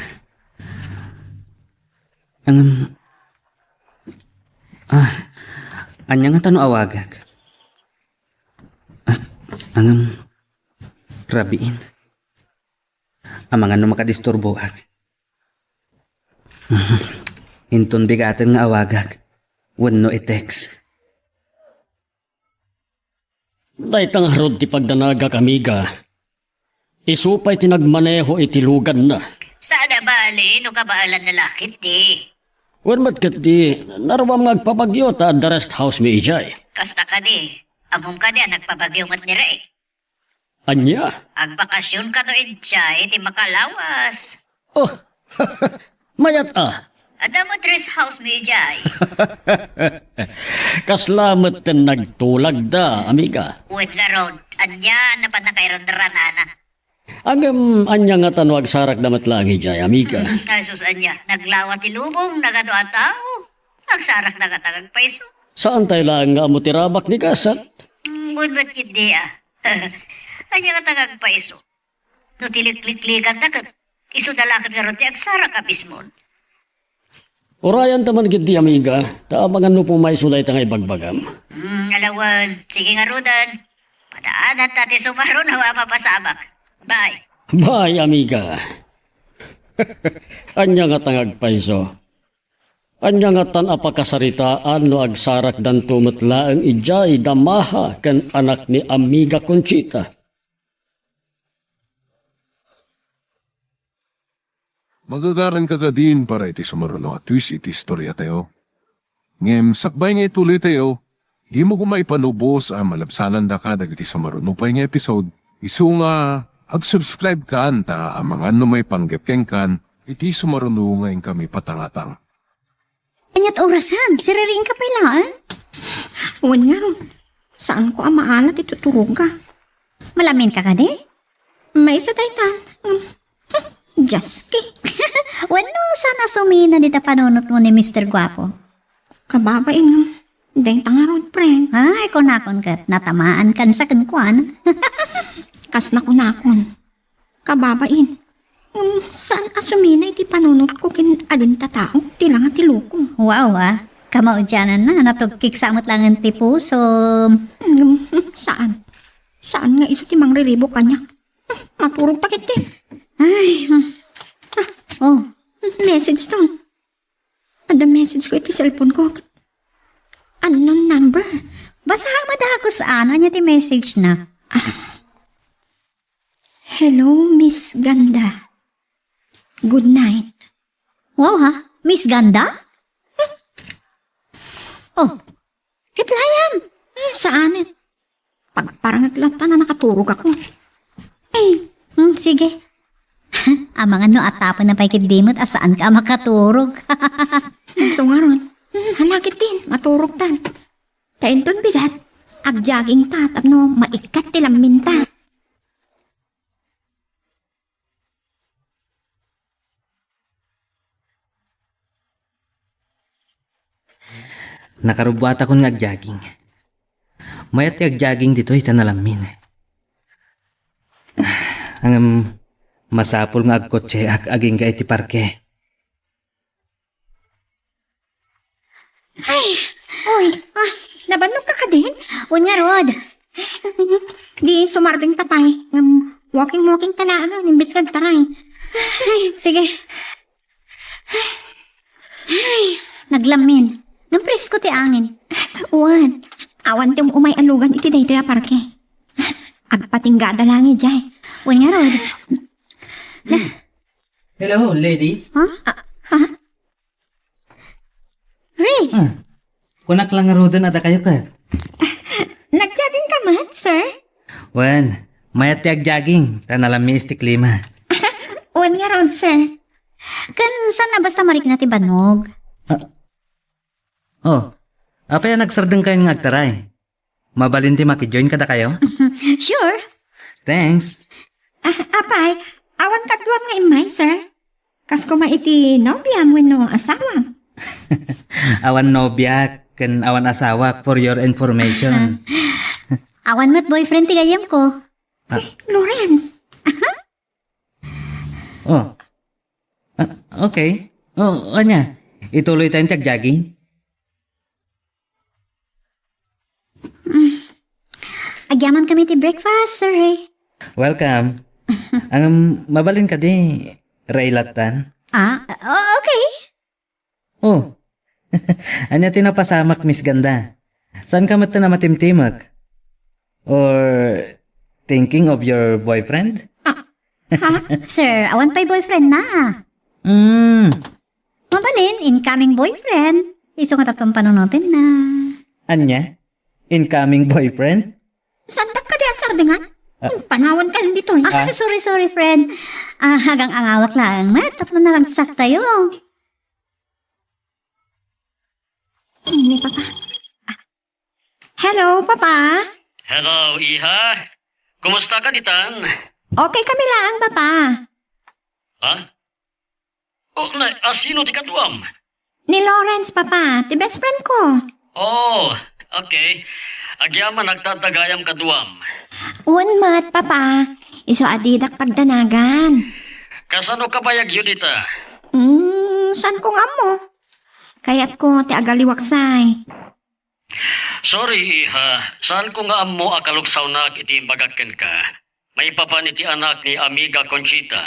Ngem, ah, ania ngata no awagak? Ah, ngem, rabiin. Amangan no makadisturboak. Inton bigaten nga awagak wenno i-text. Dayta ngarud ti pagdanagak, amiga. Isu pay ti nagmaneho iti luganna. Saan a bale no kabaelanna la ketdi. Wen met ketdi, naruam nga agpabagyo ta adda rest house mi idiay. Kasta kadi, ammom kadi a nagpabagyo met ni Ray? Ania? Agbakasyon kano idiay ti makalawas. Oh, mayat a. Adda met rest house mi idiay. Kasla met ten nagtulagda, amiga. Wen ngarud, ania napan nakairanranana? Ngem, ania ngata no agsarakda met laeng idiay, amiga? Hmm, ay sus, ania, naglawa ti lubong, nagano a tao? Agsarakda ngata nga agpayso. Saan tayo laeng nga ammo ti rabak ni gasat? Hmm, wen met ketdi a. Ania ngata nga agpayso? No ti likliklikanda ket isu da la ket ngarud ti agsarak a mismon. Urayanta man ketdi, amiga, ta amangan no pumayso dayta nga ibagbagam. Hmm, ala wen, sige ngaruden. Padaananta ti sumaruno a mapasabak. Bye. Bye, amiga. Ania ngata nga agpayso? Ania ngatan a pakasaritaan no agsarakdanto met laeng idiay da Maha ken anak ni Amiga Conchita? Magagaranka kadin para iti sumaruno a twist iti istoriatayo. Ngem sakbay nga ituloytayo, dimo koma ipanubos a malabsanandaka dagiti sumaruno pay nga episode, isu nga ag-subscribe kan ta amangan no maipanggep kenkan iti sumaruno nga inkami patangatang. Aniat orasam? Siririingka pay laeng? Wen ngarud, saanko a maala ti tuturogka. Malaminka kadi? Maysa daytan. Ngem, hmm, Dios ki. Wenno, saan a sumina dita panunotmo ni Mister Guapo? Kababain, ngem, dayta ngarud, friend. Ay, kunakon ket, natamaan kansa kenkuana. Kas nakunakon. Kababain. Ngem, saan a sumina iti panunotko ken adinta tao, ti langa ti loko. Wow, ah. Kamaudiananna, natugkik sa met laeng ti pusom. Ngem, saan. Saan nga isu ti mangriribuk kaniak. Maturog ta ketdi. Ay, hmm. Ah, oh. Message ton. Adda message ko iti cellphone ko. Unknown number. Basaha madagus, ano, ania ti message na? Ah. Hello, Miss Ganda. Good night. Wow, ha? Miss Ganda? Oh, replyan. Eh, saan? Pagparangak latta na nakaturog ako. Eh, hmm, sige. Amangan no atapen na pay ketdi met a saanka a makaturog. Isu ngarud, hmm, hala ketdin, maturogtan. Ta inton bigat, agjagingta tapno maikkat ti lamminta. Nakarubbuatakon nga agjaging. Mayat ti agjaging ditoy ta nalammin. Ngem masapul nga agkotseak agingga iti parke. Ay, oy, ah, nabannogka kadin? Wen ngarud. Di sumardengta pay, ngem walking-walking ta laeng, imbes nga agtaray. Ay, sige. Ay, naglammin. Ngem presko ti angin. Wen, awan ti um-umay a lugan iti daytoy a parke. Agpatinggada laeng idiay. Wen ngarud. Hello, ladies. Ha? Ah, ha? Ah, kunak lang ngaruden a dakayo ket. Nagjogging ka met, sir? Wen, mayat ti agjogging, ta nalamiis ti klima. Wen ngarud, sir. Ken saan a basta marikna ti bannog? Ah. Oh, apay a nagsardengkayon nga agtaray? Mabalin ti makijoin kadakayo? Sure. Thanks. Ah, apay, awan kaduam nga immay, sir? Kas koma iti nobiam wenno asawam? Awan nobia ken awan asawa, for your information. Awan met boyfriend ti gayyemko. Ah. Eh, Lawrence. Oh. Ah, okay. Oh, ania? Ituloy tayo ti agjogging? Agyaman kami ti breakfast, sir. Welcome. Ang mabalin kadi, railattan? Ah, o-, okay. Oh. Ania ti napasamak, Miss Ganda? Saan ka met a matimtimek? Or thinking of your boyfriend? Ah, ha? Sir, awan pay boyfriend na. Hmm. Mabalin, incoming boyfriend. Isu nga tatpang panunoten na. Ania? Incoming boyfriend? Saan ka di asar dengan? Ah. Panawan ka lang dito, eh. Ah, sorry, sorry, friend. Ah, agang-angawak lang. Mayat tapno naragsaktayo. Ni Papa. Ah. Hello, Papa. Hello, iha. Kumusta ka ditan? Okay kami laang, Papa. Ha? Oh, na, ah, sino ti kaduam? Ni Lawrence, Papa, ti best friend ko. Oh, okay. Agyaman agtagtagayam kaduam. Wen met, Papa. Isu a didak pagdanagan. Kasano kabayagyo dita? Hmm, saan ko nga ammo? Kayatko ti agaliwaksay. Sorry, iha. Saanko nga ammo a kaluksawnak iti imbagak kenka maipapan iti anak ni Amiga Conchita.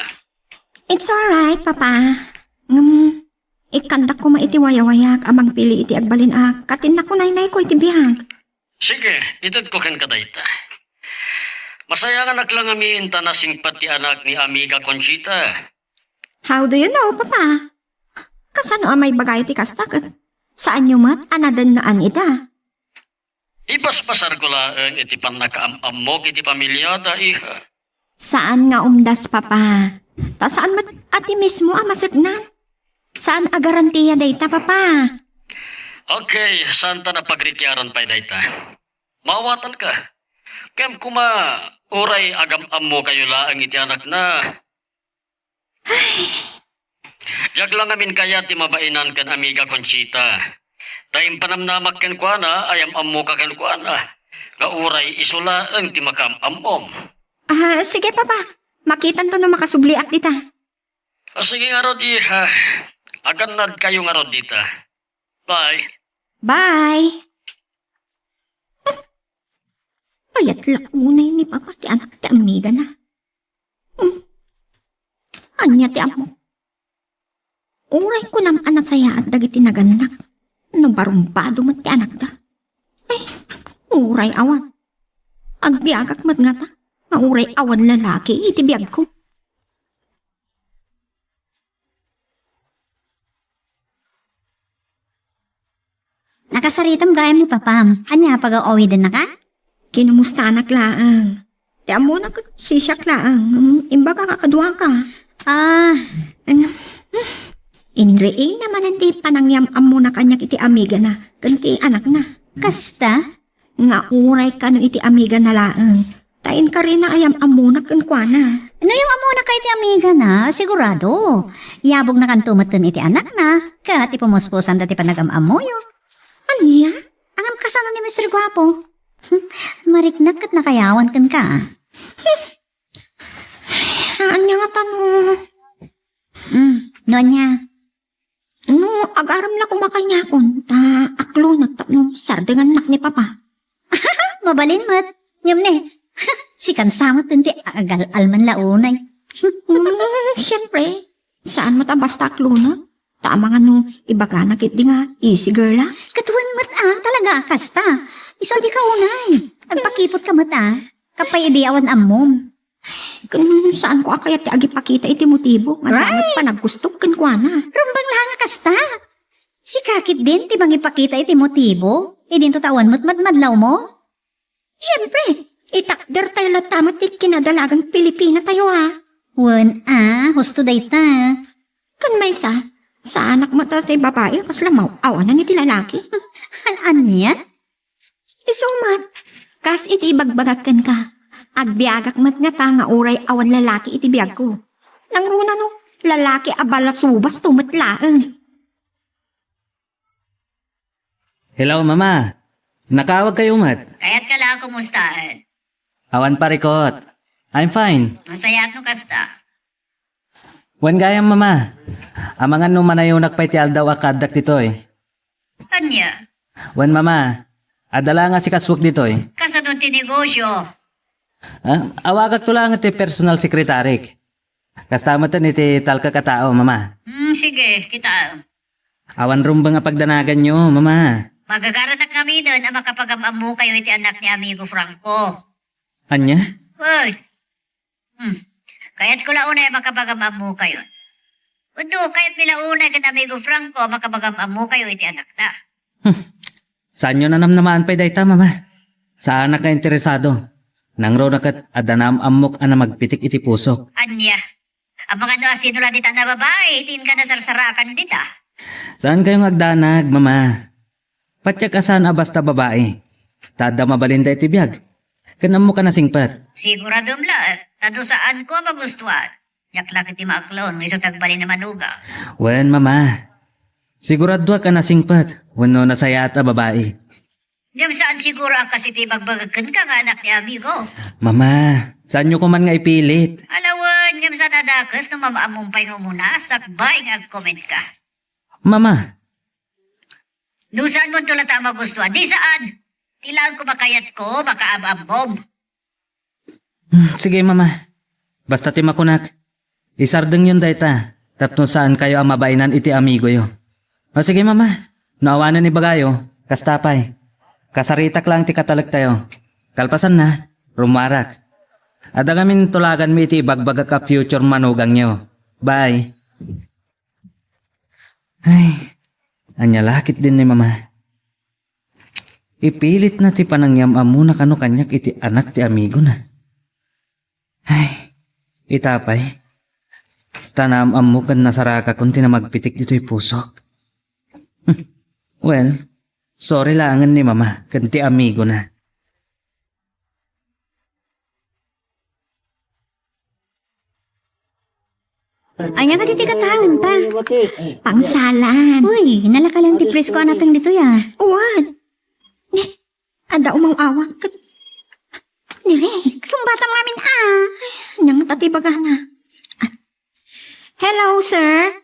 It's alright, Papa. Ngem, ikkandak koma iti wayawayak a mangpili iti agbalin a katinnak unaynayko iti biag. Sige, itedko kenka dayta. Masayanganak la ngamin ta nasingpet ti anak ni Amiga Conchita. How do you know, Papa? Kasano a maibaga iti kasta ket saanyo met a nadennaan ida? Ipaspasaarko laeng iti pannakaam-ammok iti pamiliada, iha. Saan nga umdas, Papa. Ta saan met a ti mismo a maseknan. Saan a garantia dayta, Papa. Okay, saanta a pagrikiaran pay dayta. Maawatanka. Ken koma, uray agam-ammokayo laeng iti anakna. Diak la ngamin kayat ti mabainan ken Amiga Conchita. Ta impanamnamak kenkuana, agam-ammoka kenkuana, nga uray isu laeng ti makaam-ammom. Ah, sige, Papa. Makitanto no makasubliak dita. Ah, sige ngarud, iha. Agannadkayo ngarud dita. Bye. Bye. Kayat la unay ni Papa ti anak ti amigana. Hmm. Ania ti ammo? Uray kunam a nasayaat dagiti nagannak no barumbado met ti anakda. Ay, uray awan. Agbiagak met ngata nga uray awan lalaki iti biagko. Nakasaritam gayam ni Papam. Ania, pagaw-awidennaka? Kinumustanak laeng. Ti ammona ket sisiak laeng. Imbagak a kaduaka. Ah. Ano? Inriing na manen ti panangyam-ammona kaniak iti amigana ken ti anakna. Kasta? Nga uray kano iti amigana laeng. Ta inkarina a yam-ammona kenkuana. No yam-ammona ka iti amigana, sigurado. Yabognakanto metten iti anakna, ket ipumuspusan ti panagam-ammoyo. Ania? Ngem kasano ni Mister Guapo? Mariknak ket nakayawan kenka. Ania ngata no? Mm, no ania? No, agarem la koma kaniakon, ta aklonak tapno sardengannak ni Papa. Mabalin met. Ngem ne, sikan sa met ti agal-alman la unay. Mm, siyempre, saan met a basta aklonak. Ta amangan no ibagana ketdi nga easy girl, a? Ket wen met, a, talaga a kasta. Isu a dika unay. Agpakipotka met, a. Kapay idi awan ammom. Ken saanko a kayat ti agipakita iti motibo nga dayta met panagkustok kenkuana. Rumbeng la nga kasta. Sika Ket din ti mangipakita iti motibo, idinto ta awan met madmadlawmo? Siempre, itakdertayo latta met ti kinadalagan Pilipinatayo, a. Wen, a, husto dayta. Ken maysa, saanak met ti babai a kasla maw-awanan iti lalaki. An-, ania? Isu met, kas iti ibagbagak kenka, agbiagak met ngata nga uray awan lalaki iti biagko. Nangruna no, lalaki a balasubas to met laeng. Hello, Mama. Nakaawag kayo met? Kayat ka la kumustaen. Awan parikot. I'm fine. Masayaat no kasta. Wen gayam, Mama. Amangan no manayonak pay ti aldaw a kaaddak ditoy. Ania? Wen, Mama. Adda la nga sikasuak ditoy. Kasano ti negosyo? Ah, awagak to lang ti personal secretaryk. Kasta met iti talkek a tao, Mama. Hmm, sige, kitaem. Awan rumbeng a pagdanaganyo, Mama. Magagaranak ngaminen a makapagam-ammokayo iti anak ni Amigo Franco. Ania? Oy. Hmm. Kayatko la unay a makapagam-ammokayo. Wenno, kayatmi la unay ken Amigo Franco a makapagam-ammokayo iti anakna. Hmm. Saanyo nanamnamaan pay dayta, Mama? Saanak nga interesado. Nangruna ket adda naam-ammok a namagpitik iti pusok. Ania? Amangan no asino la dita nga babai, ti inka nasarsarakan dita. Saan kayo nga agdanag, Mama? Patiek a saan a basta babai. Ta adda mabalinda iti biag. Ken ammok a nasingpet. Siguradom la, ta no saanko a magustuan, diak la ket ti maaklon nga isu ti agbalin a manugang. Wen, Mama. Siguradoak a nasingpet wenno nasayaat a babai. Ngem saan siguro a kas iti ibagbagak kenka nga anak ni Amigo. Mama, saanyo koman nga ipilit? Ala wen, ngem saan a dakes no maam-ammom pay nga umuna, sakbay nga agkomentka. Mama. No saanmonto latta a magustuan, di saan. Ti laeng ko makayatko, makaam-ammom. Hmm, sige, Mama. Basta ti makunak, isardengyon dayta tapno saankayo a mabainan iti amigoyo. O sige, Mama. No awanen ibagayo, kasta pay. Kasaritak lang ti katalektayo. Kalpasanna, rummuarak. Adda ngamin tulaganmi iti ibagbagak a future manugangyo. Bye. Ay, ania la ketdin ni Mama? Ipilitna ti panangyam-ammona kano kaniak iti anak ti amigona. Ay, ita pay. Ta naam-ammo ken nasarakakon ti namagpitik ditoy pusok. Well, sorry laengen ni Mama ken ti amigona. Ania kadi ti katangenta? Pangsalan. Uy, nalakalan ti presko a nateng ditoy, a. Wen. Ni, adda umaw-awag ket ni Rick. Sungbatam ngamin, a. Ania ngata ti ibagana? Ah. Hello, sir.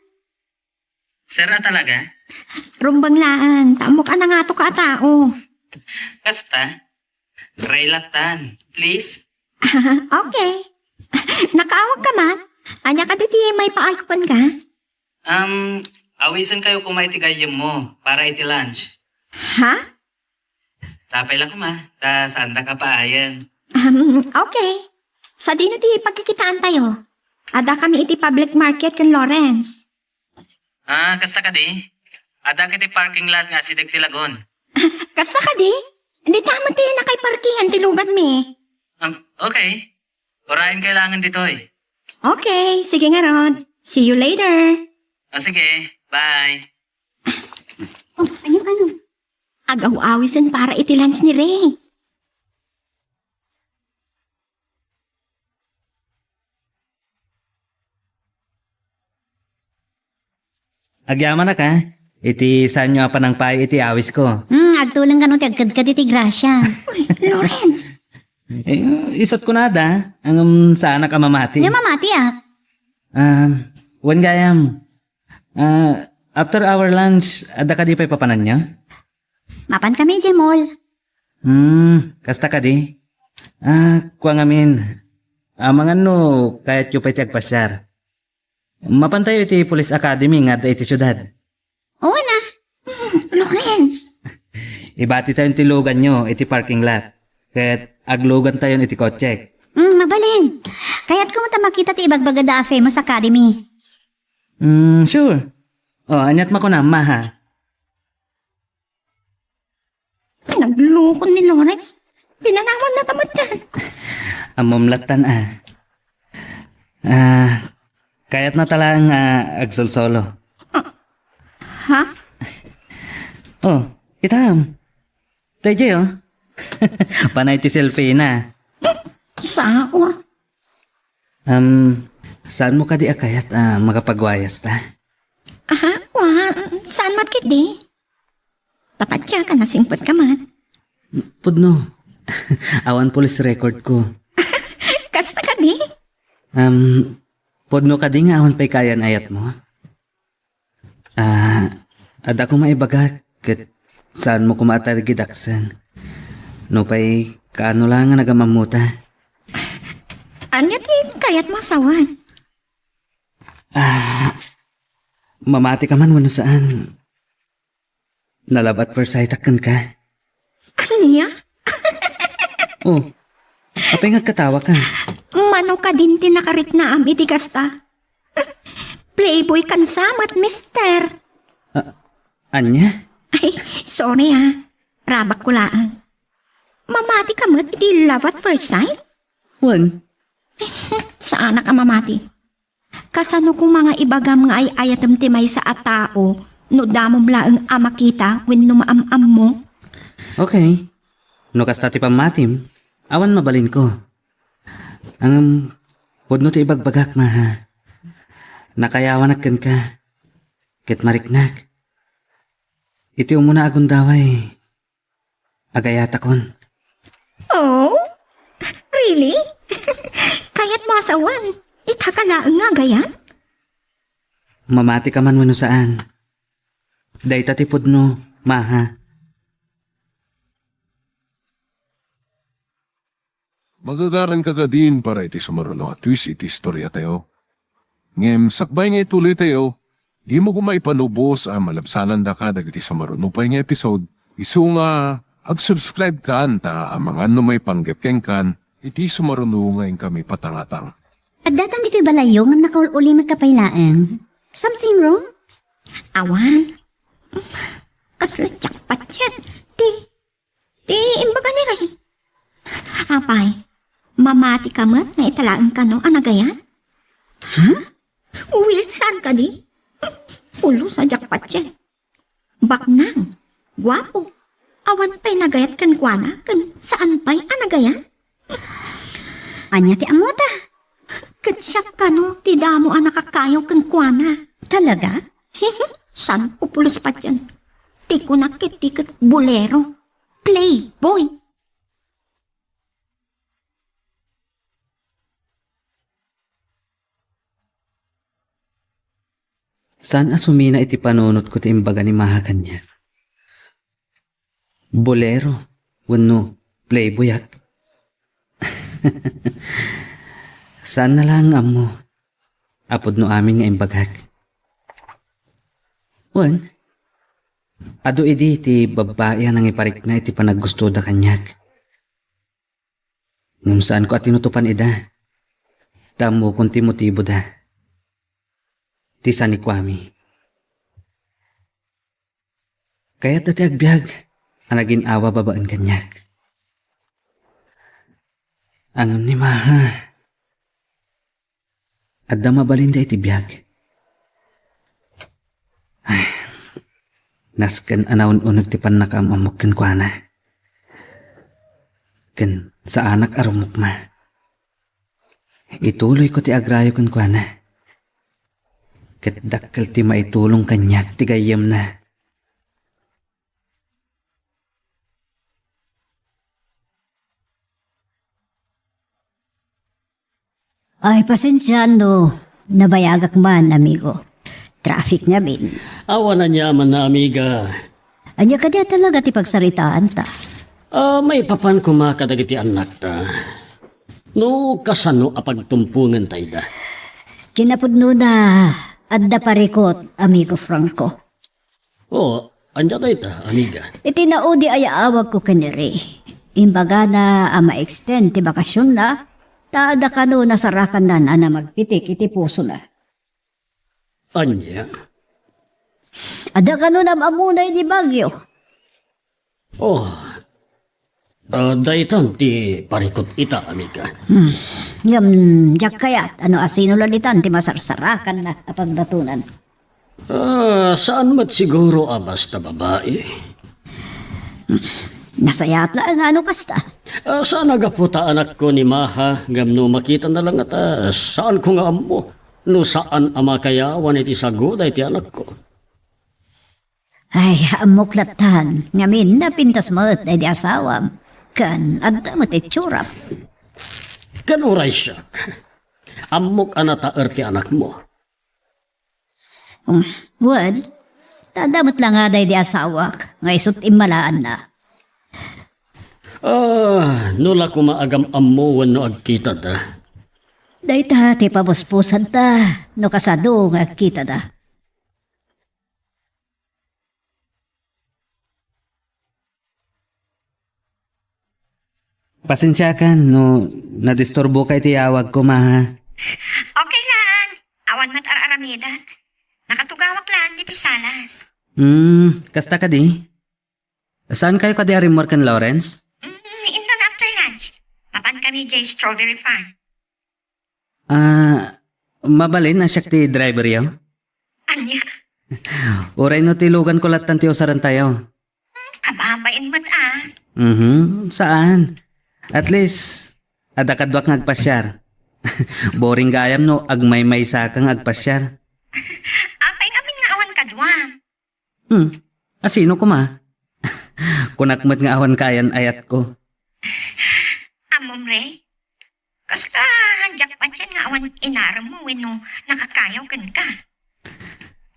Sir a talaga? Rumbeng laeng, ta ammok a nangatoka a tao. Kasta? Ray lattan, please. Okay. Nakaawagka man? Ania kadi ti maipaayko kenka? Um, awisenkayo koma iti gayyemmo para iti lunch. Ha? Sapay la koma, ta saandak a paayen. Um, okay. Sadino ti pagkikitaantayo? Addakami iti public market ken Lawrence. Ah, kasta kadi? Addak iti parking lot nga asideg ti lagun. Kasta kadi? Dita met ti nakaiparkingan ti luganmi. Um, okay. Urayenkayo laengen ditoy. Okay, sige ngarud. See you later. Ah, sige. Bye. Oh, ania, ano? Agaw-awisen para iti lunch ni Ray. Agyamanak, a. Iti saanyo a panangpaay iti awisko. Hmm, agtuleng kano ti agkedked iti grasya. Uy, Lawrence! Eh, isut' ko nada, ngem saanak a mamati. Nga mamati, a. Um, wen gayam. Ah, after our lunch, adda kadi pay papananyo? Mapan kami idiay mall. Hmm, kasta kadi? Ah, kua ngamin. Amangan no kayatyo pay ti agpasiar. Mapantayo iti Police Academy nga adda iti siudad. Oo na. Hmm, Lawrence. Ibatitayon ti luganyo iti parking lot. Ket aglugantayon iti kotsek. Hmm, mabalin. Kayatko met a makita ti ibagbagada a Famous Academy. Hmm, sure. Oh, aniat makunam, Maha? Loko ni Lawrence. Pinanawan na ta met. Ammom lattan, a. Ah, kayatna ta laeng, ah, agsolsolo. Ha? Oh, itam. Daydiay, oh. Panay ti selfie na. Saor. Um, saanmo kadi a kayat a makapagwayasta? Aha, wa, saan met ketdi? Tapatya ka, nasingpet ka man. Pudno. Awan police record ko. Kasta kadi? Um, pudno kadi nga awan pay kaayan-ayatmo? Ah, adda koma ibagak ket saanmo koma a tarigidaksen. Nupay kaano la nga nagamammota? Ania ti kayatmo a sawen? Ah, mamati ka man wenno saan? Na-love at first sight-ak kenka. Ania? Oh, apay nga agkatawa ka? Mano kadin ti nakariknaam iti kasta? Playboy kan sa met, mister. Ah, ania? Ay, sorry, ah. Rabak ko laeng. Mamati ka met iti love at first sight? Wen. Saanak a mamati. Kasano koma nga ibagam nga ay-ayatem ti maysa a tao no damom laeng a makita wenno maam-ammo? Okay. No kasta ti pammatim, awan mabalinko. Ngem, pudno ti ibagbagak, Maha. Nakayawanak kenka, ket mariknak. Iti umuna a gundaway, agayatakon. Oh? Really? Kayatmo a sawen, ita ka laeng nga agayat? Mamati ka man wenno saan. Dayta ti pudno, Maha. Magagaranka kadin para iti sumaruno a twist iti istoriatayo. Ngem sakbay nga ituloytayo, dimo koma ipanubos a malabsanandaka dagiti sumaruno pay nga episode, isu nga ag-subscribe kan ta amangan no maipanggep kenkan iti sumaruno nga inkami patangatang. Adda tan ditoy balayyo ngem nakaul-ulimekka pay laeng. Something wrong? Awan. Kasla jackpot yan. Ti Ti imbaga ni Ray. Apay, mamati ka met nga ita laeng kano a nagayat? Ha? Weird saan kadi? Pulos a jackpot yan. Baknang, guapo, awan pay nagayat kenkuana ken saan pay a nagayat? Ania ti ammota? Ket siak kano ti damo a nakakayo kenkuana. Talaga? Saan ko pulos pay yan? Ti kunak ket ti ket bolero. Playboy. Saan a sumina iti panunotko ti imbaga ni Maha kaniak? Bolero wenno playboyak? Saanna laeng nga ammo a pudno amin nga imbagak. Wen, adu idi ti babbai a nangiparikna iti panaggustoda kaniak. Ngem saanko a tinutopan ida. Ta ammokon ti motiboda. Ti sanikuami. Kayatda ti agbiag a nagin-awa babaen kaniak. Ngem ni Maha, adda mabalinda iti biag. Ay, nasken a naun-uneg ti pannakaam-ammok kenkuana. Ken saanak a rumukma. Ituloyko ti agrayo kenkuana. Ket dakkel ti maitulong kaniak ti gayyemna. Ay, pasensiaan no nabayagak man, amigo. Traffic ngamin. Awan aniamanna, amiga. Ania kadi a talaga ti pagsaritaanta? Ah, maipapan koma kadagiti annakta. No kasano a pagtumpongenta ida? Kinapudnona, adda parikut, amigo Franco. Oh, ania dayta, amiga? Iti naudi a yaawagko ken ni Ray, imbagana a ma-extend ti bakasionna, ta adda kano nasarakannan a namagpitik iti pusona. Ania? Adda kano nam-ammona idi Baguio. Oh, Ah, daytan ti parikut ita, amiga. Hmm. Ngem, diak kayat, ano, asino la ditan ti masarsarakan na a pagdatonan? Ah, saan met siguro a basta babae? Nasayaat la nga ano kasta. Ah, saan a gapu ta anakko ni Maha, ngem no makita na lang ta, saan ko nga ammo. No saan a makayawan iti saguda iti anakko. Ay, ammok lattan, ngamin napintas met daydi asawam, ken adda met itsuram. Ken uray siak, ammok a nataer ti anakmo. Um, wen, ta adda met la nga daydi asawak, nga isut immalaanna. Ah, no la koma agam-ammo wenno agkitada. Dayta ti pabuspusanta, no kasado nga agkitada. Pasensiakan no nadisturboka iti yawagko, Maha. Okay lang. Awan met ar-aramidak. Nakatugawak lang ditoy salas. Hmm, kasta kadi? Saankayo kadi a rimmuar ken Lawrence? Mm, inton after lunch. Mapan kami jay strawberry farm. Ah, mabalin a siak ti driveryo? Ania? Uray no ti luganko lattan ti usarentayo. Hmm, kababain met a. Mhm, saan. At least, adda kaduak nga agpasiar. Boring gayam no agmaymaysaka nga agpasiar. Apay ngamin nga awan kaduam? Hmm, asino koma? Kunak met nga awan kaayan-ayatko. Ammom, Ray? Kasla, diak patien nga awan inaremmo wenno nakakayaw kenka.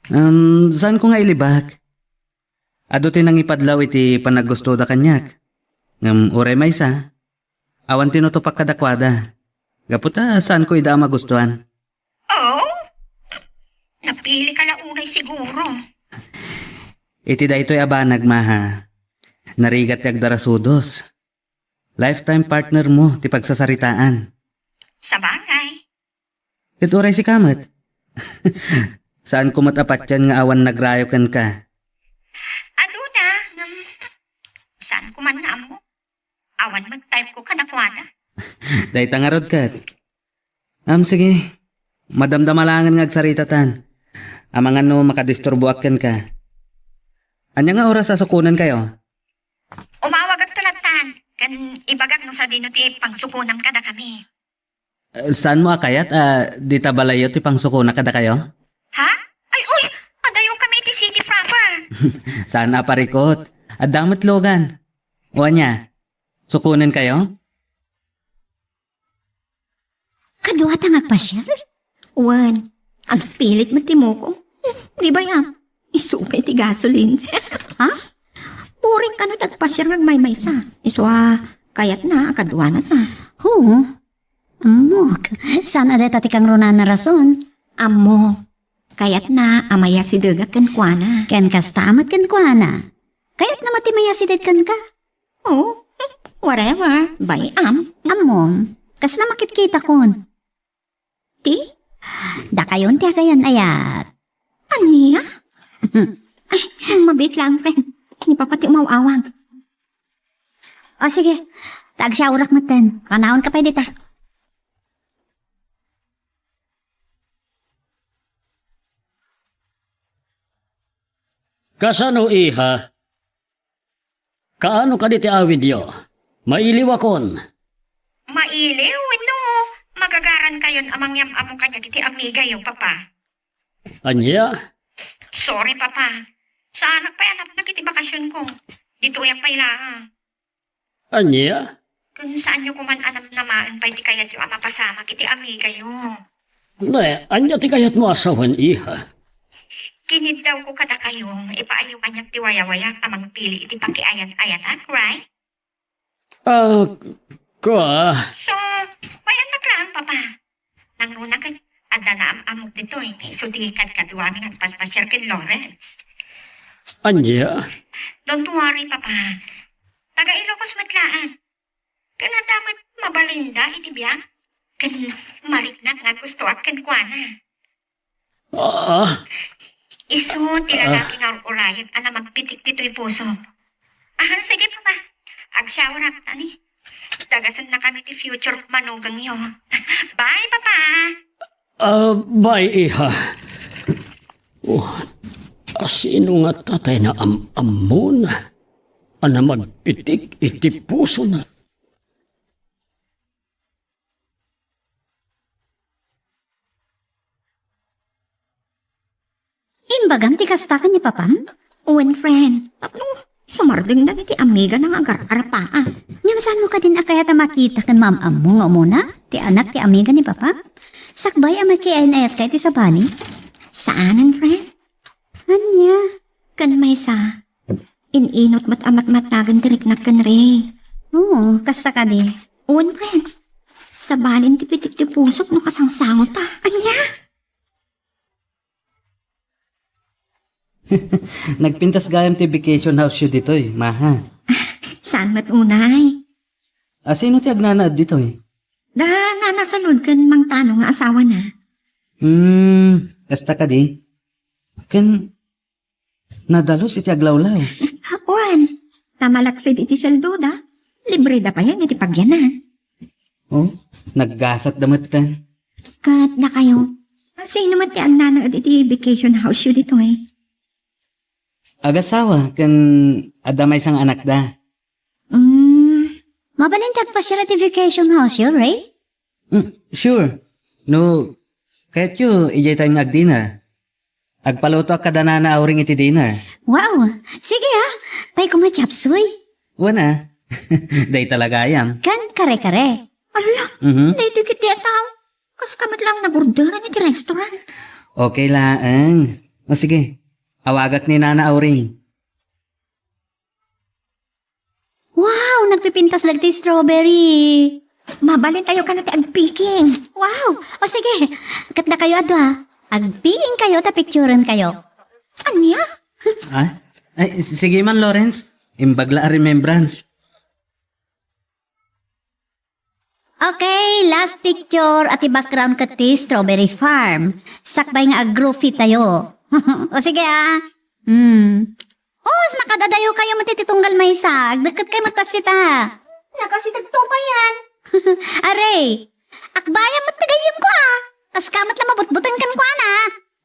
Um, saanko nga ilibak? Adu ti nangipadlaw iti panaggustoda kaniak. Ngem uray maysa, awan tinutupak kadakuada. Gapu ta saanko ida a magustuan. Oh? Napilika la unay siguro. Iti daytoy a banag, Maha, narigat ti agdarasudos. Lifetime partner mo ti pagsasaritaan. Sabagay. Ket uray sika met. Saanko met a patien nga awan nagrayo kenka. Adu da, ngem saanko man nga ammo. Awan met type ko kadakuada. Dayta ngarud ket. Am, sige. Madamdama laengen nga agsaritatan. Amangan no makadisturboak kenka. Ania nga oras a sukonenkayo? Umawagak to lattan, ken ibagak no sadino ti pangsukonam kadakami. Eh, saanmo a kayat a dita balayyo ti pangsukonak kadakayo? Ha? Ay, uy! Adayo kami iti city proper. Saan a parikut. Adda met lugan. O ania, sukonenkayo? Kaduata nga agpasiar? Wen, agpilit met ti muko. Di ba, ya? Isu pay ti gasolin. Ha? Boring kano ti agpasiar nga agmaymaysa. Isu a, kayatna a kaduanata. Oo. Ammok. Saan a dayta ti kangrunaan a rason? Ammok. Kayatna a mayasidegak kenkuana. Ken kasta met kenkuana. Kayatna met ti mayasideg kenka. Oh, whatever. Bay-am. Ammom, kasla makitkitakon? Ti? Dakayon ti agayan-ayat. Ania? Ay, mabiit lang, friend. Ni Papa ti umaw-awang. O, sige. Ta agsiawrak metten. Kanaon ka pay dita. Kasano, iha? Kaano kadi ti awidyo? Mailiwakon. Mailiw wenno magagarankayon a mangyam-ammo kaniak iti amigayo, Papa? Ania? Sorry, Papa. Saanak pay a napnak iti bakasionko. Ditoyak pay laeng. Ania? Ken saanyo koman a namnamaen pay ti kayatyo a mapasamak iti amigayo. Ne, ania ti kayatmo a sawen, iha? Kiniddawko kadakayo nga ipaayyo kaniak ti wayawayak a mangpili iti pakiayan-ayatak, right? Ah, kua. So, mayannak laeng, Papa. Nangruna ket adda naam-ammok ditoy nga isu ti kadkaduami nga agpaspasiar ken Lawrence. Ania? Don't worry, Papa. Taga Ilocos met laeng. Ken adda met mabalinda iti biag. Ken mariknak nga aggustoak kenkuana. Ah. Isu ti lalaki nga ur-urayek a namagpitik ditoy puso. Aha, sige, Papa. Agsyaorak, tani. Dagasennakami ti future manugangyo. Bye, Papa! Ah, bye, iha. Oh, asino nga tatay na am-ammon? A namagpitik iti pusona. Imbagam ti kasta ken ni Papam? Wen, friend. Tapno sumardengdan iti amigana nga agar-arapaa. Ngem saanmo kadin a kayat a makita ken maam-ammo nga umuna ti anak ti amiga ni Papam? Sakbay a makiayan-ayatka iti sabali? Saanen, friend. Ania? Ken maysa, in-inut met a matmattagen ti riknak ken Ray. Oo, kasta kadi. Wen, friend. Sabalin ti pitik ti pusok no kasangsangotta. Ania? Nagpintas gayam ti vacation house yo ditoy, Maha. Saan met unay? Asino ti agnanaed ditoy? Da Nana Salud ken Mang Tano nga asawana. Hmm, kasta kadi? Ken nadalus iti aglawlaw. Wen, ta malaksid iti sueldoda, libreda payen iti pagyanan. Oh, naggasatda metten. Ket dakayo, sino met ti agnanaed iti vacation house yo ditoy? Agasawa ken adda maysa nga anakda. Mm, mabalin ti agpasiar iti vacation house yo, Ray? Mm, sure. No kayatyo, idiay tayo nga ag-dinner. Agpalutoak kada Nana Auring iti dinner. Wow! Sige, ah. Tay koma chapsuy. Wen, ah. Dayta la gayam. Ken kare-kare. Ala, mhm. Daytoy ketdi a tao. Kaska met laeng nagorderan iti restaurant. Okay laeng. O sige, awagak ni Nana Auring. Wow, nagpipintas dagiti strawberry. Mabalin tayo kana ti agpiking. Wow, o sige, ket dakayo a dua. Agpiking kayo ta picturen kayo. Ania? Ah? Ay, s-, sige man, Lawrence. Imbag la a remembrance. Okay, last picture, a ti background ket ti strawberry farm. Sakbay nga ag-groupie tayo. O sige, ah. Hmm. O, nakadadayo kayo met iti tunggal maysa. Agdakket kayo met bassit, ah. Nagasidag to payen. Are, akbayam met ti gayyemko, ah. Kaska met la mabutbuteng kenkuana.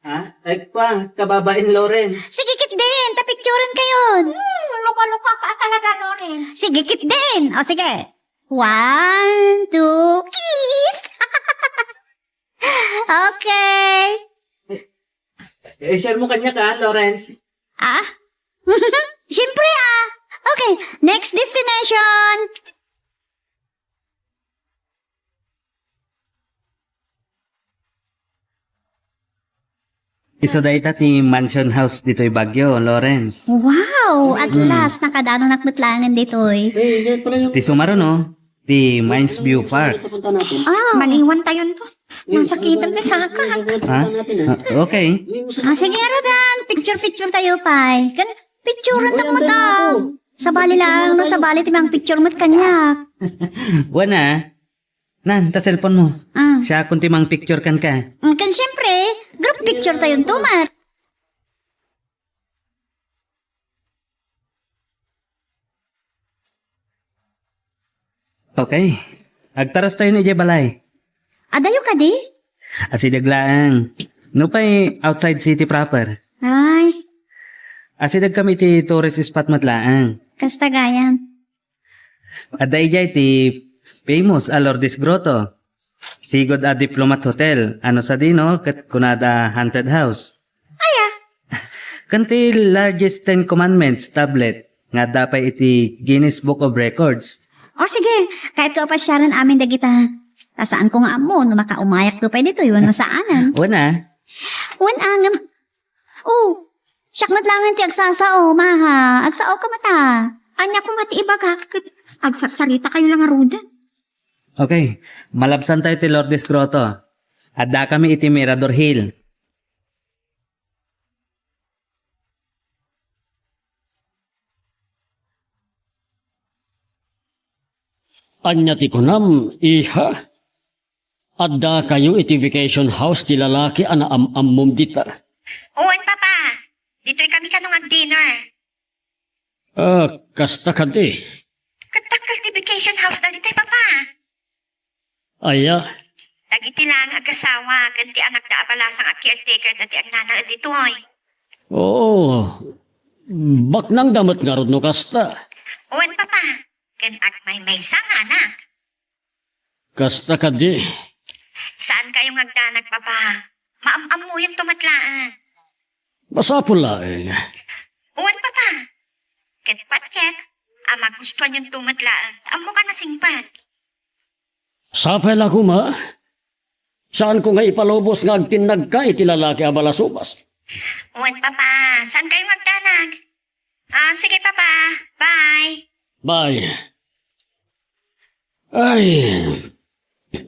Ha? Ay, kwa, kababain Lawrence. Sige ketdin, ta picturen kayon. Hmm, luka-luka ka talaga, Lawrence. Sige ketdin. O, sige. One, two, kiss! Okay. Eh, share mo kanya ka, Lawrence? Ah? Siyempre, ah. Okay, next destination. Isu dayta ti mansion house ditoy Baguio, Lawrence. Wow! At last, nakadanonak met laengen ditoy. Ti sumaruno, ti Mines View Park. Ah. Maliwan tayon to. Nasakitan ti sakak. Ha? Ah, okay. Ah, sige, Rodan. Picture-picture tayo, pay. Kan, picture-an ta mo ta. Sabali lang, no, sabali ti mang picture met kaniak. Wana, Nan, ta cellphone mo. Ah. Siakon ti mang picture kenka. Mm, ken siyempre, group picture tayon to met. Okay. Agtaras tayo idiay balay. Adayo kadi? Asideg laeng. Nupay outside city proper. Ay. Asideg kami iti tourist spot met laeng. Kasta gayam. Adda idiay ti famous a Lourdes Grotto. Sigud a Diplomat Hotel, ano sadino, ket kunada haunted house. Aya? Ken ti largest Ten Commandments tablet nga adda pay iti Guinness Book of Records. O sige, kayatko a pasiaren amin dagita. Ta saanko nga ammo no makaumayakto pay ditoy wenno saanen. Wen a. Wen a, ngem, oh, siak met laengen ti agsasao, Maha. Agsao ka met a. Ania koma ti ibagak ket agsarsarita kayo la ngaruden. Okay, malabsan tayo ti Lourdes Grotto. Addakami iti Mirador Hill. Ania ti kunam, iha? Addakayo iti vacation house ti lalaki a naam-ammom dita? Wen, Papa. Ditoy kami kano nga dinner. Ah, kasta kadi. Ket Mission house da ditoy, Papa. Aya? Dagiti laeng agasawa ken ti anakda a balasang a caretaker dati agnanaen ditoy. Oo. Baknangda met ngarud no kasta. Wen, Papa. Ken agmaymaysa nga anak. Kasta kadi. Saankayo nga agdanag, Papa. Maam-ammoyonto met laeng. Masapul laeng. Wen, Papa. Ket patiek a magustuanyonto met laeng. Ammoka a singpet. Sapay la koma. Saanko nga ipalubos nga agtinnagka iti lalaki a balasubas. Wen, Papa. Saankayo nga agdanag? Ah, sige, Papa. Bye. Bye. Ay,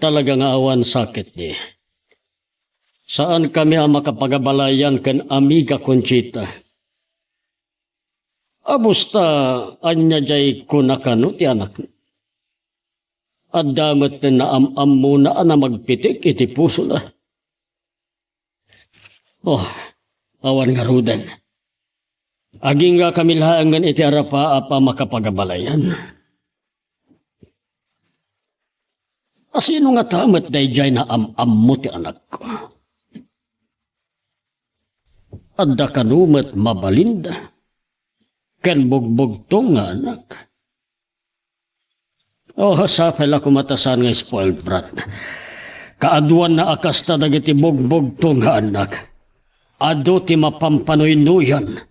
talaga nga awan sakit di. Saan kami a makapagabalayan ken Amiga Conchita. Abusta, ania jay kuna kano ti anak? Adda met ti naam-ammona a namagpitik iti pusona. Oh, awan ngaruden. Agingga kami laengen iti arapaap a makapagabalayan. A sino ngata met daydiay naam-ammo ti anakko? Adda kano met mabalinda ken bugbugtong nga anak. Oh, sapay la koma ta saan nga spoiled brat. Kaaduanna a kasta dagiti bugbugtong nga anak. Adu ti mapampanuynuyaan.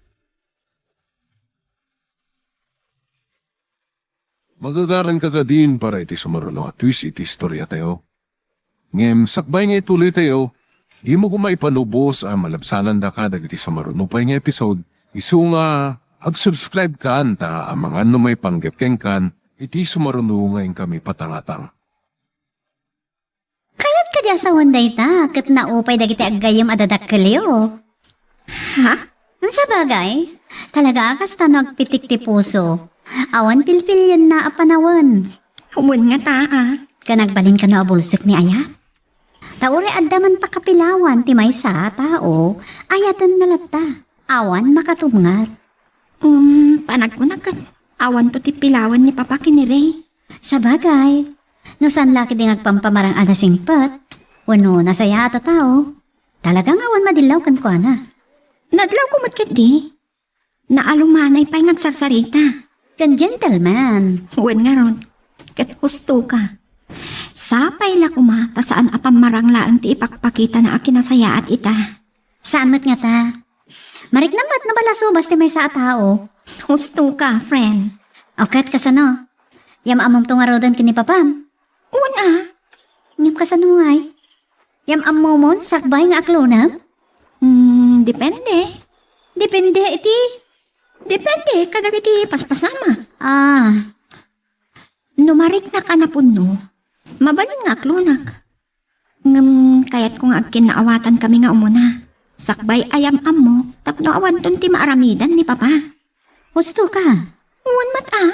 Magagaranka kadin para iti sumaruno a twist iti istoriatayo. Ngem sakbay nga ituloytayo, dimo koma ipalubos a malabsanandaka dagiti sumaruno pay nga episode, isu nga ag-subscribe kan ta amangan no maipanggep kenkan iti sumaruno nga inkami patangatang. Kayat kadi a sawen dayta ket naupay dagiti aggayyem a dadakkelyo? Ha? Ngem sabagay, talaga a kasta no agpitik ti puso. Awan pilpilienna a panawen. Wen ngata a. Ken agbalin kano a bulsek ni aya? Ta uray adda man pakapilawan ti maysa a tao, ayatenna latta. Awan makatumngar. Um, panagkunak ket awanto ti pilawan ni Papa ken ni Ray. Sabagay, no saan la ketdi nga agpampamarang a nasingpet, wenno nasayaat a tao, talaga nga awan madillaw kenkuana. Nadlawko met ketdi. Naalumanay pay nga agsarsarita. Ken gentleman. Wen ngarud, ket husto ka. Sapay la koma ta saan a pammarang laeng ti ipakpakitana a kinasayaat ita. Saan met ngata? Marikna met no balasubas ti maysa a tao. Husto ka, friend. O ket kasano? Yam-amomto ngaruden ken ni Papam? Wen a. Ngem kasano ngay? Yam-ammomon sakbay nga aklonem? Hmm, depende. Depende iti? Depende kadagiti paspasama. Ah. No mariknak a napunno, mabalin nga aklonak. Ngem kayatko nga agkinnaawatankami nga umuna. Sakbay a yam-ammo tapno awanton ti maaramidan ni Papa. Husto ka? Wen met a.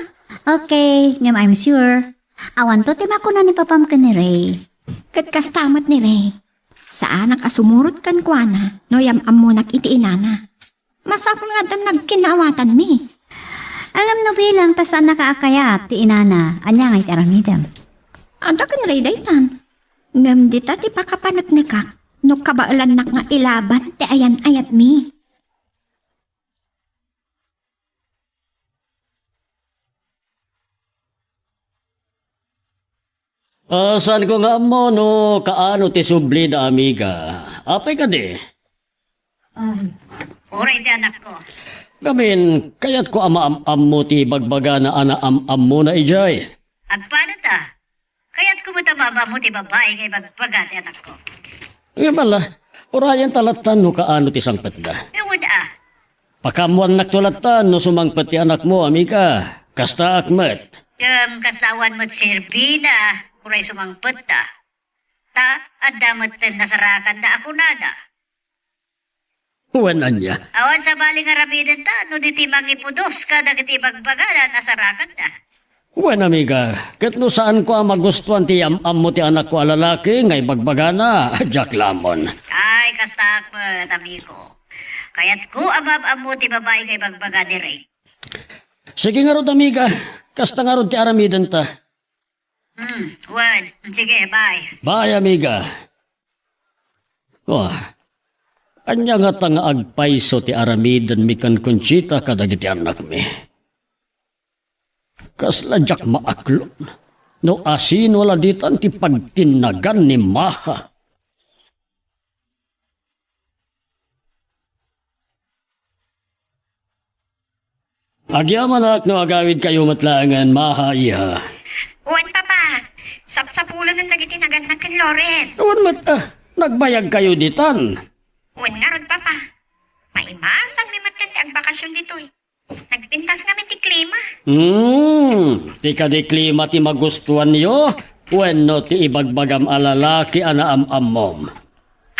Okay, ngem I'm sure. Awanto ti makuna ni Papam ken ni Ray. Ket kasta met ni Ray. Saanak a sumurot kenkuana no yam-ammonak iti inana. Masapul nga addan nagkinnaawatanmi. Alam no bilang ta saannaka a kayat ti inana, ania ngay ti aramidem? Adda ken Ray daytan. Ngem dita ti pakapaneknekak no kabaelannak nga ilaban ti ayan-ayatmi. Ah, saanko nga ammo no kaano ti sublida, amiga. Apay kadi? Ah, uray ti anakko. Gamin, kayatko a maam-ammo ti bagbagana a naam-ammona idiay. Agpanaw ta. Kayatko met a maam-ammo ti babai nga ibagbaga ti anakko. Ngem ala, urayen ta lattan no kaano ti sangpetda. Wen a. Pakaammoannakto lattan no sumangpet ti anakmo, amiga. Kastaak met. Ngem kasta awan met serbina, uray sumangpet ta. Ta adda metten nasarakanda a kunada. Wen ania? Awan sabali nga aramidenta no di ti mangipudos kadagiti ibagbagana a nasarakanda. Wen, amiga, ket no saanko a magustuan ti yam-ammo ti anakko a lalaki nga ibagbagana, diak lamon. Ay, kastaak met, amigo. Kayatko a maam-ammo ti babai nga ibagbaga ni Ray. Sige ngarud, amiga, kasta ngarud ti aramidenta. Hmm, wen. Sige, bye. Bye, amiga. Wah, ania ngata nga agpayso ti aramidenmi ken Conchita kadagiti annakmi? Kasla diak maaklon no asino la ditan ti pagtinnagan ni Maha. Agyamanak no agawidkayo met laengen, Maha, iha. Wen, Papa. Sapsapulen dagiti nagannak ken Lawrence. Wen met, ah, nagbayagkayo ditan. Wen ngarud, Papa. Maimasanmi met ti agbakasyon ditoy. Nagpintas ngamin ti klima. Hmm, ti kadi klima ti magustuanyo wenno ti ibagbagam a lalaki a naam-ammom?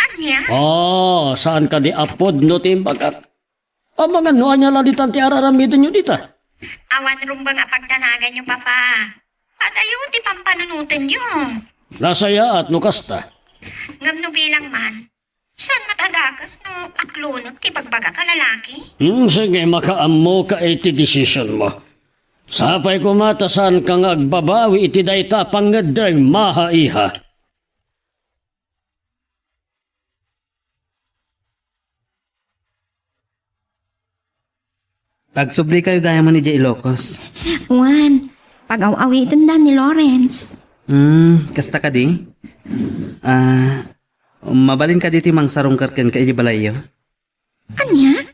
Ania? Oh, saan kadi a pudno ti imbagak? Amangan no ania la ditan ti ar-aramidenyo dita? Awan rumbeng a pagdanaganyo, Papa. Adayo ti pampanunotenyo. Nasayaat no kasta. Ngem no bilang man, saan met a dakes no aklonek ti bagbagak a lalaki? Hmm, sige, makaammoka iti decision mo. Sapay koma ta saanka nga agbabawi iti dayta a pangngeddeng, Maha, iha. Agsublikayo gayam idiay Ilocos. Wen, pagaw-awitenda ni Lawrence. Hmm, kasta kadi? Ah, mabalin kadi ti mangsarungkar kenka idiay balayyo? Ania?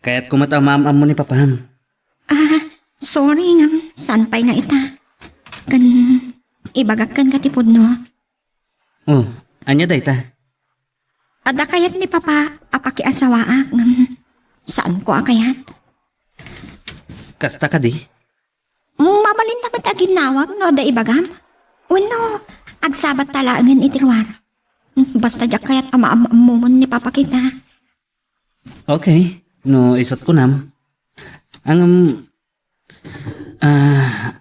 Kayatko met a maam-ammo ni papam. Ah, sorry ngem saan pay nga ita. Ken ibagak kenka ti pudno. Oh, ania dayta? Adda kayat ni Papa a pakiasawaak ngem saanko a kayat. Kasta kadi? Mabalinka met a ginnawag no adda ibagam? Wenno, agsabatta laengen iti ruar? Basta diak kayat a maam-ammomon ni Papa kita. Okay, no isut' kunam. Ngem, ah,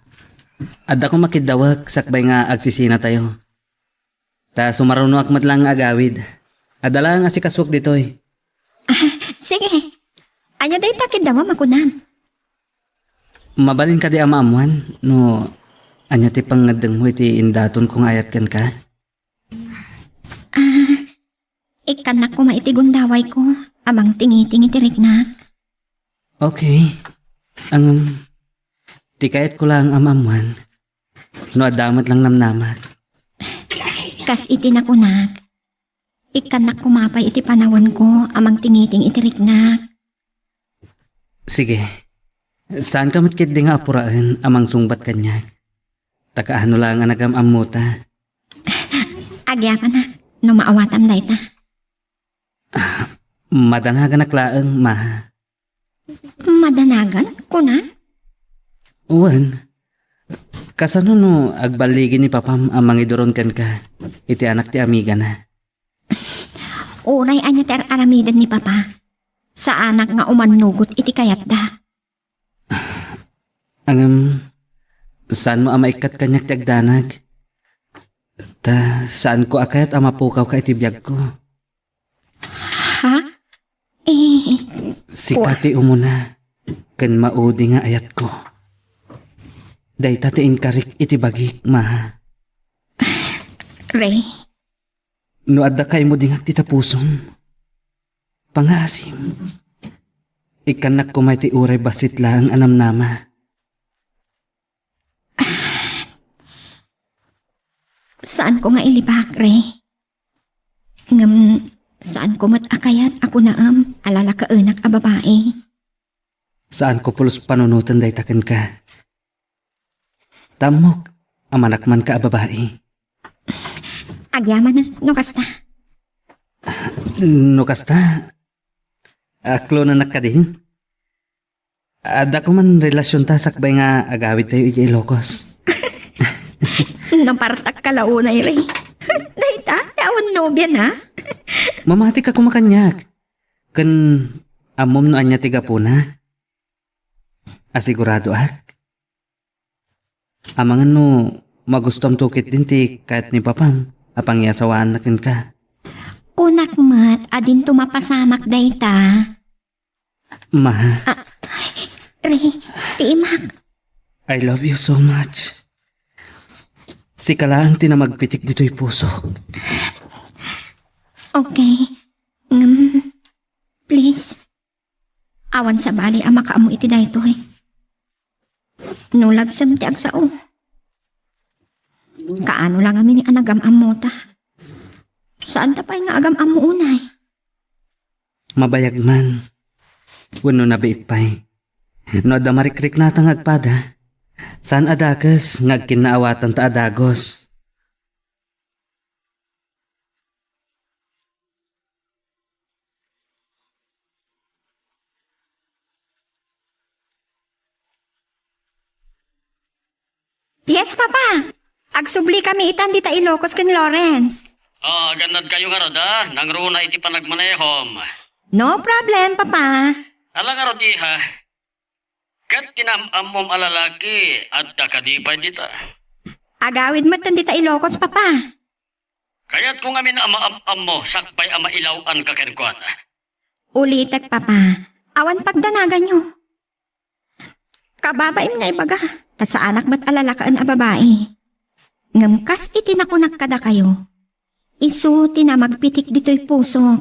adda koma kiddawek sakbay nga agsisinatayo. Ta sumarunoak met laeng nga agawid. Adda laeng asikasuek ditoy. Sige. Ania dayta kiddawem a kunam? Mabalin kadi a maammuan no ania ti pangngeddengmo iti indatonko nga ayat kenka? Ah, ikkannak koma iti gundawayko a mangtingiting iti riknak. Okay. Ngem, ti kayatko laeng a maammuan, no adda met laeng namnamak. Kas iti nakunak, ikkannak koma pay iti panawenko a mangtingiting iti riknak. Sige. Saanka met ketdi nga apuraen a mangsungbat kaniak. Ta kaano laeng a nagam-ammota. Agyamanak no maawatam dayta. Madanaganak laeng, Maha. Madanagan, kuna? Wen, kasano no agballigi ni Papam a mangiduron kenka iti anak ti amigana? Uray ania ti ar-aramiden ni Papa, saanak nga umannugot iti kayatda. Ngem, saanmo a maikkat kaniak ti agdanag? Ta saanko a kayat a mapukawka iti biagko. Ha? Eh, Sika ti umuna ken maudi nga ayatko. Dayta ti inkarik iti bagik, Maha. Ray. No adda kaymo dingag ti tapusom, pangaasim. Ikkannak koma iti uray bassit laeng a namnama. Saanko nga ilibak, Ray. Ngem saanko met a kayat a kunaem a lalakaenak a babai. Saanko pulos panunoten dayta kenka. Ta ammok a manakmanka a babai. Agyamanak no kasta. No kasta, aklonanak kadin? Adda koman relasionta sakbay nga agawidtayo idiay Ilocos. Napartakka la unay, Ray. Dayta, ti awan nobiana? Mamatika koma kaniak. Ken ammom no ania ti gapuna? Asiguradoak. Amangan no magustuamto ketdin ti kayat ni Papam a pangiasawaanna kenka. Kunak met a dinto mapasamak dayta. Ma. Ah, Ray, ti imak. I love you so much. Sika laeng ti namagpitik ditoy pusok. Okay. Ngem, please. Awan sabali a makaammo iti daytoy. No labsem ti agsao, kaano la ngamin a nagam-ammota? Saanta pay nga agam-ammo unay. Mabayag man. Wenno nabiit pay. No adda marikriknata nga agpada, saan a dakes nga agkinnaawatanta a dagus. Yes, Papa. Agsubli kami itan dita Ilocos ken Lawrence. Ah, agannad kayo ngarud, a? Nangruna iti panagmanehom. No problem, Papa. Ala ngarud, iha. Ket ti naam-ammom a lalaki, adda kadi pay dita? Agawid metten dita Ilocos, Papa. Kayatko ngamin a maam-ammo sakbay a mailaw-anka kenkuana. Ulitek, Papa. Awan pagdanaganyo. Kababain nga ibaga, ta saanak met a lalakaen a babai. Ngem kas iti nakunak kadakayo, isu ti namagpitik ditoy pusok.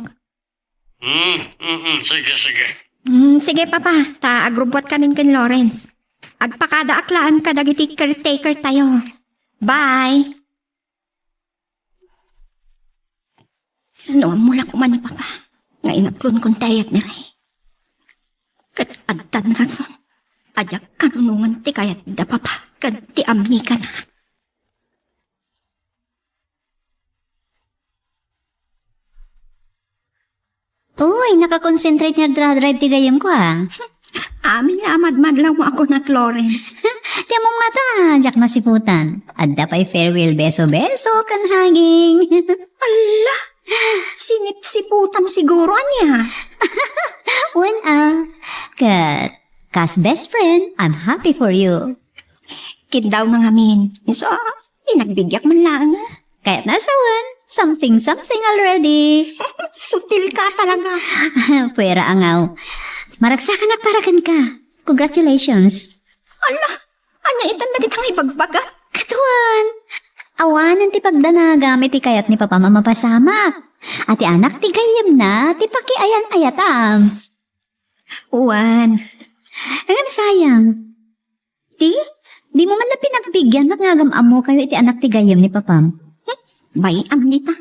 Hmm, mm, mm, sige, sige. Hmm, sige, Papa. Ta agrubbuat kamin ken Lawrence. Agpakadaak laeng kadagiti caretaker tayo. Bye. No ammo la koma ni Papa nga inaklon kon ti ayat ni Ray. Ket addan rason a diak kanunongan ti kayat da Papa ken ti amigana. Uy, nakakonsentrate nga agdra-drive ti gayyemko, a. Amin nga a madmadlaw mo ako nak, Lawrence. Ti ammom ngata, diak masiputan. Adda pay farewell beso-beso ken hugging. Ala, sinipsiputam siguro, ania? Wen, a. Ket, kas best friend, I'm happy for you. Kiddaw na ngamin. Isu, a, pinagbigyak man laeng. Kayatna a sawen, something-something already. Sutil ka talaga. Puera angaw. Maragsakanak para kenka. Congratulations. Ala, ania itan dagita nga ibagbaga? Ket wen, awanen ti pagdanagam iti kayat ni Papam a mapasamak. A ti anak ti gayyemna ti pakiayan-ayatam. Wen. Ngem sayang. Ti? Dimo man la pinagbigyan met nga agam-ammokayo iti anak ti gayyem ni Papam. Bay-am dita.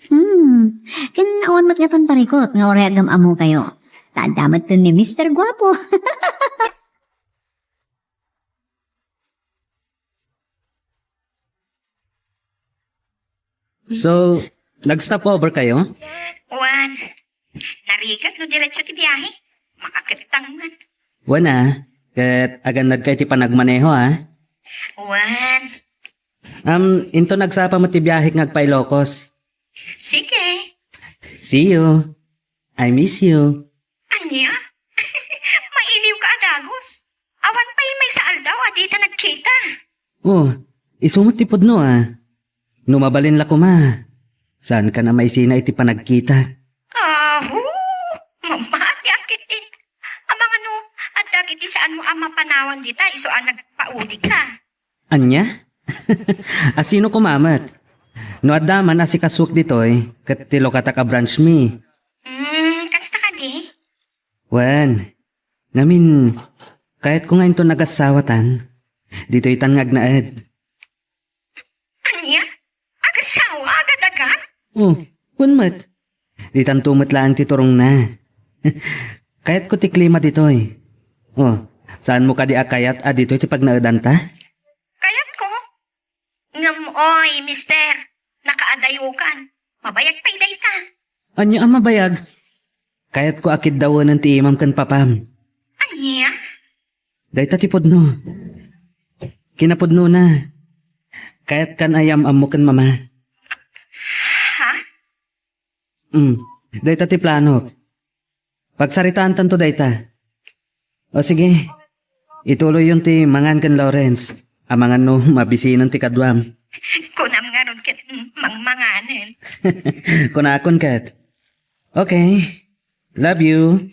Hmm. Ken awan met nga panparikut nga uray agam-ammokayo. Ta adda met ni Mister Guapo. So, nag-stop over kayo? Wen. Narigat no diretso ti biahe. Makakettang man. Wen, a. Ket agannad ka iti panagmaneho, a. Wen. Am, inton nagsapa met ti biahek nga agpa-Ilocos. Sige. See you. I miss you. Ania? Mailiw ka a dagus. Awan pay maysa aldaw a dita nagkita. Oh, isu met ti pudno, a. No mabalin la koma, saankan a maisina iti panagkita. Aho! Mamati a kitit. Amangan no, adda dagiti saanmo a mapanawan dita isu a nagpauli ka. Ania? A sino koma met? No adda man a sikasuak ditoy, ket ti lukatak a branch mi. Hmm, kasta kadi? Wen, ngamin, kayatko nga inton agassawatan, ditoy tan nga agnaed. Ania? Agassawa agad-agad? Oh, wen met. Ditanto met laeng ti turongna. Kayatko ti klima ditoy. Oh, saanmo kadi a kayat a ditoy ti pagnaedanta? Kayatko. Ngem, oy, mister, nakaadayokan. Mabayag pay dayta. Ania a mabayag? Kayatko a kiddawenen ti imam ken papam. Ania? Dayta ti pudno. Kinapudnona, kayatkan a yam-ammo ken mama. Ha? Mm, dayta ti planok. Pagsaritaantanto dayta. O sige, ituloyyon ti mangan ken Lawrence. Amangan no mabisinen ti kaduam. Kunam ngarud ket mangmanganen. Kunakon ket. Okay. Love you.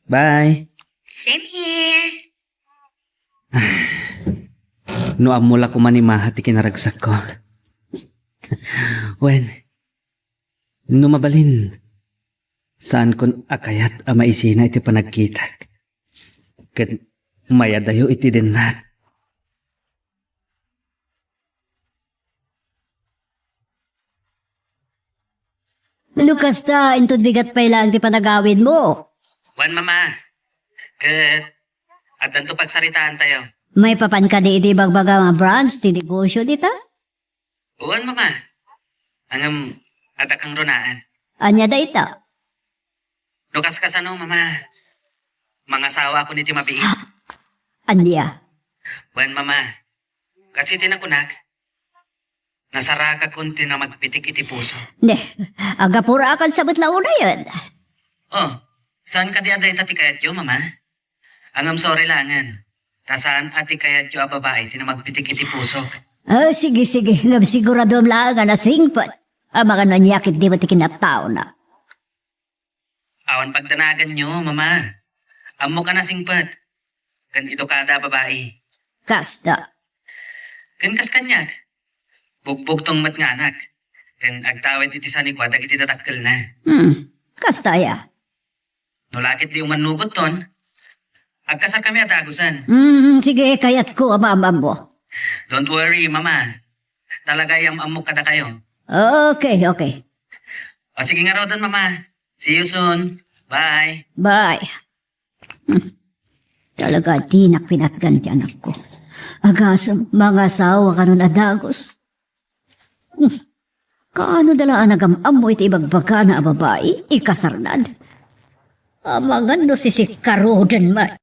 Bye. Same here. No ammo la koma ni Maha ti kinaragsakko. Wen, no mabalin, saankon a kayat a maisina iti panagkitak. Ket mayadayo iti dennak. No kasta, inton bigat pay laeng ti panagawidmo. Wen, Mama. Ket addanto pagsaritaantayo. Maipapan kadi iti ibagbagam a branch ti negosio dita? Wen, Mama. Ngem adda kangrunaen. Ania dayta? No kaskasano, Mama, mangasawakon iti mabiit. Ania? Wen, Mama, kas iti nakunak, nasarakakon ti namagbitik iti puso. Ne, agapuraakansa met la unayen. Oh, saan kadi a dayta ti kayatyo, Mama? Ngem sorry laengen, ta saan a ti kayatyo a babai ti namagbitik iti pusok. Ah, sige, sige. Ngem siguradom laeng a nasingpet. Amangan no ania ketdi met ti kinataona. Awan pagdanaganyo, Mama. Ammok a nasingpet. Ken edukada a babai. Kasta. Ken kas kaniak, bugbugtong met nga anak. Ken agtawid iti sanikua dagiti dadakkelna. Hmm. Kasta aya? No la ketdi umannugotton, agkasarkami a dagusen. Hmm, sige, kayatko a maam-ammo. Don't worry, Mama. Talaga, yam-ammok kadakayo. Okay, okay. O, sige ngaruden, Mama. See you soon. Bye. Bye. Hmm. Talaga, dinak pinatgan ti anakko. Agasem, mangasawa kanon a dagus. Hmm. Kaano da la a nagam-ammo iti ibagbagana a babai, ikasarnad? Amangan no sisikkaruden met.